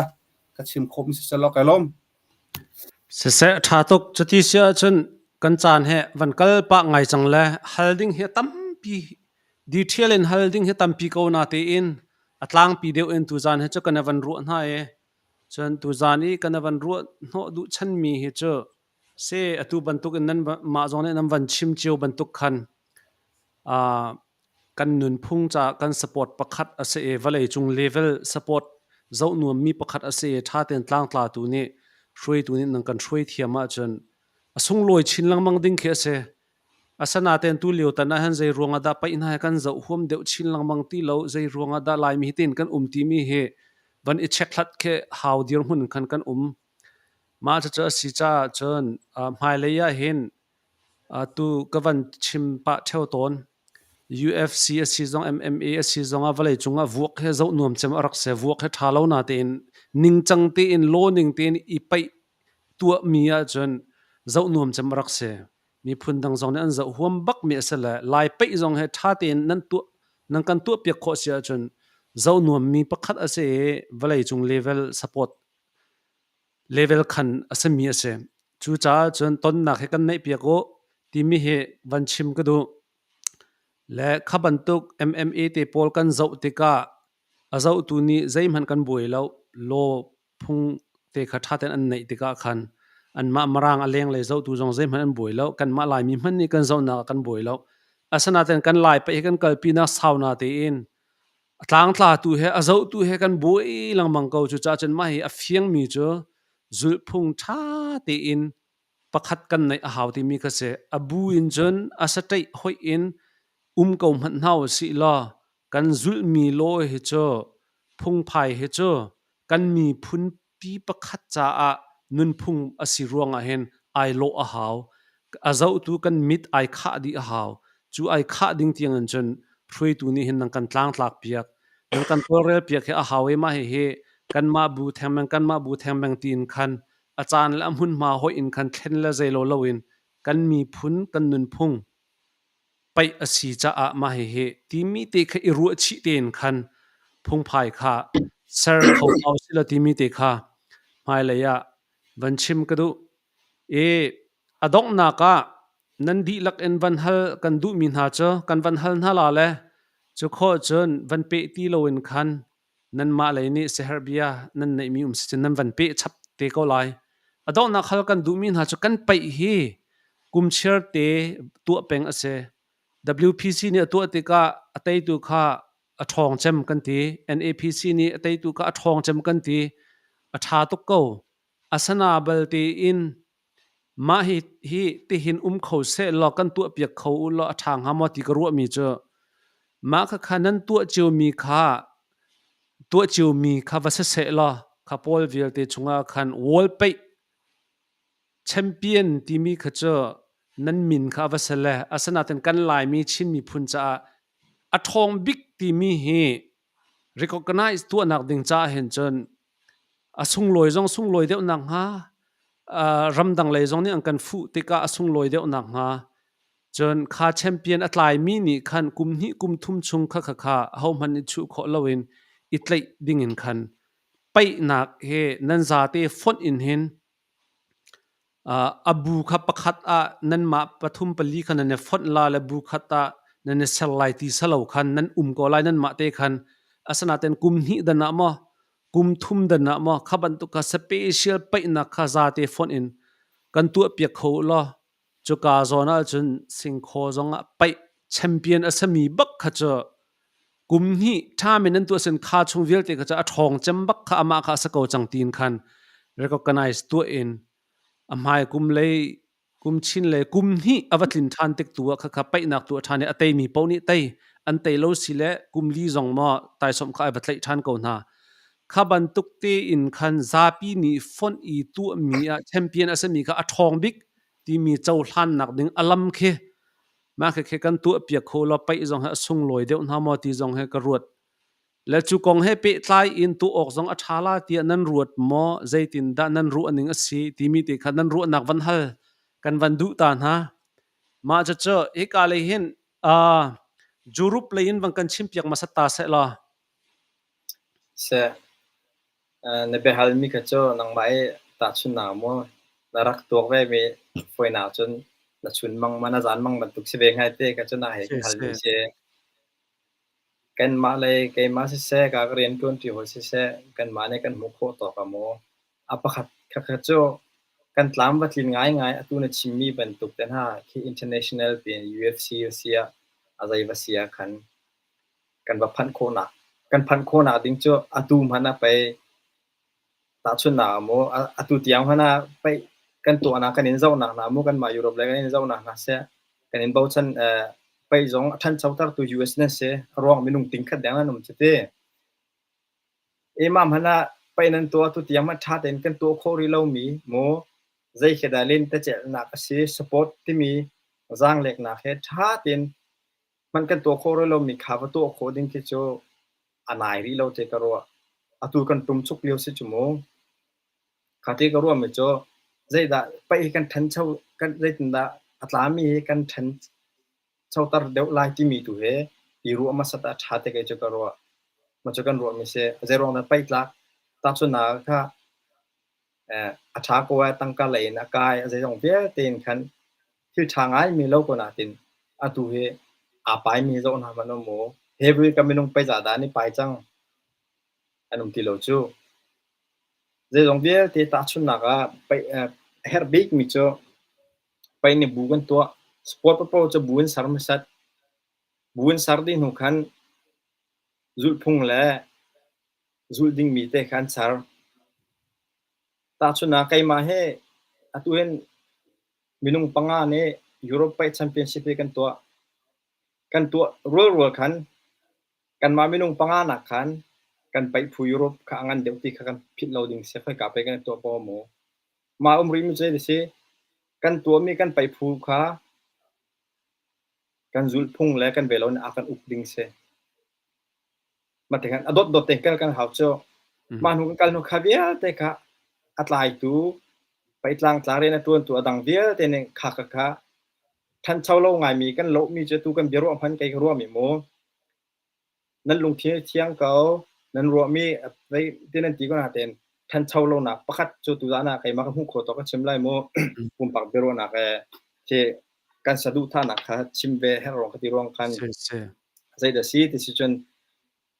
ka chim khawhmi siseh law kai lawm. Siseh ṭha tuk. Cuti si ahcun kan caan he van kal pah ngai cang le hal ding hi a tampi detail in hal ding hi tampi ko na tein a tlangpi deuh in tuzaan hi cu kan i van ruah hna i cun tuzaan i kan i van ruah hnawh duh chanmi hi cu se atu bantuk in nan mah zong nih nan van chim cio bantuk khan uh, kan nunphung caah kan support pakhat a si i vawleicung level support zoh nuammi pakhat a si i ṭha tein tlangtlatu nih hruaitu nih nan kan hruai thiam ahcun a sunglawi chin lengmang ding khi a si. Asinain tu lio tan ahhin zei ruang ah dah paih hna hi kan zoh huam deuh chin lengmang ti lo, zei ruang ah dah Laimi hi tiin kan um timi hi van i chekhlat khi hau dirhmun khan kan um. Mah cucu a si caah cun hmailei ah hin Atu ka van chim pah ṭheo tawn. UFC a si zong MMA a si zong ah vawlei cung ah vuak he zoh nuam cem a rak si. Vuak he ṭha lo natein ningcang tein law ning tein i paih tuahmi ahcun zoh nuam cem a rak si. Miphun dang zong nih an zoh huam bakmi a si le Lai paih zong he ṭha tein nan tuah nan kan tuahpiak khawh si ahcun zoh nuammi pakhat a si i vawleicung level support level khan a simi a si. Cucaah cun tonnak hi kan neihpiak u timi hi van chim ka duh. Le kha bantuk MMA te pawl kan zoh tikah a zohtu nih zeihmanh kan buai lo. Law phung te kha ṭha tein an neih tikah khan anmah Mirang a lenglei zohtu zong zeihmanh an buai lo. Kanmah Laimi hmanh nih kan zohnak ah kan buai lo. Asinain kan Lai paih hi kan kalpinak sau na tein a tlangtlatu he a zohtu he kan buai lengmang ko. Cucaah cun mah hi a fiangmi cu zulhphung ṭha tein pakhat kan neih a hau timi kha si. A bu in cun a saṭeih hoih in um ko hmanh hna usih law kan zulhmi law hi cu phungphai hi cu kan miphun pi pakhat caah nunphung a si ruangah hin ai lawh a hau. A zohtu kan mit ai khah dih a hau. Cu ai khah ding tiang in cun hruaitu nih hin nan kan tlangtlak piak, nan kan tawlrel piak hi a hau i mah hihi kanmah bu thengmang kanmah bu thengmang tiin khan a caan le a hmunhma hoih in khan thlen le zeilo loin kan miphun kan nunphung paih a si caah mah hihi timi te kha i ruahchih tein khan phungphai kha ser kho ko sila timi te kha hmailei ah van chim ka duh. I a donghnak ah nan dihlak in van hal kan duhmi hna cu kan van hal hna la le cu khawh cun van peh ti loin khan nanmah lei nih siaherh bia nan neihmi um si cun nan van peh chap te ko lai. A donghnak hal kan duhmi hna cu kan paih hi kum chiar te tuah peng a si. WPC nih a tuah tikah a teitu kha a ṭhawng cem kan ti. NAPC nih a teitu kha a ṭhawng cem kan ti. A ṭha tuk ko. Asana balte in mah hi hi tihin um kho seh law kan tuahpiak kho u law a ṭha hnga maw ti ka ruahmi cu mah khakha nan tuah ciomi kha tuah ciomi kha va si seh law kha pawl vialte chungah khan wall paih champion timi kha cu nan min kha va si le asinain kan Laimi Chin miphun caah a ṭhawng bik timi hi recognize tuahnak ding caah hin cun a sunglawi zong sunglawi deuh nakhnga ramdang lei zong nih an kan fuh tikah a sunglawi deuh nakhnga cun kha champion a tlaimi nih khan kum hnih kum thum chung kha kha kha ahohmanh nih chuh khawh loin i tlaih dingin khan paihnak he nan zate fonh in hin A bu kha pakhat ah nanmah pathum pali kha nan i fonh la le bu khat ah nan i ser lai ti salo khan nan um ko lai nanmah te khan. Asinain kum hnih dan ah maw kum thum dan ah maw kha bantuk kha special paihnak kha zate fonh in kan tuahpiak kho u law cuka zawn ahcun singkhaw zong ah paih champion a sami bak kha cu kum hnih ṭhami nan tuah sin kha chung vialte kha cu a ṭhawng cem bak kha amah kha a si ko cang tiin khan recognize tuah in a hmai kum lei kum chin le kum hnih a va tlin ṭhan tik tu ah khakha paihnak tuah ṭhan i a teimi paoh nih tei an tei lo si le kum li zong maw taisawmh kha ai va tlaih ṭhan ko hna. Kha bantuk tein khan zapi nih fonh i tuahmi ah champion a simi kha a ṭhawng bik timi cohlannak ding a lam khi mah khekhe kan tuahpiak kho law paih zong hi a sunglawi deuh hna maw ti zong hi ka ruat. Le cu kong he pehtlai in tuah awk zong a ṭha la tiah nan ruat maw? Zeitindah nan ruah ning a si timi te kha nan ruahnak van hal kan van duh ta hna. Mah cucu hika lei hin uh, Europe lei in van kan chimpiak hmasa ta seh law. Seh, Na biahalmi kha cu nangmah i tahchunhnak maw na rak tuak vemi fawinak cun na chunmang ma na zanmang bantuk si ve hnga te kha cu na hei ka halmi si. Kanmah lei keimah siseh, ka ka rianṭuanṭi hawi siseh, kanmah nih kan hmuh khawh tawk ah maw a pakhat khakha cu kan tlam va tlin ngaingai atu na chimmi bantuk te hna khi international piin UFC a si ah a zei va si ah khan kan va phanh khawhnak kan phanh khawhnak ding cu atu hmanh ah pei tahchunhnak ah maw atu tiang hmanh ah pei kan tuahnak kan in zohnak hna mu kanmah Europe le kan in zohnak hna seh kan in bochan pei zong a ṭhanchotertu US nan si a ruang minung ting khat deng nan um cu ti Imam hmanh ah pei nan tuah atu tiang hmanh ṭha tein kan tuah khawh rih lomi mu zei khi dah lentecelhnak a si support timi zaangleknak he ṭha tein. Hmanh kan tuah khawh rih lomi kha va tuah khawh ding khi cu a nai rih lo te ka ruah. Atu kan ṭumchuk lio si cu mu. Kha ti ka ruahmi cu zeidah paih hi kan ṭhancho kan zeitindah a tlami hi kan ṭhanchoter deuh lai timi tu hi i ruah hmasat ah a ṭha te kei cu ka ruah. Mah cu kan ruahmi si. Zeiruang dah paih tlak tahchunhnak ah kha a ṭha ko ai, tangka lei in a kai, a zeizong vialte in khan thil ṭha ngaimi lo ko natin atu hi aa paimi zoh hna hmanh u mu. Hebrew ka minung pei dah an i pai cang? An um ti lo cu. Zeizong vialte tahchunhnak ah pei, a herh bikmi cu pei nih bu kan tuah. Sport paohpaoh cu bu in ser hmasat. Bu in ser dih hnu khan zulhphung le zulh dingmi te kha an ser. Tahchunhnak keimah hi atu hin minung panga nih Europe Paih Championship hi kan tuah. Kan tuah rualrual khan kanmah minung panga nak khan kan paih phu Europe kha a ngan deuh ti kha kan philh lo ding si khoika pei kan i tuah paoh maw. Mah um rihmi cu zei si kan tuahmi kan paih phu kha kan zulhphung le kan velo nih a kan uk ding si. Mah a dotdot te kal kan hau cu. Mah hnu kan kal hnu kha vialte kha a tlaitu, peitlang tla rian a ṭuantu a dang vialte nih kha kha kha ṭhancho lo ngaimi kan lohmi cu tu kan biaruah hman kei ka ruahmi mu. Nan lungthin hi thiang ko, nan ruahmi ti nan ti ko nain ṭhancho lonak pakhat cu tuzaan ah keimah ka hmuh khawh tawk ka chim lai mu. Pumpak biaruahnak he khi kan saduhthahnak kha chim ve herh ruang ka ti ruang khan zeidah si ti si cun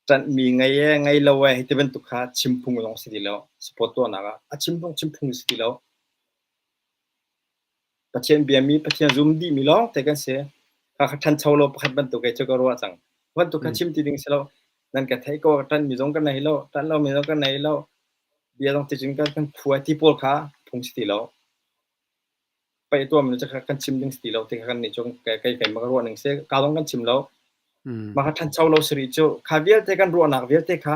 ṭanhmi ngei e ngei lo e hi ti bantuk kha chim phung zong si ti lo support tuahnak ah a chim phung chim phung si ti lo Pathian biami Pathian zum dihmi lawng te kan si kha kha ṭhancho lo pakhat bantuk ke cu ka ruah cang bantuk kha chim ti ding si lo nan ka theih ko ṭanhmi zong kan nei lo ṭanh lomi zong kan nei lo bia zong ti cun kan kan phu ti pawl kha phung si ti lo Paih tuahmi cu kan chim ding si ti lo ti kha kannih cu kei keimah ka ruah ning si. Ka zong kan chim lo. Mah kha ṭhancho lo si rih cu. Kha vialte kan ruahnak vialte kha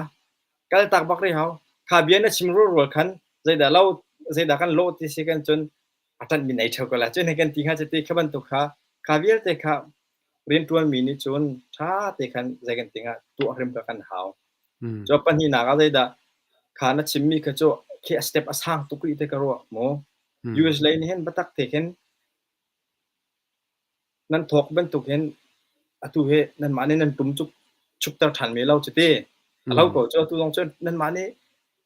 kaltak bak rih hau. Kha bia na chim rualrual khan zeidah lo zeidah kan lawh ti si kan cun a ṭanhmi nei ṭheo ko lai. Cun hei kan ti hnga cu ti kha bantuk kha kha vialte kha rianṭuanmi nih cun ṭha te khan zei kan ti hnga tuah hrim kha kan hau. Cu pahnihnak ah zeidah kha na chimmi kha cu khi a step a sang tuk rih te ka ruah mu. US lei nih hin biatak te khin nan thawk bantuk hin atu hi nanmah nih nan tum cuk chukter ṭhan mi lo cuti. A lo ko cu atu zong cu nanmah nih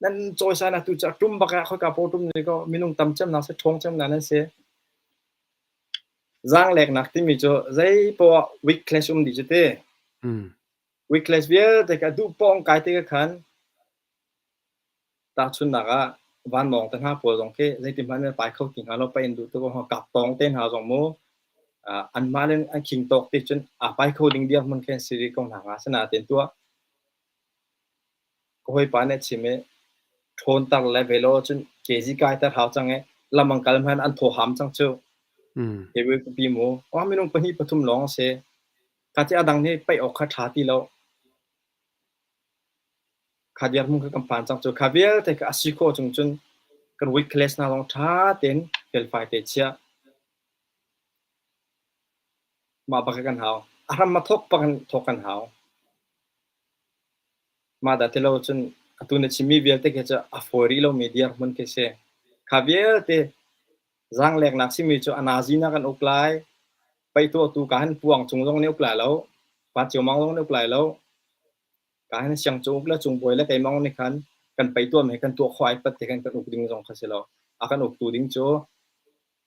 nan cawisan atu cu a tum bak ah khoika paoh tum ni ko minung tam cemnak si ṭhawng cemnak nan si. Zaangleknak timi cu zei poah weak clash um dih cuti. Weak clash vialte kha duh pawng kai te khan Tahchunhnak ah vanlawng te hna pawl zong khi zeiti hmanh in pai kho ti hnga lo, paih in duh tuk kap tawng te hna zong mu anmah le an khing tawk ti cun aa pai kho ding dirhmun khi an si rih ko hna hnga. Asinain tuah ka hawipa nih a chim i ṭhawnter le velo cun kezi kaiter hau cang i lam an kal hmanh an thaw ham cang cu. Hi pipi mu minung pahnih pathum lawng a si. Kha ti a dang nih paih awk kha ṭha ti lo. Kha dirhmun kha kan phan cang cu. Kha vialte kha a si khawh chung cun kan weak class hna zong ṭha tein felfai te chiah. Mah bak hi kan hau. A hram a thawk bak in thawk kan hau. Mah dah ti lo cun atu na chimmi vialte khi cu a fawi rih lomi dirhmun khi si. Kha vialte zaangleknak simi cu a nazi na kan uk lai. Paih tuahtu ka han puang cung zong nih uk lai lo. Pa Ciomang zong nih uk lai lo. Ka hin siangcung le cungbawi le keimah nih khan kan pei tuahmi kan tuah khawh ai pat te khan kan uk ding zong kha si lo. A kan uktu ding cu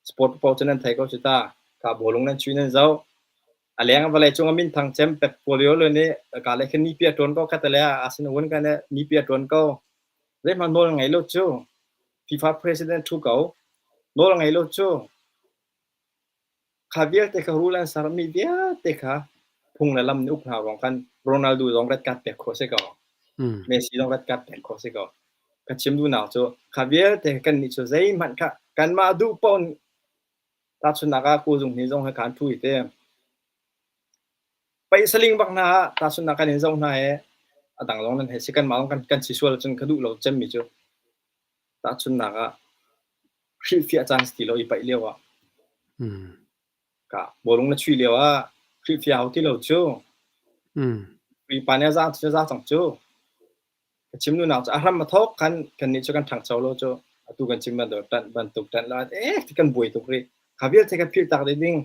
sport paoh cu nan thei ko cu ta. Ka bawlung nan chui nan zoh. A leng vawlei cung a minthang cem Pep Guardiola nih ka le khin nipi a ṭuan ko kha tale asin un kan nipi a ṭuan ko. Zeihmanh nawl ngei lo cu. FIFA president ṭhu ko. Nawl ngei lo cu. Kha vialte kha rul an sermi vialte kha phung le lam nih uk hna ruang khan Ronaldo zong red card pek khawh si ko. Messi zong red card pek khawh si ko. Ka chim duhnak cu kha vialte kannih cu zeihmanh kha kanmah duh paoh in tahchunhnak ah kuzung hni zong he khan ṭhu i te. Paih saling bak hna ah tahchunhnak kan in zoh hna i a dang zong nan hei si kanmah zong kan, kan si sual cun ka duh lo cemmi cu tahchunhnak ah hrilhfiah caan si ti lo i paih lio ah. Ka bawlung na chuih lio ah Khrihfa hau ti lo cu. Khrihfa nih a za cu za cang cu. Ka chim duhnak cu a hram a thawk khan kannih cu kan ṭhangcho lo cu. Atu kan chim bantuk ṭanh bantuk ṭanh lo eh ti kan buai tuk rih. Kha vialte kan philh tak dih ding.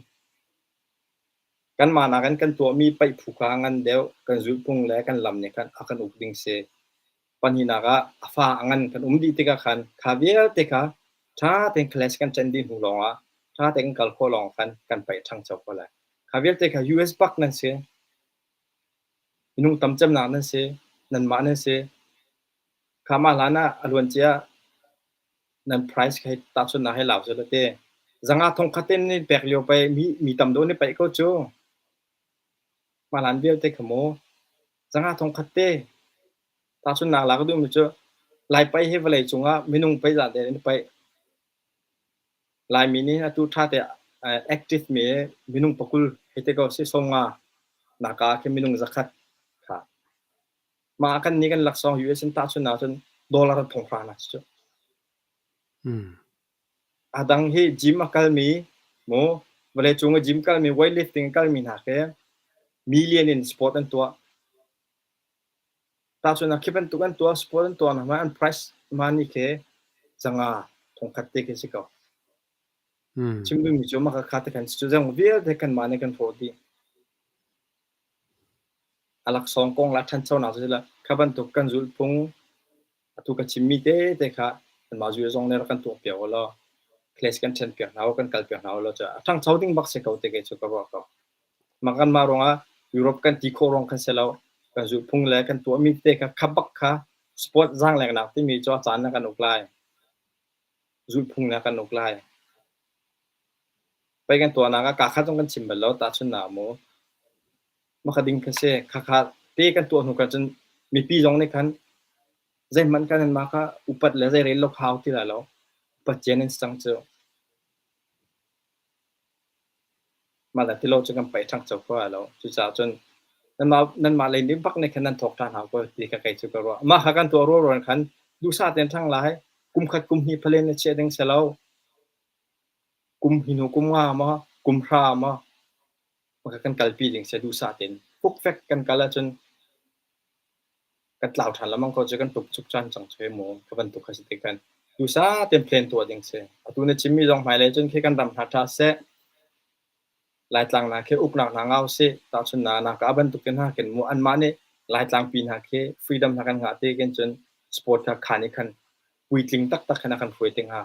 Kanmah nakin kan tuahmi paih phu kha ngan deuh, kan zulhphung le kan lam nih khan a kan uk ding si. Pahnihnak ah a fa a ngan kan um dih tikah khan kha vialte kha ṭha tein class kan ṭen dih hnu lawngah ṭha tein kan kal khawh lawng khan kan paih ṭhangcho kho lai. Kha vialte kha US bak nan si. Minung tam cemnak nan si. Nanmah nan si. Kha mah hlan ah a luancia nan price kha tahchunhnak he lau seh te. Zanga thong khat in ni pek lio pei mi mi tam deuh nih paih ko cu. Mah hlan vialte kha mu. Zanga thong khat te. Tahchunhnak lak duhmi cu Lai paih hi vawlei cungah minung paih zat in paih. Laimi nih atu ṭha te active mi minung pakul hei ti ko si 50 naka ah khin minung 100 kha. Mah kan nih kan laksawng US in tahchun ahcun dollar thong hra na si cu. A dang hi gym a kalmi mu vawleicung i gym kalmi weightlifting a kalmi hna khi million in sport an tuah. Tahchun ah khi bantuk an tuah sport an tuah hna an price money khi zanga thongkhat te khi si ko. Chim duhmi cu mah kha te khan cu zong vialte kan mah nih kan hrawh dih. A laksawng kong le a ṭhanchonak cu kha bantuk kan zulhphung atu ka chimmi tete kha kanmah zul zong nih rak kan tuahpiak u law class kan ṭhenpiak hna u, kan kalpiak hna u law cu a ṭhangcho ding bak si ko ti kei cu ka ruah ko. Mah kanmah ruangah Europe kan ti khawh ruang khan si lo, kan zulhphung le kan tuahmi tete kha kha bak kha sport zaangleknak timi cu a caan na kan uk lai. Zulhphung na kan uk lai. Pei kan tuahnak ah kaa khat zong kan chim bal lo, tahchunhnak mu. Mah ding kha si. Khakha te kan tuah hnu khan cun mipi zong nih khan zeihmanh kan anmah kha upat le zeirel lo hau ti lai lo. Upat cia nan si cang cu. Mah le tilo cu kan paih ṭhangcho kho lai lo. Cucaah cun nanmah nanmah lei nih bak nih khan nan thawk ṭhan hau ko ti kha kei cu ka ruah. Mah kha kan tuah rualrual khan duhsah tein ṭhang lai. Kum khat kum hnih phalen na chiah ding si lo. Kum hi hnu kum nga maw, kum hra maw, mah kan kalpi ding si duhsah tein. Fukfek kan kal ahcun kan tlau ṭhan lengmang ko cu kan tuk cuk ṭhan cang cu mu ka bantuk kha si ti kan duhsah tein plan tuah ding si. Atu na chimmi zong hmailei cun khi kan ram hna ṭha seh. Laitlang hna khi uknak hna ngau sih. Tahchun na na ka bantuk te hna khin mu anmah nih Laitlang pi hna khi freedom hna kan ngah ti khin cun sport kha khan i khan puitling taktak khan a kan hruai te hnga.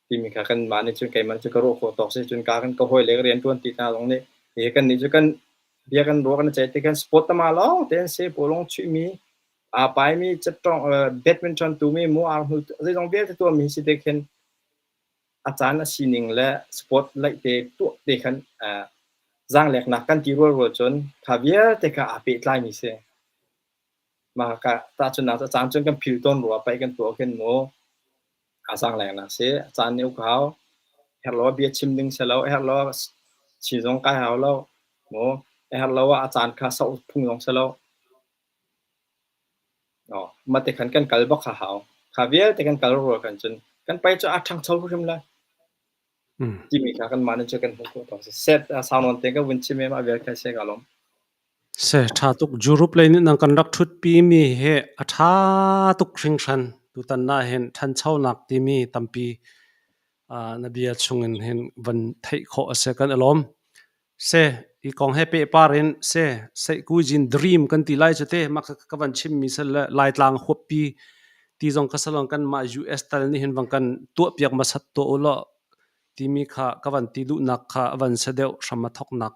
Timi kha kanmah nih cun keimah cu ka ruah khawh tawk si cun ka kan ka hawi le ka rianṭuan ti hna zong nih hi kannih cu kan bia kan ruah kan i ceih ti kan sport tama lawng te an si bawlung chuihmi aa paimi catṭong badminton tumi mu ar hnu zeizong vialte tuahmi si te khin a caan a sining le sport laih te tuah te khan zaangleknak kan ti rualrual cun kha vialte kha aa pehtlaimi si. Mah ka tahchunhnak cu a caan cun kan phil tawn rua paih kan tuah khin mu aa zaangleknak si. A caan nih uk hau. Herh lo ah bia chim ding si lo, herh lo ah chi zong kai hau lo. Mu herh lo ah a caan kha soh phung zong si lo. Oh, mate khan kan kal bak kha hau. Kha vialte kan kal rual kan cun kan pai cu a ṭhangcho hrim lai. Timi kha kan mah nih cu kan hmuh khawh tawk si. Set sau nawn te ka vun chim em a vial kha se ka lawm. Se ṭha tuk Europe lei nih nan kan rak ṭhutpi mi hi a ṭha tuk hringhran. Tutan ah hin ṭhanchonak timi tampi na bia chungin hin van theih khawh a si kan i lawm. Se hi kong he pehpar in se seihkujin dream kan ti lai cu te mah ka van chimmi sal le Laitlang huappi ti zong ka salon kan mah US tal nih hin van kan tuahpiak hmasat tuah u law timi kha ka van ti duhnak kha a van si deuh hram a thoknak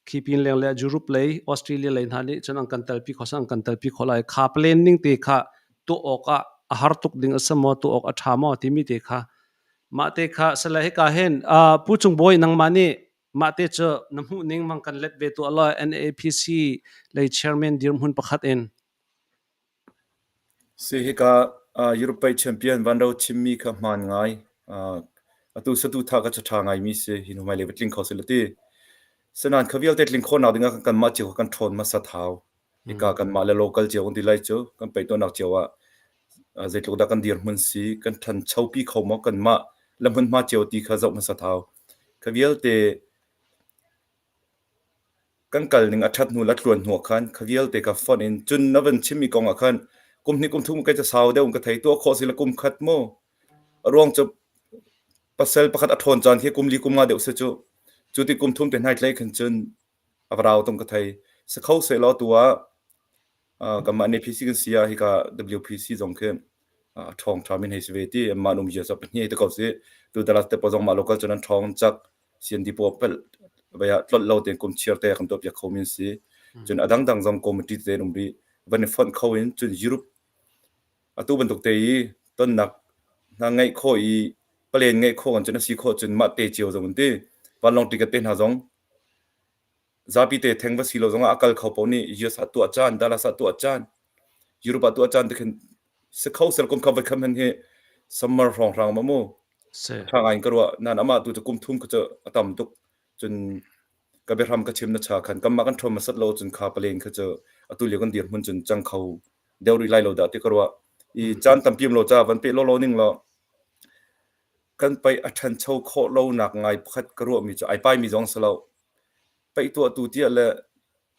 khi pin leng le Europe lei Australia lei hna nih cun an kan telpi kho an kan telpi kho lai kha planning te kha tuah awk ah a har tuk ding a si maw tuah awk a ṭha maw timi te kha mah te kha sale hika hin Pu Cung Bawi nangmah nih mah te cu na hmuh ning mang kan let ve tuah law NAPC lei chairman dirhmun pakhat in Si hika Europe champion Van Ro chimmi kha hmaan ngai. Atu satuthah kha ṭha ngaimi si. Hi hnu hmailei va tling kho seh ti. Sinain kha vialte tling khawhnak ding ah kanmah cio kha kan ṭhawn hmasat hau. Hika kanmah le local cio kan ti lai cu kan peihtuahnak cio ah zeitluk dah kan dirhmun si, kan ṭhanchopi kho maw kanmah le hmunhma cio ti kha zoh hmasat hau. Kha vialte. Kan kal ning a ṭhat hnu le a tluan hnu ah khan kha vialte kha fonh in cun na van chimmi kong ah khan kum hnih kum thum kei cu sau deuh in ka thei tuah khawh si le kum khat mu. A ruang cu pasal pakhat a ṭhawn caan khi kum li kum nga deuh si cu. Cu ti kum thum te hnai tlei khan cun a va rau tung ka thei. Si kho sehlaw tu ah kanmah NAPC kan si ah hika WPC zong khi a ṭhawng ṭha min hei si ve ti anmah an um zia cu pahnih te ko si. Tu Dallas te pawl zong mah local cun an ṭhawng cak. CND pawl pel vai ah tlolh lo tein kum chiar te kan tuah piak kho min si. Cun a dangdang zong committee te an um rih. Van i fonh kho in cun Europe Atu bantuk te i tonnak hna ngeih khawh i palen ngeih khawh kan cun a si khawh cun mah te cio zong an ti. Vanlawng ticket te hna zong zapi te theng va si lo zongah a kal kho paoh nih US ah tuah caan, Dallas ah tuah caan, Europe ah tuah caan ti khin si kho sel kum kha voi kham hen hi summer hrawnghrang ma mu. Si. Ṭha ngai in ka ruah. Nan amah tu cu kum thum kha cu a tam tuk. Cun ka biahram ka chim na cha khan kanmah kan ṭhawn hmasat lo cun kha palen kha cu atu lio kan dirhmun cun cang kho deuh rih lai lo dah ti ka ruah. I caan tampi um lo ca van peh lawlaw ning law kan paih a ṭhancho khawh lonak ngai pakhat ka ruahmi cu ai paimi zong si lo. Paih tuahtu tiah le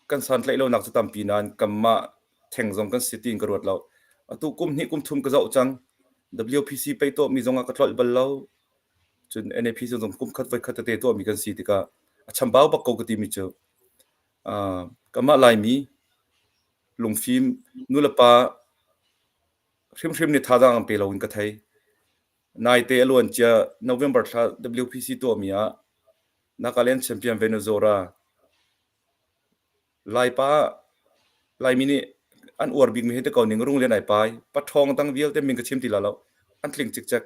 kan santlaih lonak cu tampi nain kanmah theng zong kan si tiin ka ruat lo. Atu kum hnih kum thum ka zoh cang. WPC paih tuahmi zong ah ka tlolh bal lo. Cun NAPC zong kum khat voi khat tete tuahmi kan si tikah a chambau bak ko ka timi cu uh, kanmah Laimi lungfim nulepa hrimhrim nih thazaang an pe lo in ka thei. Naite a luancia November thla WPC tuahmi ah Nagaland champion Venezuela Laipa Laimi nih an uar bikmi hi te ko ning rung lian ai pai. Paṭhawng dang vialte min ka chim ti la lo. An tling cikcek.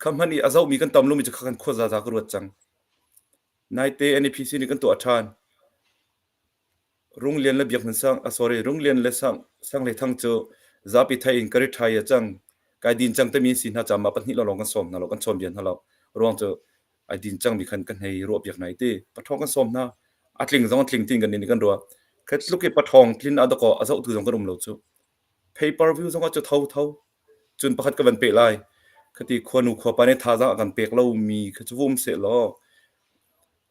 Kha hmanh i a zohmi kan tam lomi cu kha kan khua zaza ka ruat cang. Naite NAPC nih kan tuah ṭhan. Runglian le Biak Hmun Sang, ah sorry, Runglian le Sang, Sang Hlei Thang cu zapi thei in ka rit-ṭhai a cang. Kai din cang timi si hna caah mah pahnih lawnglawng kan sawm hna lo, kan chawn bia hna lo. Ruang cu ai din cangmi khan kan hei ruah piak hna i ti. Paṭhawng kan sawm hna. A tling zong a tling tiin kan nih kan ruah. Kha tluk i paṭhawng tlin ah dakaw a zohtu zong kan um lo cu. Pay per view zong ah cu tho tho. Cun pakhat ka van peh lai. Khati khuanu khuapa nih thazaang a kan pek lomi kha cu vum sehlaw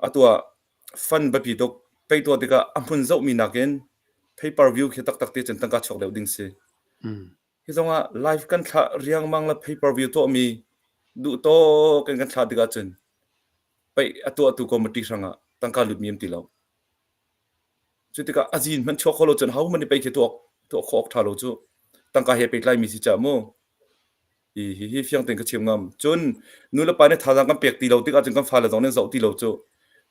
atu ah Fund biapi tuk. Pei tuah tikah a hmun zohmi nakin pay per view khi taktak te cun tangka chuak deuh ding si. Hi zongah live kan thlah riangmang le pay per view tuahmi duh tawk in kan thlah tikah cun pei a tuahtu committee hrangah tangka lutmi um ti lo. Cu tikah a zin hmanh chuak kho lo cun hohmanh nih pei khi tuah tuah khawh awk ṭha lo cu. Tangka he pehtlaimi si cah mu. Hi hi fiang tein ka chim ngam. Cun nulepa nih thazaang kan pek ti lo tikah cun kan fale zong nih an zoh ti lo cu.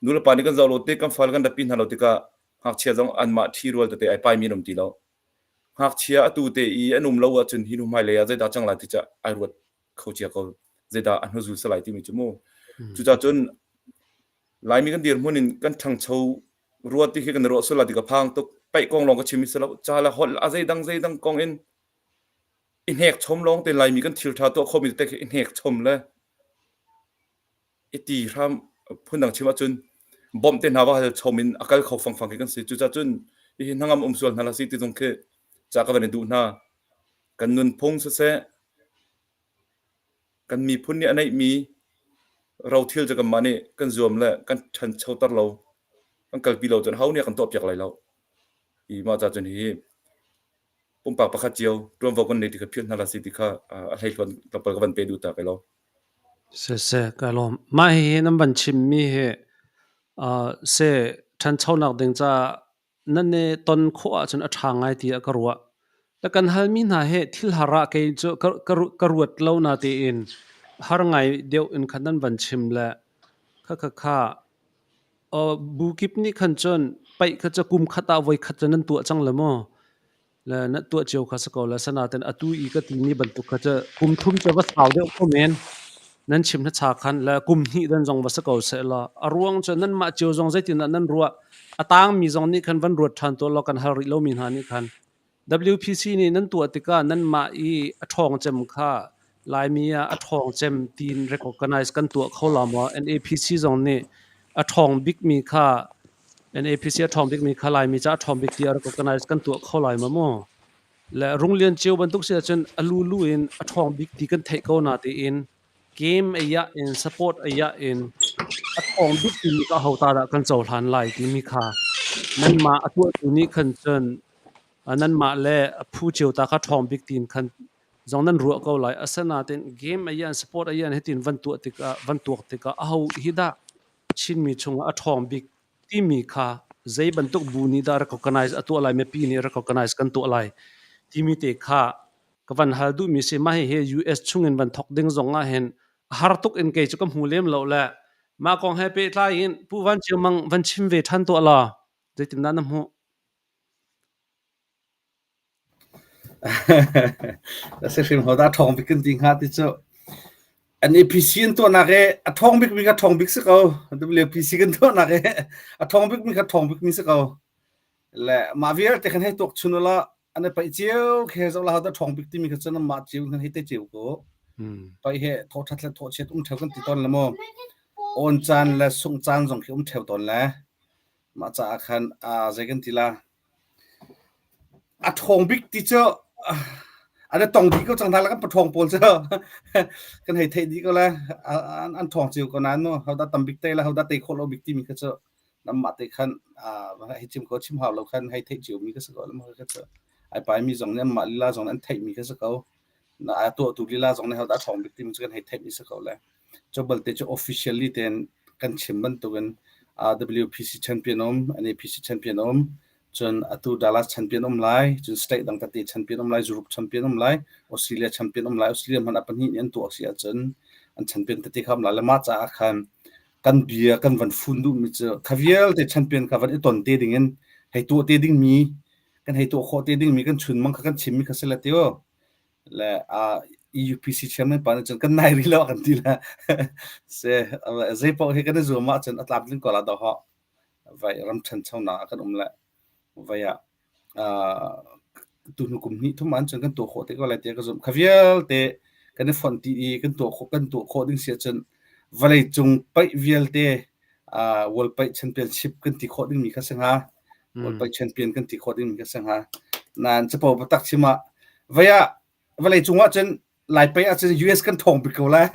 Nulepa nih kan zoh lo tik, kan fale kan ratpi hna lo tikah ngakchia zong anmah ṭhi rual tete ai paimi an um ti lo. Ngakchia atu te i an um lo ahcun hi hnu hmailei ah zeidah cang lai ti cu ai ruat kho cia ko. Zeidah a hnuzul si lai timi cu mu. Cucaah cun Laimi kan dirhmun in kan ṭhangcho rua ti khi kan i ruah sual lai ti ka phang tuk. Paih kong lawng ka chim i si lo. Ca le holh a zeidang zeidang kong in i hnek chom lawng te Laimi kan thil ṭha tuah khomi tete khi i hnek chom le i ti hram phundang chim ahcun bawmh te hna va hal chom in a kal kho fangfang khi kan si. Cucaah cun hihi hnangam um sual hna hlah sih ti zong khi ca ka van i duh hna. Kan nunphung siseh, kan miphun nih a neihmi rothil cu kanmah nih kan zuam le kan ṭhanchoter lo, kan kalpi lo cun ho nih a kan tuahpiak lai lo. Hi mah ca cun hihi pumpak pakhat cio ṭuanvo kan nei ti kha philh hna hlah sih ti kha a hleihluan tlawmpal ka van pe duh ta kai lo. Siseh, ka lawm. Mah hihi nan van chimmi hi seh ṭhanchonak ding caah nan i ton khawh ahcun a ṭha ngai tiah ka ruah. Le kan halmi hna hi thil har ah kei cu ka ruat lo na tiin har ngai deuh in khan nan van chim le kha kha kha Bu kip nih khan cun paih kha cu kum khat ah voi khat cu nan tuah cang le maw? Le na tuah cio kha si ko le asinain atu i ka timi bantuk kha cu kum thum cu va sau deuh ko men. Nan chim hnacha khan le kum hnih dan zong va si ko sehlaw a ruang cu nanmah cio zong zeitindah nan ruah a tangmi zong nih khan van ruat ṭhan tuah law kan hal rih lomi hna nih khan WPC nih nan tuah tikah nanmah i a ṭhawng cem kha Laimi ah a ṭhawng cem tiin recognize kan tuah kho la maw? NAPC zong nih a ṭhawng bikmi kha NAPC a ṭhawng bikmi kha Laimi ca a ṭhawng bik tiah recognize kan tuah kho lai ma mu? Le Runglian cio bantuk si ahcun a lulu in a ṭhawng bik ti kan theih ko na tiin game ei ah in support ei ah in. A ṭhawng bik timi kha aho ta dah kan cohlan lai timi kha nanmah a tuahtu nih khan cun nanmah le a phu cio ta kha ṭhawng bik tiin khan zong nan ruah ko lai. Asinain game ayan sport ayan hitin van tuah tikah van tuak tikah aho hi dah Chinmi chungah a ṭhawng bik timi kha zei bantuk bu nih dah recognize a tuah lai, mipi nih recognize kan tuah lai timi te kha ka van hal duhmi si. Mah hihi US chungin van thok ding zong ah hin a har tuk in kei cu ka hmu lem lo le mah kong he pehtlai in Pu Van Ceu Mang van chim ve ṭhan tuah law zeitindah na hmuh? A si hrim ho dah ṭhawng bik kan ti hnga ti cu NAPC an tuahnak i a ṭhawng bikmi kha ṭhawng bik si ko. WPC kan tuahnak i a ṭhawng bikmi kha ṭhawng bikmi si ko. Le mah vialte khan hei tuak chun ula an i paih cio khe zoh la ho dah ṭhawng bik timi kha cun mah cio khan hei te cio ko. Paih he thawh ṭhat le thawh chiat um ṭheo kan ti tawn le mu. Awn caan le sungh caan zong khi um ṭheo tawn le mah caah khan zei kan ti la A ṭhawng bik ti cu an i tong dih ko cang hna le kan paṭhawng pawl cu kan hei theih dih ko le an ṭhawng cio ko nain mu hodah tam bik tei le hodah tei khawh lo bik timi kha cu nanmah te khan hei chim ko chim hau lo khan hei theih cio mi kha si ko kha cu ai pai mi zong nih anmah lila zong nih an theih mi kha si ko na a tuahtu lila zong nih hodah ṭhawng bik timi cu kan hei theih mi si ko le Cu balte cu officially tein kan chim bantukin WPC champion um, NAPC champion um, cun atu Dallas champion um lai, cun state dang tete champion um lai, Europe champion um lai, Australia champion um lai, Australia hmanh ah pahnih nih an tuah si ahcun an champion tete kha um lai le mah caah khan kan bia kan van fun duhmi cu kha vialte champion kha van i ton te ding in hei tuah te dingmi kan hei tuah khawh te dingmi kan chunmang kha kan chimmi kha si le tio le EUPC chairman pa nih cun kan nai rih lo kan ti le se zei paoh hi kan i zuam ahcun a tlamtling ko la do ho vai ram ṭhanchonak ah kan um le vai ah tu hnu kum hnih thum an cun kan tuah khawh te ko lai tiah ka zumh kha vialte kan i fonh ti i kan tuah khawh kan tuah khawh ding si ahcun vawlei cung paih vialte World Paih Championship kan ti khawh dingmi kha si hnga World Paih Champion kan ti khawh dingmi kha si hnga nain capo biatak chim ah vei ah vawlei cung ah cun Lai paih ah cun US kan ṭhawng bik ko lai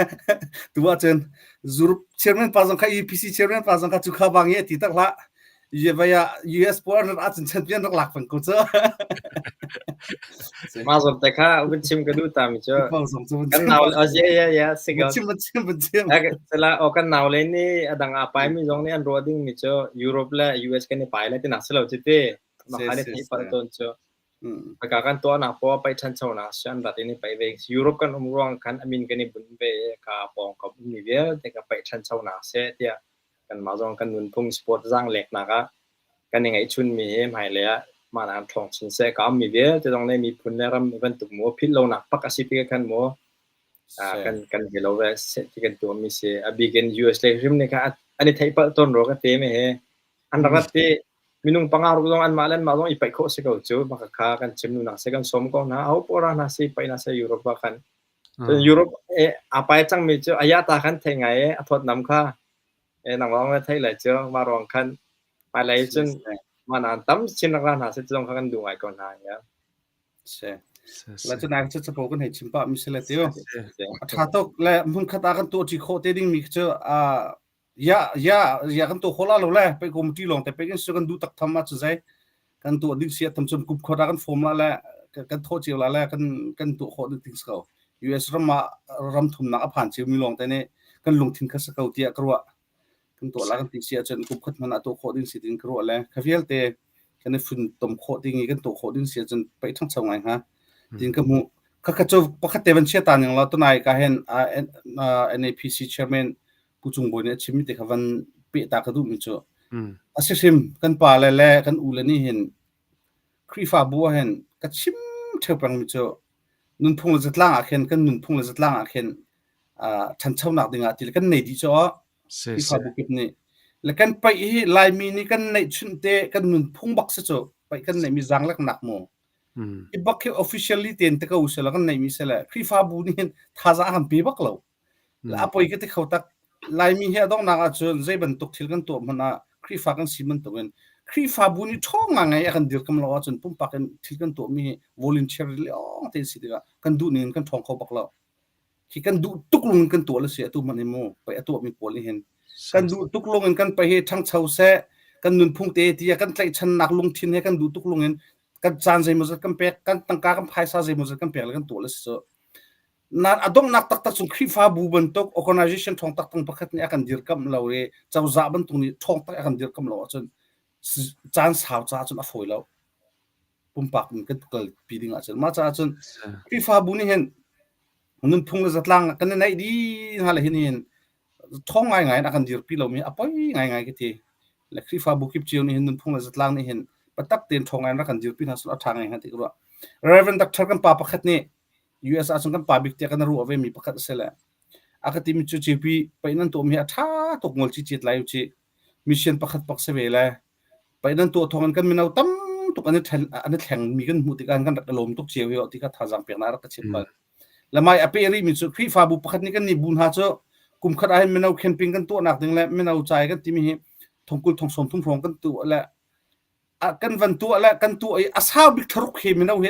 tu ah cun Europe chairman pa zong kha UPC chairman pa zong kha cu kha bang i a ti tak hlah vei ah US pawl an rat ahcun champion rak lak peng ko cu Mah zong te kha vun chim ka duh ta mi cu kan nau yeah yeah yeah si ko chim chim chim sala o kan nau le nih adang a pai mi zong nih an ruah ding mi cu Europe le US kan i pai le tinak si lo ci te ma kha ne thei pal ton cu Haka kan tuah nak po pai than cho na sian rat in pai ve Europe kan um ruang khan amin kan i bun ve ka pong ka um mi vialte ka pai than cho na se tia kan mah zong kan nunphung sport zang lek nak ah kan i ngeihchunmi hi hmailei ah mah nak ṭhawng chin seh. Ka ummi vialte zong nih miphun le ram bantuk maw philh lonak pak a si tikah khan maw kan kan he lo ve seh ti kan tuahmi si. A bik in US lei hrim nih khan an i theih palh tawn rua ka te me he. An rak rat i minung panga ruk zong anmah le anmah zong i paih khawh si ko cu. Maka kha kan chim nu nak se kan sawm ko hna. Aho poah ra hna si paih hna seh Europe ah khan. Cun Europe aa pai cangmi cu a yata khan thei ngai i a thawtnam kha nangmah na theih lai cu mah ruang khan hmailei cun mah nan tam chin rak ra hna seh ti zong kha kan duh ngai ko hna ya. Si. La cu nak cu capo kan hei chim pah mi si le tiu. A ṭha tuk le hmun khat ah kan tuah ṭi khawh te ding mi cu a ya ya ya kan tuah khawh la lo le pe committee lawng te pe in su kan duh tak tham ma cu zei kan tuah ding si tham cun kup khawt ah kan form la le kan thawh cio la le kan kan tuah khawh ding ting si ko. US ram ah ram thumnak a phan cio mi lawng te nih kan lungthin kha si ko tiah ka ruah. Kan tuah la kan ti si ahcun kum khat hmanh ah tuah khawh ding si ding ka ruah le kha vialte kan i funtom khawh ding i kan tuah khawh ding si ahcun paih ṭhangcho ngai hnga tin ka hmuh. Khakha cu pakhat te van chia ta ning law tunai ka hen NAPC chairman Pu Cung Bawi nih a chimmi te kha van peh ta ka duhmi cu a si hrim kan pa le le kan u le nih hin Khrihfabu ah hin ka chim ṭheo pengmi cu nunphung le zatlang ah khin kan nunphung le zatlang ah khin ṭhanchonak dingah ti le kan nei dih cu Khrihfabu kip nih le kan paih hi Laimi nih kan neihchunh te kan nunphung bak si cu paih kan neihmi zaangleknak mu hi bak hi officially ten te ko sela kan neihmi sele Khrihfabu nih hin thazaang han pe bak lo A poi ka ti kho tak. Laimi hi a donghnak ahcun zei bantuk thil kan tuah hmanh ah Khrihfa kan si bantukin Khrihfabu nih ṭhawng ngai a kan dirkam lo ahcun pumpak in thil kan tuahmi hi volunteer lawng te si tikah kan duh ning in kan ṭhawng kho bak lo. Khi kan duh tuk lung in kan tuah le si atu hmanh hi mu pei a tuahmi pawl nih hin. Kan duh tuk lung in kan paih hi ṭhangcho seh, kan nunphung te tiah kan tlaihchannak lungthin he kan duh tuk lung in kan caan zeimawzat kan pek, kan tangka kan phaisa zeimawzat kan pek le kan tuah le si cu. Na a donghnak taktak cung Khrihfabu bantuk organization ṭhawng taktak pakhat nih a kan dirkamh lo i cozah bantuk nih ṭhawng tak a kan dirkamh lo ahcun caan sau caah cun a fawi lo. Pumpak in kan kalpi ding ahcun mah caah cun Khrihfabu nih hin nunphung le zatlang kan i naih dih hna le hin hin ṭhawng ngaingai in a kan dirpi lomi a poi ngaingai ka ti. Le Khrihfabu kip cio nih hin nunphung le zatlang nih hin biatak tein ṭhawng ngai in rak kan dirpi hna seh a ṭha ngai hnga ti ka ruah. Reverend Doctor kan pa pakhat nih US ah cun kan pa bik tiah kan ruah ve mi pakhat a si le a ka timi cu JP pei nan tuahmi hi a ṭha tuk ngol cicit lai u ci mission pakhat pak si ve le pei nan tuah thawng in kan mino tam tuk an i ṭhen an i thleng mi kan hmuh tikah kan rak i lawm tuk cio hi ti kha thazaang peknak rak ka chim bal. Lamai a peh rih mi cu Khrihfabu pakhat nih kan nih bu hna cu kum khat ah hin mino camping kan tuahnak ding le mino cai kan timi hi thongkul thong sawm thum hrawng kan tuah le kan van tuah le kan tuah i a sau bik thlaruk hi mino hi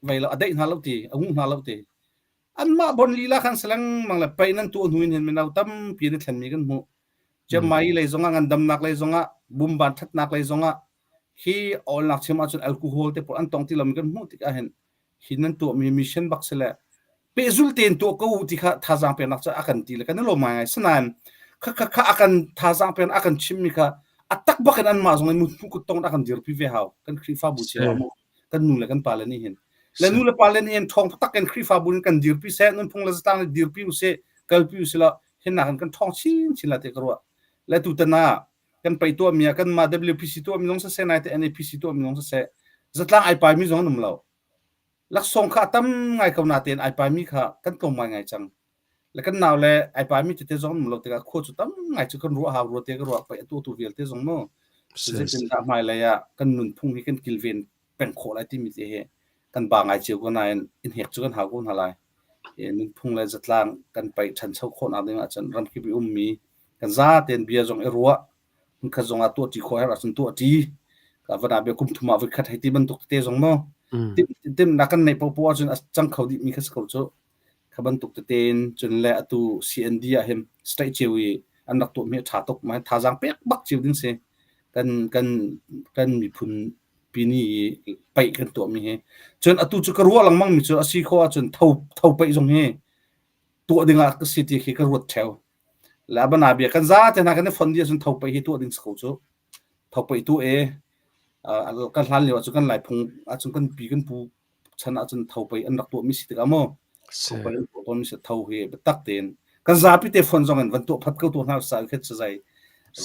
vei lo a deih hna lo ti a ngu hna lo ti anmah bon lila khan seleng mang le pei nan tuah hnu in hin mino tampi an i thlenmi kan hmuh Chiangmai lei zongah ngandamnak lei zongah bumban thatnak lei zongah hi awlnak chim ahcun alcohol te pawl an tong ti lomi kan hmuh tikah hin hi nan tuahmi mission bak si le pehzul tein tuah ko u ti kha thazaang peknak cu a kan ti le kan i lawm ngaingai sinain kha kha kha a kan thazaang pek a kan chimmi kha a tak bak in anmah zong in mu kut tong a kan dirpi ve hau kan Khrihfabu cio ah mu kan nu le kan pa le nih hin le nu le pa le nih hin ṭhawng tak in Khrihfabu in kan dirpi seh nunphung le zatlang nih dirpi u sih kalpi u sih law hin nak in kan ṭhawng chinchin la te ka ruah le tutan ah kan pei tuahmi ah kanmah WPC tuahmi zong siseh nai te NAPC tuahmi zong siseh zatlang ai paimi zong an um lo laksawng kha a tam ngai ko natein ai paimi kha kan tlawm ngai ngai cang le kan nau le ai paimi tete zong an um lo tikah khua cu tam ngai cu kan ruah hau rua te ka ruah pei atu tu vialte zong mu zeitindah hmailei ah kan nunphung hi kan kilven peng khawh lai timi te hi kan ba ngai cio ko nain in hek cu kan hau ko hna lai nunphung le zatlang kan paih ṭhancho khawhnak ding ahcun ramkip i ummi kan zatein bia zong i ruah hmunkhat zong ah tuahṭi khawh herh ahcun tuahṭi ka van ah bia kum thum ah voikhat hei ti bantuk tete zong mu timhnak kan neih paohpaoh ahcun a cang kho dihmi kha si ko cu kha bantuk tete in cun le atu CND ah hin state cio i an rak tuahmi a ṭha tuk ma thazaang pek bak cio ding si kan kan kan miphun pini i paih kan tuahmi hi cun atu cu ka ruah lengmang mi cu a si khawh ahcun tho tho paih zong hi tuah ding ah ka si ti khi ka ruat theo le abana bia kan za te hna kan i fon dih ahcun tho paih hi tuah ding si ko cu tho paih tu e kan hlan lio ahcun kan lai phung ahcun kan pi kan pu chan ahcun tho pei an rak tuahmi si tikah mu tho pei an tuah tawnmi si tho hi biatak tein kan zapi te phone zong in van tuah phat ko tu hna sa khet zai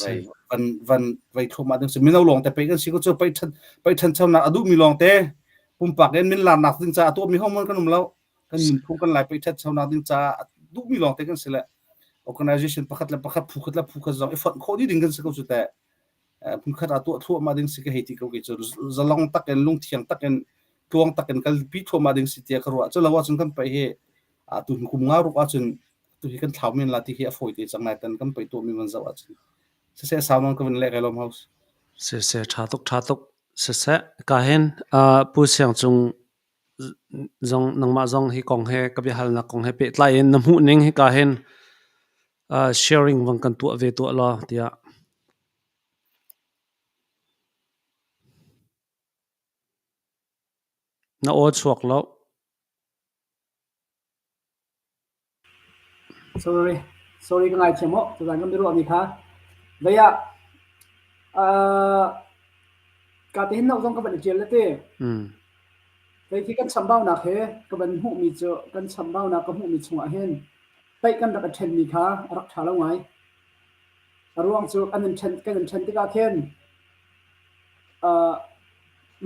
zai van van vai thluahmah ding si mino lawng te pei kan si ko cu pei than pei than chaunak a duhmi lawng te pumpak in min larnak ding ca a tuahmi hohmanh kan um lo kan nunphung kan lai pei that chaunak ding ca a duhmi lawng te kan si le organization pakhat le pakhat phu khat le phu khat zong i fonh khawh dih ding kan si ko cu te Hmunkhat ah tuah thluahmah ding si ka hei ti ko kei cu zalong takin lungthiang takin tluang takin kalpi thluahmah ding si tiah ka ruah. Cu lo ahcun kan paih hi tu kum nga ruk ahcun tu hi kan thlau men la ti hi a fawi te cang lai tan kan paih tuahmi van zoh ahcun. Siseh sau nawn ka vun leh kai lawm house. Siseh tha tuk tha tuk. Siseh ka hin Pu Siang Cung zong nangmah zong hi kong he ka biahalnak kong he pehtlai in na hmuh ning hika hin sharing vang kan tuah ve tuah law tiah. Na aw chuak lo. Sorry, sorry ka ngaithiam aw. Tuzaan kan biaruahmi kha. Vei ah uh, ka te hin nok zong ka van i ṭial le te. Mm. Vei khi kan chambaunak he ka van hmuhmi cu kan chambaunak ka hmuhmi chungah hin paih kan rak i ṭhenmi kha a rak ṭha lo ngai. A ruang cu kan in ṭhen kan in ṭhen tikah khin uh,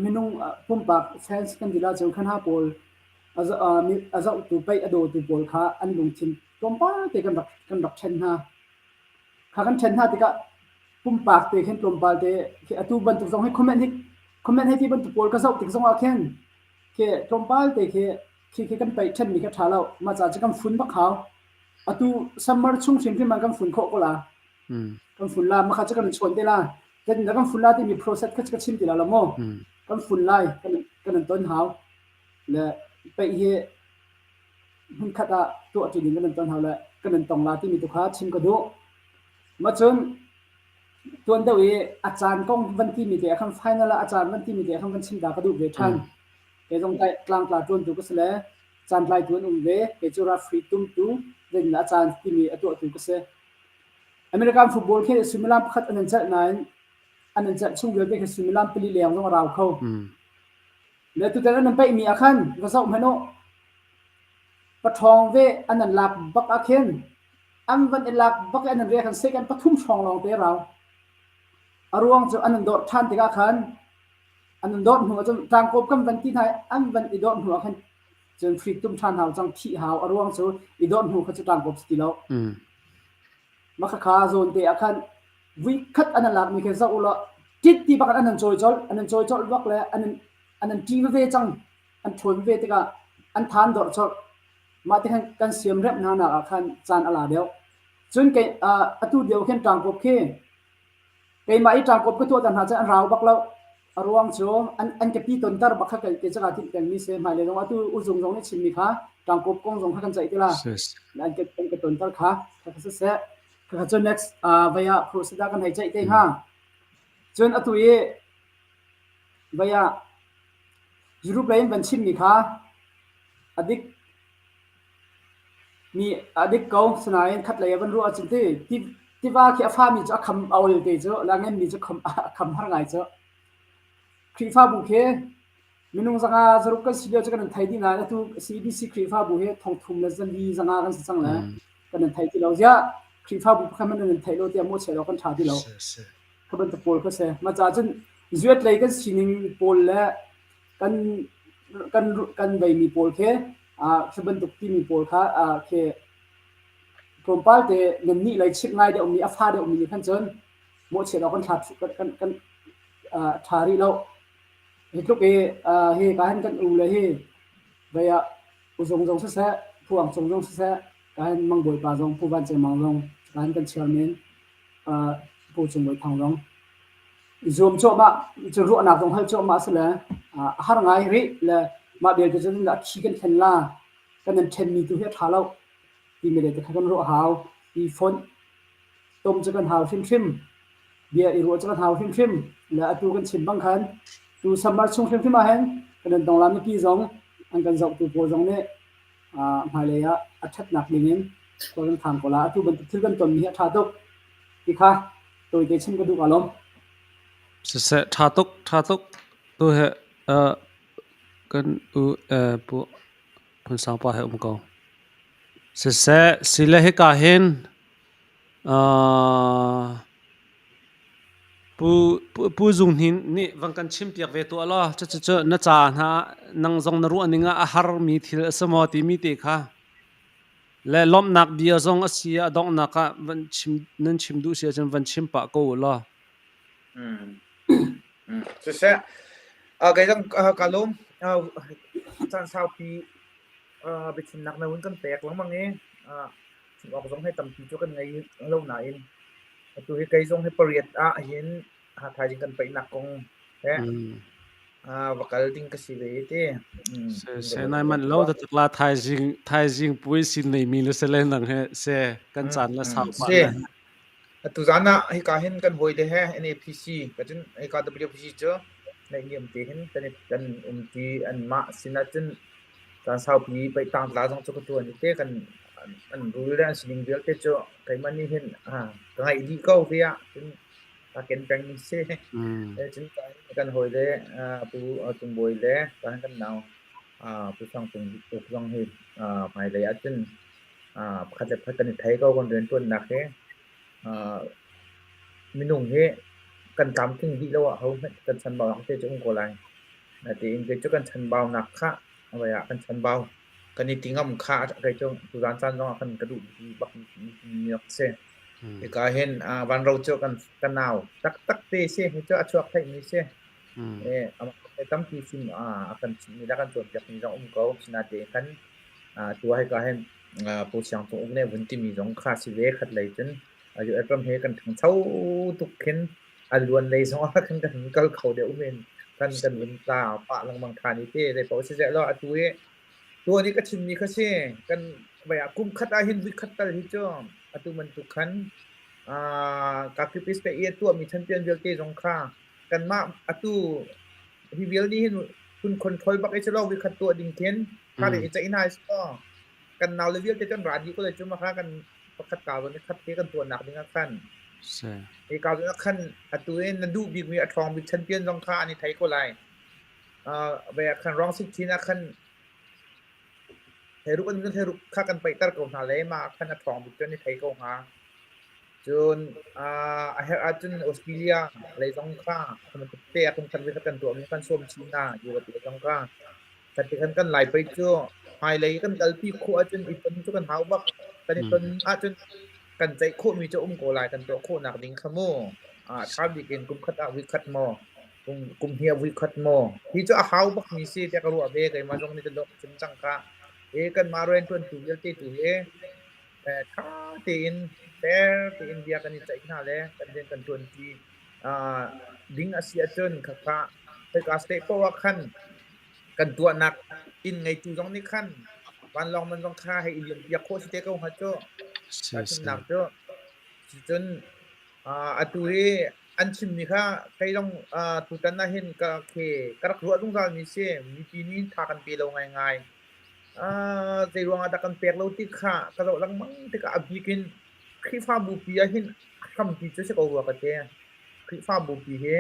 minung uh, pumpak fans kan ti ahcun khan ha pawl A zohtu paih a dawtu pawl kha an lungthin tlawmpal te kan rak kan rak ṭhen hna. Kha kan ṭhen hna tikah pumpak te khin tlawmpal te khi atu bantuk zong hi comment hi comment hei ti bantuk pawl ka zoh tik zong ah khin khi tlawmpal te khi khi khi kan paih ṭhenmi kha ṭha lo. Mah ca cu kan fun bak hau. Atu summer chung hrimhrim ah kan fun khawh ko la. Kan fun la makha cu kan chawn te la. Kan kan fun la timi process kha ka chim ti la lo maw? Kan fun lai kan kan ton hau. Le peih hi hmunkhat ah tuahṭi ding kan in ton hau le kan in tong la timi tu kha chim ka duh. Mah cun tuan deuh i a caan kong van timi te ah khan final ah a caan van timi te ah khan van chim ta ka duh ve ṭhan. Kei zong tlangtla ṭuantu ka si le caantlaitu an um ve. Kei cu referee tumtu zeitindah a caan timi a tuahtu ka si. American football khi suimilam pakhat an in celh nain an in celh chung vialte khi suimilam pali leng zong a rau kho. Le tutan an in paihmi ah khan va zoh hmanh u. Paṭhawng ve an an lak bak ah khin an van i lak bak i an in re khan second pathum hrawng lawng te rau. A ruang cu an in dawrh ṭhan tikah khan an in dawrh hnu ahcun tlangkawp kan van ti hna i an van i dawrh hnu ah khan cun free tum ṭhan hau cang thih hau a ruang cu i dawrh hnu kha cu tlangkawp si ti lo. Mah khakha zawn te ah khan vuikhat an an lakmi khi zoh u law tit ti bak in an an cawi colh an an cawi colh bak le an an an an ṭi veve cang an ṭhawn veve tikah an tha an dorh colh. Mah ti khan kan siamremh hna nak ah khan caan a la deuh. Cun kei atu lio khin ṭangkawp khi keimah i ṭangkawp ka tuah ter hna cun an rau bak lo. A ruang cu an an ka pi tonter bak kha kei kei caka timh pengmi si. Hmailei zong atu uzung zong nih chimmi kha ṭangkawp kong zong kha kan ceih ti la. An ka an ka tonter kha kha kha siseh. Kha cu next vai ah process ah kan hei ceih te hnga. Cun atu i vai ah Europe lei in van chimmi kha a dik mi a dik ko. Sinain khatlei ah van ruah ahcun ti tiva khi a fami cu a kham a ol te cu la ngenmi cu kham a kham har ngai cu. Khrihfabu khi minung zanga zaruk kan si lio cu kan in thei dih nain atu CBC Khrihfabu hi thongthum le zali zanga kan si cang le kan in thei ti lo. Ziah Khrihfabu pakhat hmanh nan in theih lo tiah mawhchiat awk kan ṭha ti lo. Kha bantuk pawl kha si. Mah caah cun zuat lei kan sining pawl le kan kan kan veimi pawl khi khi bantuk timi pawl kha khi tlawmpal te nan nih lei chimh ngai deuhmi a fa deuhmi nih khan cun mawhchiat awk kan thla kan kan kan ṭha rih lo. Hi tluk i hi ka hin kan u le hi vei ah uzung zong siseh, phuang cung zong siseh, ka hin Mang Bawipa zong, Pu Van Ceu Mang zong, ka hin kan chairman Pu Cung Bawi Thang zong zuam cuahmah cu ruahnak zong hal cuahmah a si le a har ngai rih le mah belte cu a thi kan thlen la kan in ṭhenmi tu hi a ṭha lo timi le te kha kan ruah hau i fonh tom cu kan hau hrimhrim bia i ruah cu kan hau hrimhrim le atu kan chim bang khan tu summer chung hrimhrim ah hin kan in tongla mipi zong an kan zohtu pawl zong nih hmailei ah a ṭhatnak ding in khua kan khang ko la atu bantuk thil kan tonmi hi a ṭha tuk ti kha tawite chim ka duh ka lawm. Siseh ṭha tuk ṭha tuk tu he kan u pu Phun Sang pa he um ko. Siseh sile hika hin Pu Pu Zung Hnin nih van kan chimpiak ve tuah law cucu na ca hna nang zong na ruah ning ah a harmi thil a si maw timi te kha le lawmhnak bia zong a si a donghnak ah van chim nan chim duh si ahcun van chim pah ko u law. Siseh, kei zong ka lawm. Caan saupi biachimnak na hun kan pek lengmang i chim awk zong hi tampi cu kan ngei lo nain atu hi kei zong hi pariat ah hin thaizing kan paihnak kong he va kal ding ka si ve ti. Se nai man lo ta la thaizing thaizing pui sin nei mi le se le nang he se kan caan la sau pa le. Atu zan ah hika hin kan hawi le he NAPC ka cun hika WPC cu naihniam te hin kan kan um ti an mah sinah cun caan saupi paih tangtla zong cu ka tuan i te kan an rul le an sining vialte cu keimah nih hin ka ngaih dih ko ve ah cun ka ken peng mi si. Cun kan hawi le Pu Cung Bawi le kan kan nau Pu Sang Cung Uk zong hi hmailei ah cun pakhat le pakhat kan i thei ko kan rianṭuannak hi minung hi kan tlamtling dih lo ah hohmanh kan chanbaunak te cu um ko lai. Natein kei cu kan chanbaunak kha voi ah kan chanbau kan i ti ngam kha kei cu tuzaan caan zong ah kan ka duh bak mi a si. Hika hin vanro cu kan ka nau taktak te si hi cu a chuak theihmi si. Amah tampi fim a kan chimhmi le a kan cawnpiakmi zong um ko. Sinain khan Tu ah hika hin Pu Siang Cung Uk nih a vun timi zong kha si ve. Khat lei cun US ram he kan ṭhangcho tuk khin a luan lei zong ah khan kan kal kho deuh men. Kan kan vun tla pah lengmang ṭhan i ti. Zei paoh siseh law atu i tuan i ka chimmi kha si. Kan vai ah kum khat ah hin voi khat tal hi cu atu bantuk khan. Kakipis pe i a tuahmi champion vialte zong kha kanmah atu hi vial nih hin hun control bak i si lo vikhat tuah ding khin kha le i ceih hna si law kan nau le vialte kan ra dih ko lai cu ma kha kan pakhat ka zawn i khat te kan tuahnak ding ah khan hi ka zawn ah khan atu in na duh bikmi a ṭhawng bik champion zong kha an i thei ko lai. Ve ah khan round 16 ah khan Theruk an cun theruk kha kan paihter ko hna le mah ah khan a ṭhawng bik cu an i thei ko hnga. Cun a herh ahcun Australia lei zong kha te ah kum khat voikhat kan tuahmi kan sawm chih hna Europe lei zong kha. Khat khan kan Lai pei cu hmailei kan kalpi khawh ahcun i ton cu kan hau bak. Kan i ton ahcun kan ceih khawhmi cu um ko lai kan tuah khawhnak ding kha mu. A ṭha bik in kum khat ah voikhat maw kum hnih ah voikhat maw hi cu a hau bakmi si tiah ka ruah ve. Keimah zong nih ka dawh cun cang kha. Hi kanmah rianṭuantu vialte tu hi ṭha tein fair tein bia kan i ceih hna le kan rian kan ṭuanṭi ding a si ahcun khakha khoika state paoh ah khan kan tuahnak inn ngeitu zong nih khan vanlawng man zong kha hei i liampiak khawh si te ko hnga cu. Tahchunhnak cu. Cucun atu hi an chimmi kha kei zong tutan ah hin ka khi ka rak ruah zungzalmi si. Mipi nih tha kan pe lo ngaingai. Zei ruangah dah kan pek lo ti kha ka zoh lengmang tikah a bik in Khrihfabu pi ah hin a hrampi cu si ko rua ka ti. Khrihfabu pi hi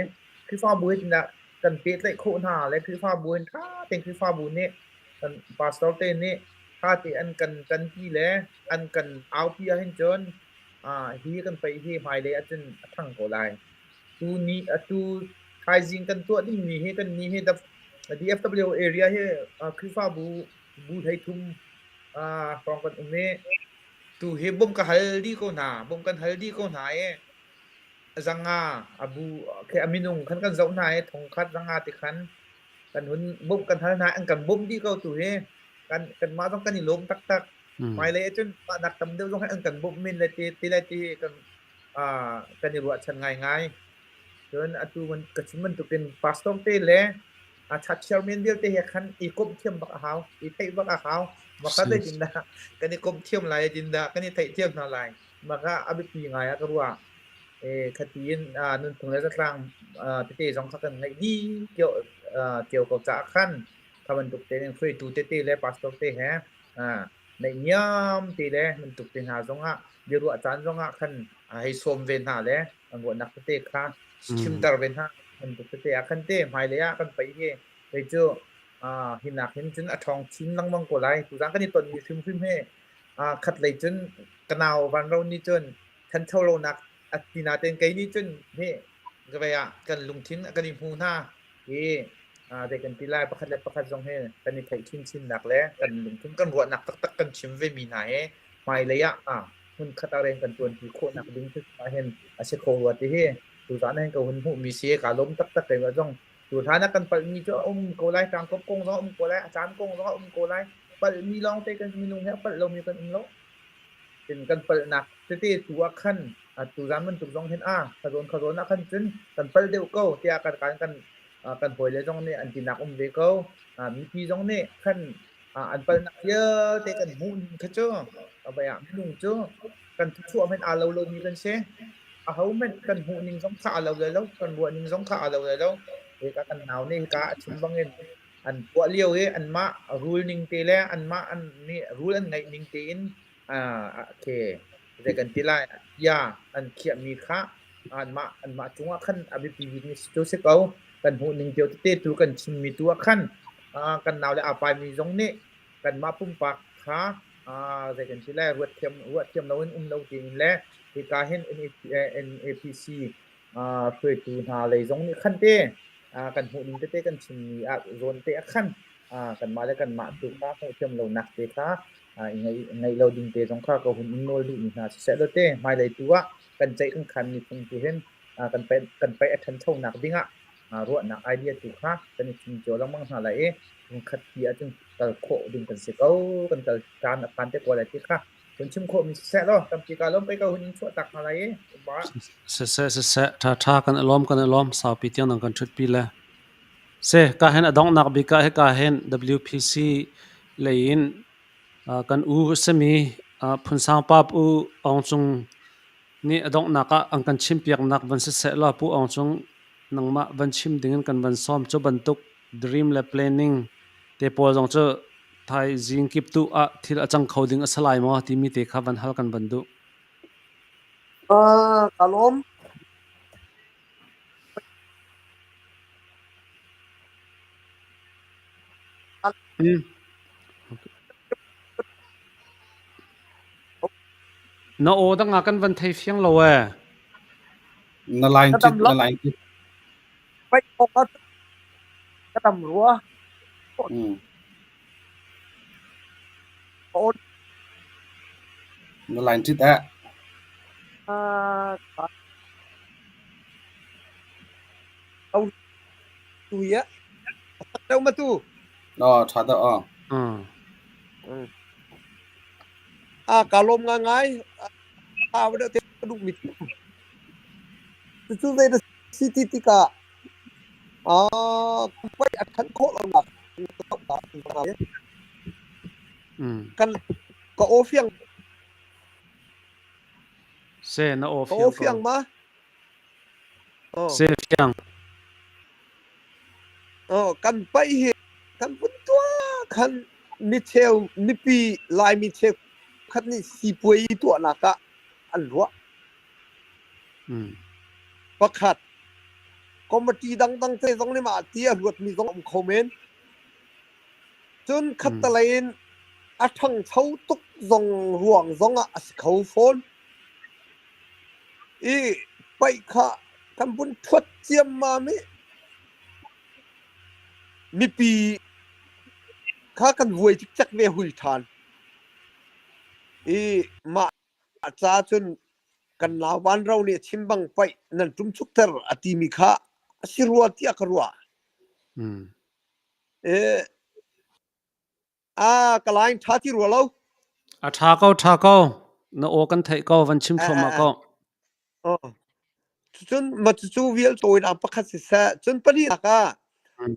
Khrihfabu hi tindah kan pehtlaih khawh hna le Khrihfabu in ṭha tein Khrihfabu nih kan pastor te nih ṭha tein an kan ṭanpi le an kan aupi ahhin cun hi kan paih hi hmailei ahcun a ṭhang ko lai. Tu ni atu thaizing kan tuah dingmi hi kan ni hi DFW area hi Khrihfabu bu 13 hrawng kan um i tu hi bawmh ka hal dih ko hna. Bawmh kan hal dih ko hna i zanga a bu khi a minung khan kan zoh hna i thongkhat zanga ti khan kan hun bawmh kan hal hna an kan bawmh dih ko tu hi kan kanmah zong kan i lawm taktak. Hmailei ahcun mah nak tam deuh zong hi an kan bawmh men le ti ti lai ti hi kan kan i ruahchan ngaingai. Cun atu ka chim bantukin pastor te le a church chairman vialte he khan i komh thiam bak a hau, i theih bak a hau. Maka zeitindah kan i komh thiam lai, zeitindah kan i theih thiam hna lai. Maka a biapi ngai ah ka ruah. Khati in nunphung le zatlang tete zong kha kan ngeih dih cio ko caah khan kha bantuk tein hruaitu tete le pastor te he naihniam te le bantuk te hna zongah biaruah caan zongah khan hei sawm ve hna le an ruahnak tete kha chimter ve hna bantuk tete ah khan te hmailei ah kan paih hi kei cu hinak hin cun a ṭhawng chin lengmang ko lai. Tuzaan kan i tonmi hrimhrim hi khatlei cun ka nau Vanro nih cun ṭhancho lonak a ti natein kei nih cun hi vei ah kan lungthin kan i hmu hna i zei kan ti lai pakhat le pakhat zong hi kan i theih chinchinnak le kan lungthin kan ruahnak taktak kan chim vemi hna hi hmailei ah hmunkhat ah rian kan ṭuanṭi khawhnak ding hin a si kho rua ti hi tuzaan ah hin ka hun hmuhmi si kaa lawm taktak keimah zong. Tu hlan ah kan palhmi cu a um ko lai, tlangkawp kong zong a um ko lai, a caan kong zong a um ko lai. Palhmi lawngte kan minung hi a palh lomi kan um lo. Tin kan palhnak tete tu ah khan tuzaan bantuk zong hin a khazawn khazawn ah khan cun kan palh deuh ko tiah kan kan kan kan hawile zong nih an tinak um ve ko. Mipi zong nih khan an palhnak vialte kan hmuh ning kha cu avei ah minung cu kan thuchuah hmanh aa lo lomi kan si. Aho hmanh kan hmuh ning zong kha aa lo lai lo, kan ruah ning zong kha aa lo lai lo. Hika kan nau nih hika a chim bangin an tuah lio i anmah rule ning te le anmah an nih rule an ngeih ning tein khi zei kan ti lai bia an khiahmi kha anmah anmah cungah khan a biapi bikmi cu si ko. Kan hmuh ning cio tete tu kan chimmi tu ah khan kan nau le aa paimi zong nih kanmah pumpak kha zei kan ti lai ruat thiam ruah thiam loin um lo tiin le hika hin NAPC hruaitu hna lei zong nih khan te kan hmuh ning tete kan chimmi ah zawn te ah khan kanmah le kanmah tu kha hmuh thiam lonak te kha ngeih lo ding te zong kha ka hun in nawl duhmi hna siseh law te hmailei tu ah kan ceih kan khanmi phung tu hin kan kan paih a ṭhanchonak ding ah ruahnak idea tu kha kan i chim cio lengmang hna lai i khat ti ahcun kal khawh ding kan si ko kan kal caan a phan te ko lai ti kha Kan chim khawhmi siseh law tampi kaa lawm pei ko hun in chuah tak hna lai i. Siseh siseh ṭha ṭha kan i lawm kan i lawm saupi tiang nang kan ṭhutpi le. Se ka hen a donghnak bik ah hika hin WPC lei in kan u simi Phunsang Pap u Aung Cung. Nih a donghnak ah an kan chimpiaknak van siseh law Pu Aung Cung nangmah van chim dingin kan van sawm. Cu bantuk dream le planning te pawl zong cu thaizing kip tu ah thil a cang kho ding a si lai maw timi te kha van hal kan van duh. Ka lawm. Na aw dang ah kan van thei fiang lo ee. Na line cit, na line cit. Paih awk ah ka tam rua. Na line cit eh. Tu ya. Deuh ma tu. Oh, ṭha deuh oh. A ka lawm ngai. A va deuh te duh mi. Cucu zei na si ti tikah pei a ṭhan khawh lonak kan ka aw fiang Se na aw ka aw fiang ma? Se fiang. Kan paih hi kan vun tuah khan micheu mipi Laimi cheukhat nih sipuai tuahnak ah an ruah. Pakhat, committee dangdang te zong nih mah ti a ruatmi zong a um kho men. Cun khattelei in a ṭhangcho tuk zong ruang zong ah a si kho fawn. I paih kha kan vun ṭhuat ciammam i mipi kha kan vuai cikcek ve hui ṭhan. I mah ca cun kan nau Vanro nih a chim bang paih nan ṭumchukter a timi kha a si rua tiah ka ruah. Eh, a ka line ṭha ti rua lo. A ṭha ko, ṭha ko. Na aw kan theih ko, van chim thluahmah ko. Oh. Cun ma cucu vial tawinak pakhat siseh, cun pahnihnak ah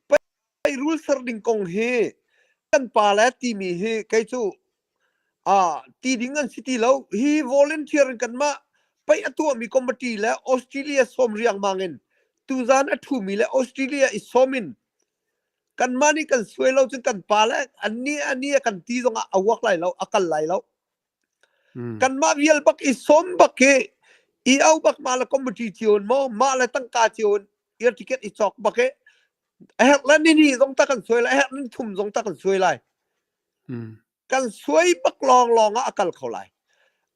paih rul ser ding kong hi kan pa le timi hi kei cu Ah, ti ding an si ti lo. Hi volunteer in kanmah paih a tuahmi committee le Australia sawm riangmang in tuzan a ṭhumi le Australia i sawm in kanmah nih kan suai lo cun kan pa le annih ani a kan ti zongah a uak lai lo, a kal lai lo. Kanmah vial bak i sawm bak hi i au bak mah le committee cio in maw mah le tangka cio in air ticket i cawk bak hi a herh le ni ni zong ta kan suai lai, a herh ni thum zong ta kan suai lai. Kan suai bak lawnglawng ah a kal kho lai.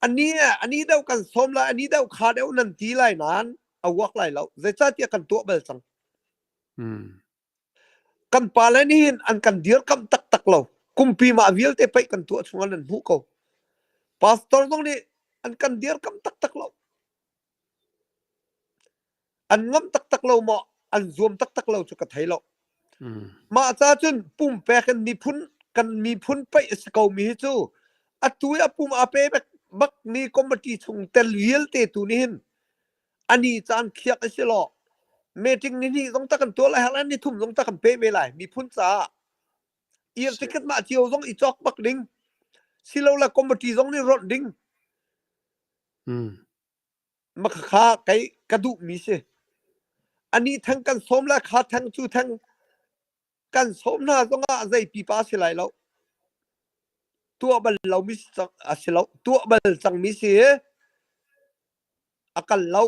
Ani ani deuh kan sawm lai, ani deuh kha deuh nan ti lai nain a uak lai lo. Zeicahtiah kan tuah bal cang. Kan pale nih hin an kan dirkamh taktak lo. Kumpi mah vialte paih kan tuah chungah nan hmuh ko. Pastor zong nih an kan dirkamh taktak lo. An ngamh taktak lo maw an zuam taktak lo cu ka thei lo. Mah ca cun pumpek in miphun kan miphun paih a si ko mi hi cu atu i a pum a pe bak bak mi committee chung tel vialte tu nih hin ani caan khiak a si law meeting ni hnih zong ta kan tuah lai hal ni thum zong ta kan pe ve lai miphun caah ir ticket mah cio zong i cawk bak ding silole committee zong nih ronh ding Makhakha kei ka duhmi si. Anih theng kan sawm le kha theng cu theng kan sawm hna zongah zei pipa si lai lo. Tuah bal lomi a si lo. Tuah bal cangmi si i a kal lo.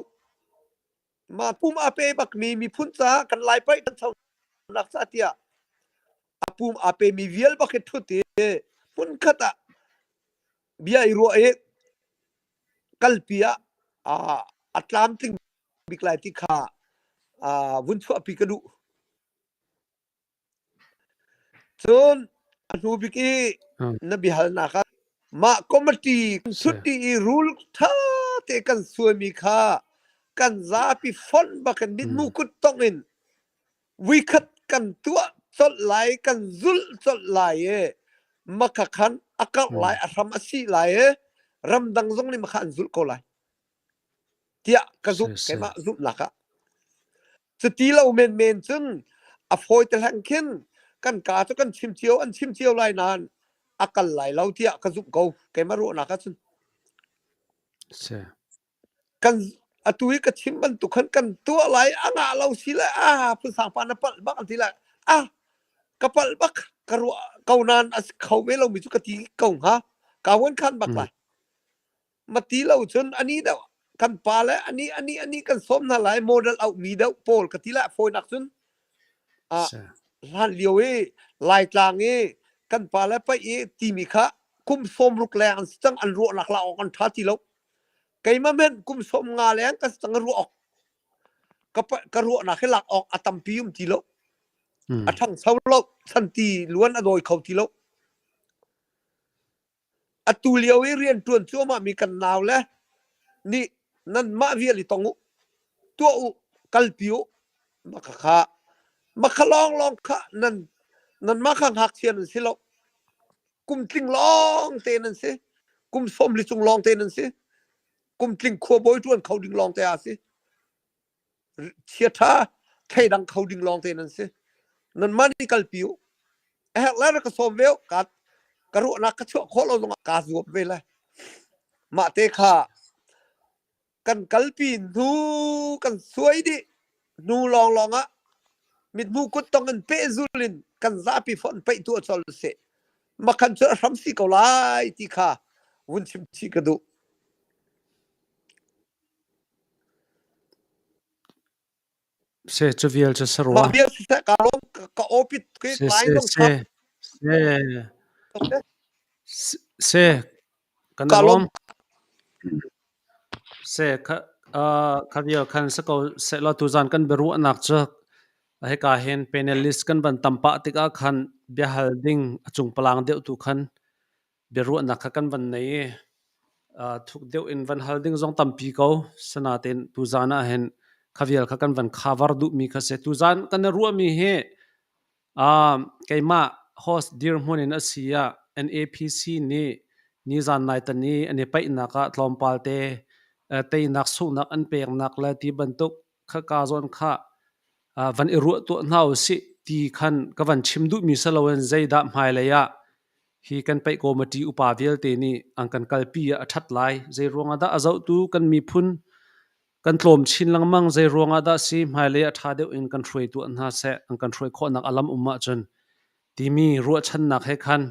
Mah pum a pe bakmi miphun caah kan Lai paih ṭhanchonak ca tiah a pum a pemi vial bak hi ṭhut i hmunkhat ah bia i ruah i kalpi ah a tlamtling bik lai ti kha vun chuahpi ka duh. Cun a hnu bik i na biahalnak ah mah committee thut i rule ṭha te kan suaimi kha kan zapi fonh bak in mithmu kut tongh in Vuikhat kan tuah colh lai, kan zulh colh lai i makha khan a karh lai, a hram a sih lai i ramdang zong nih makha an zulh ko lai tiah ka zumh, keimah zumhnak ah. Cuti lo menmen cun a fawi te hleng khin kan kaa cu kan chim cio, an chim cio lai nain a kal lai lo tiah ka zumh ko, keimah ruahnak ah cun. Si. Kan atu i ka chim bantuk khan kan tuah lai a ngah lo si le ah phunsang pa na palh bak an ti lai. Ah ka palh bak ka ruah ko nain a si kho ve lomi cu ka ti ko hnga. Ka wan khan bak lai. Ma ti lo cun ani deuh kan pa le ani ani ani kan sawm hna lai model auh mi deuh pawl ka ti lai fawinak cun ah hlan lio i Laitlang i kan pa le paih i timi kha kum 60 leng an si cang an ruahnak la awk an ṭha ti lo. Keimah hmanh kum 50 leng ka si cang ruah awk ka ka ruahnak hi lak awk a tampi um ti lo. A ṭhangcho lo chanti luan a dawi kho ti lo. Atu lio i rianṭuan cuahmahmi kan naule nih nanmah vial i tong u, tuah u, kalpi u. Mah khakha mah kha lawnglawng kha nan nanmah kha ngakchia nan si lo. Kum tling lawng te nan si. Kum 40 cung lawng te nan si. Kum tling khuabawi ṭuan kho ding lawng te aa si. Chiaṭha thleidang kho ding lawng te nan si. Nanmah nih kalpi u. A herh lai rak ka sawm ve u. Ka, ka ruahnak ka chuah khawh lo zongah kaa zuam ve lai. Mah te kha kan kalpi hnu kan suai dih hnu lawnglawng ah mithmu kuttong in pehzul in kan zapi fonh peih tu a col seh. Makhan cu a hram si ko lai ti kha vun chim chih ka duh. Se cu vial cu sarua. Mah vial siseh ka lawm ka awpit ke Se line se dong se se se kan Ka lawm. lawm. Se kha kha vial khan se ko se la tuzan kan biaruahnak cu hika hin panelist kan van tam pah tikah khan biahal ding a cung palang deuh tu khan biaruahnak kha kan van nei i thuk deuh in van hal ding zong tampi ko. Sinain tuzaan ah hin kha vial kha kan van cover duhmi kha si. Tuzaan kan i ruahmi hi keimah host dirhmun in a si ah NAPC nih nizaan nai tan i an i paihnak ah tlawmpal te teinak sunghnak an peknak le ti bantuk kha ka zawn kha van i ruah tuah hna usih ti khan ka van chim duhmi si loin zeidah hmailei ah hi kan paih committee upa vialte nih an kan kalpi ah a ṭhat lai. Zei ruangah dah a zohtu kan miphun kan tlawm chin lengmang zei ruangah dah si hmailei ah ṭha deuh in kan hruai tuah hna seh an kan hruai khawhnak a lam um ahcun timi ruahchannak he khan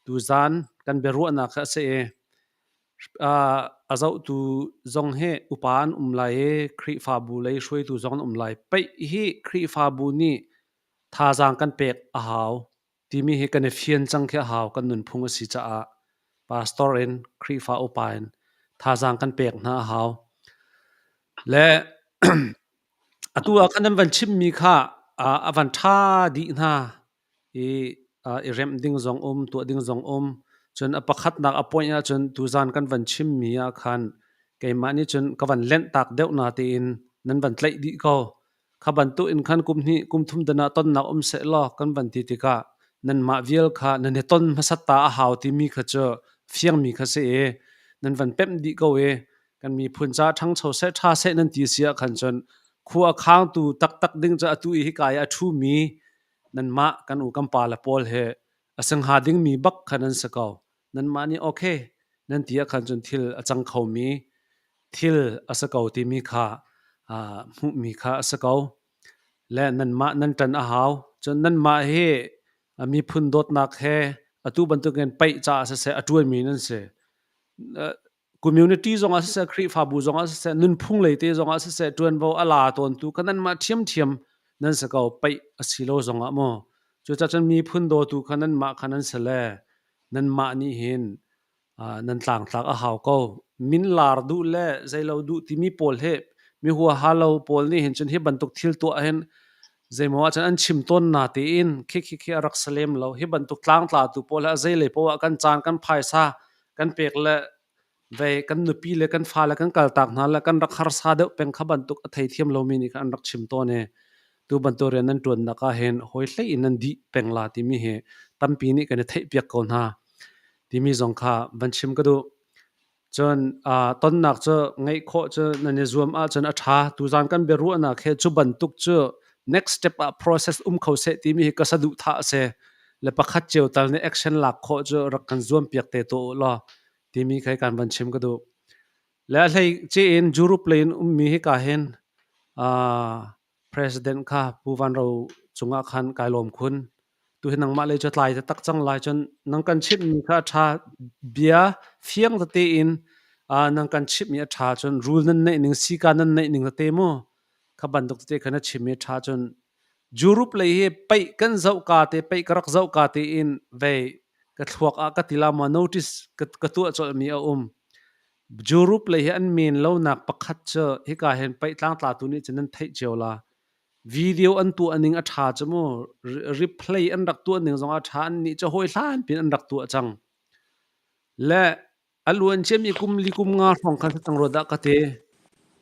tuzaan kan biaruahnak kha a si i a zohtu zong hi upa an um lai i Khrihfabu lei hruaitu zong an um lai. Paih hi Khrihfabu nih thazaang kan pek a hau timi hi kan i fian cang khi a hau kan nunphung a si caah pastor in Khrihfa upa in thazaang kan pek hna a hau. Le atu ah khan an van chimmi kha a van ṭha dih hna i i remh ding zong um, tuah ding zong um. Cun a pakhatnak a point ahcun tuzaan kan van chimmi ah khan keimah nih cun ka van lenh tak deuh na tiin nan van tlaih dih ko. Kha bantuk in khan kum hnih kum thum dan ah tonnak um seh law kan van ti tikah nanmah vial kha nan i ton hmasat ta a hau timi kha cu fiangmi kha si i nan van pemh dih ko i kan miphun ca ṭhangcho seh ṭha seh nan ti si ah khan cun khua a khangtu taktak ding cu atu i hika i a ṭhumi nanmah kan u kan pa le pawl he a si hnga dingmi bak kha nan si ko. Nanmah nih okay nan ti ah khan cun thil a cang khomi thil a si ko timi kha hmuhmi kha a si ko. Le nanmah nan ṭan a hau. Cun nanmah hi miphun dawtnak he atu bantukin paih caah siseh a ṭuanmi nan si. Community zong ah siseh, Khrihfabu zong ah siseh, nunphung lei te zong ah siseh, ṭuanvo a la tawntu kha nanmah ṭhiamṭhiam nan si ko. Paih a si lo zong ah maw. Cucaah cun miphun dawtu kha nanmah kha nan si le nanmah nih hin nan tlangtlak a hau ko. Min lar duh le zeilo duh timi pawl hi mi huaha lo pawl nih hin cun hi bantuk thil tuah hin zeimaw ahcun an chim tawn na tiin khi khi khi a rak si lem lo. Hi bantuk tlangtlatu pawl hi a zeilei paoh ah kan caan kan phaisa kan pek le vei kan nupi le kan fale kan kaltak hna le kan rak harsa deuh peng kha bantuk a theithiam lomi nih khan an rak chim tawn i tu bantuk rian nan ṭuannak ah hin hawi hlei in nan dih peng la timi hi tampi nih kan i theihpiak ko hna timi zong kha van chim ka duh. Cun tonnak cu ngeih khawh cu nan i zuam ahcun a ṭha. Tuzaan kan biaruahnak he cu bantuk cu next step ah process um kho seh timi hi ka saduhthah a si. Le pakhat cio tal nih action lak khawh cu rak kan zuam piak te tuah u law timi kha kan van chim ka duh. Le a hlei ce in Europe lei in ummi hika hin uh, President kha Pu Van Ro cungah khan kai lawm khun. Tu hi nangmah lei cu tlai taktak cang lai cun nang kan chimhmi kha a ṭha bia fiang tete in uh, nang kan chimhmi a ṭha cun rule nan neih ning sika nan neih ning tete mu kha bantuk tete kha na chimmi a ṭha cun Europe lei hi paih kan zoh ka te paih ka rak zoh ka te in vei ka thluak ah ka tila ma notice ka, ka tuah colh mi a um. Europe lei hi an men lonak pakhat cu hika hin paih tlangtlatu nih cun nan theih cio la. Video an tuah ning a ṭha cu mu replay an rak tuah ning zong a ṭha an nih cu hawi hlan pin an rak tuah cang. Le A luanciami kum li kum nga hrawng khan cang rua dah ka ti.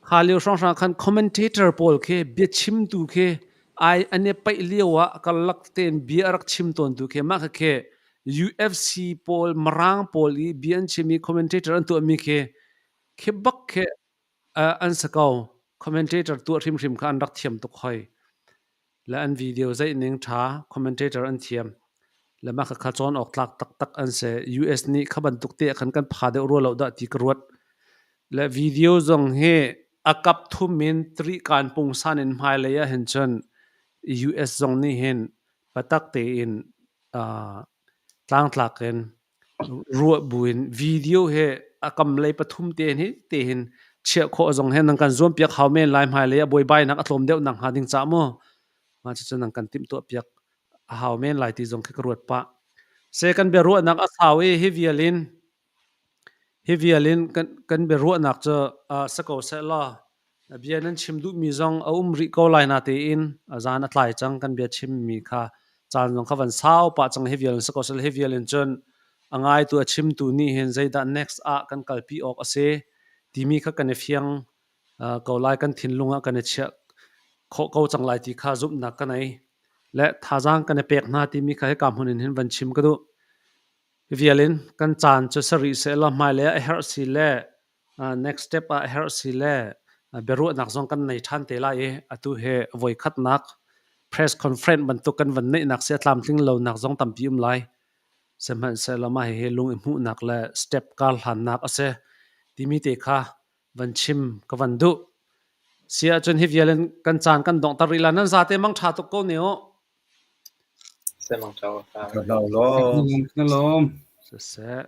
Kha lio hrawnghrang khan commentator pawl khi biachimtu khi ai an i paih lio ah karlak tein bia a rak chim tawntu khi mah kha khi UFC pawl Mirang pawl i bia an chim i commentator an tuahmi khi khi bak khi an si ko. Commentator tuah hrimhrim kha an rak thiam tuk hoi. Le an video zeih ning ṭha, commentator an thiam. Le mah khakha cawn awk tlak taktak an si. US nih kha bantuk te ah khan kan pha deuh rua lo dah ti ka ruat. Le video zong hi a kap thum in trikan pungsan in hmailei ah hin cun US zong nih hin patak tein uh, tlangtlak in ruah buin video he a kam lei pathum te hin te hin chiah khawh zong he nang kan zuam piak hau men lai hmai lei a buaibai nak a tlawm deuh nak hnga ding ca mu ma cu nang kan timh tuah piak a hau men lai ti zong khi ka ruat pah se kan bia ruahnak a sau i hi vial in hi vial in kan kan bia ruahnak cu sa ko seh law Bia nan chim duhmi zong a um rih ko lai natein a zan a tlai cang kan bia chimmi kha caan zong kha van sau pah cang hi vial in si ko seh hi vial in cun a ngaitu a chimtu nih hin zeidah next ah kan kalpi awk a si timi kha kan i fiang ko lai kan thinlung ah kan i chiah khawh ko cang lai ti kha zumhnak ka nei le thazaang kan i pek hna timi kha hika hmun in hin van chim ka duh. Hi vial in kan caan cu sarih seh law hmailei ah a herh si le next step ah a herh si le biaruahnak zong kan nei ṭhan te lai i atu hi voikhatnak press conference bantuk kan van neihnak si a tlamtling lonak zong tampi um lai. Sihmanhsehlaw mah hihi lung i hmuhnak le step kar hlannak a si timi te kha van chim ka van duh. Si ahcun hi vial in kan caan kan donghter rih la. Nan zate mang ṭha tuk ko ne u. Semang ṭha. Ka hlau law. Na lawm. Siseh.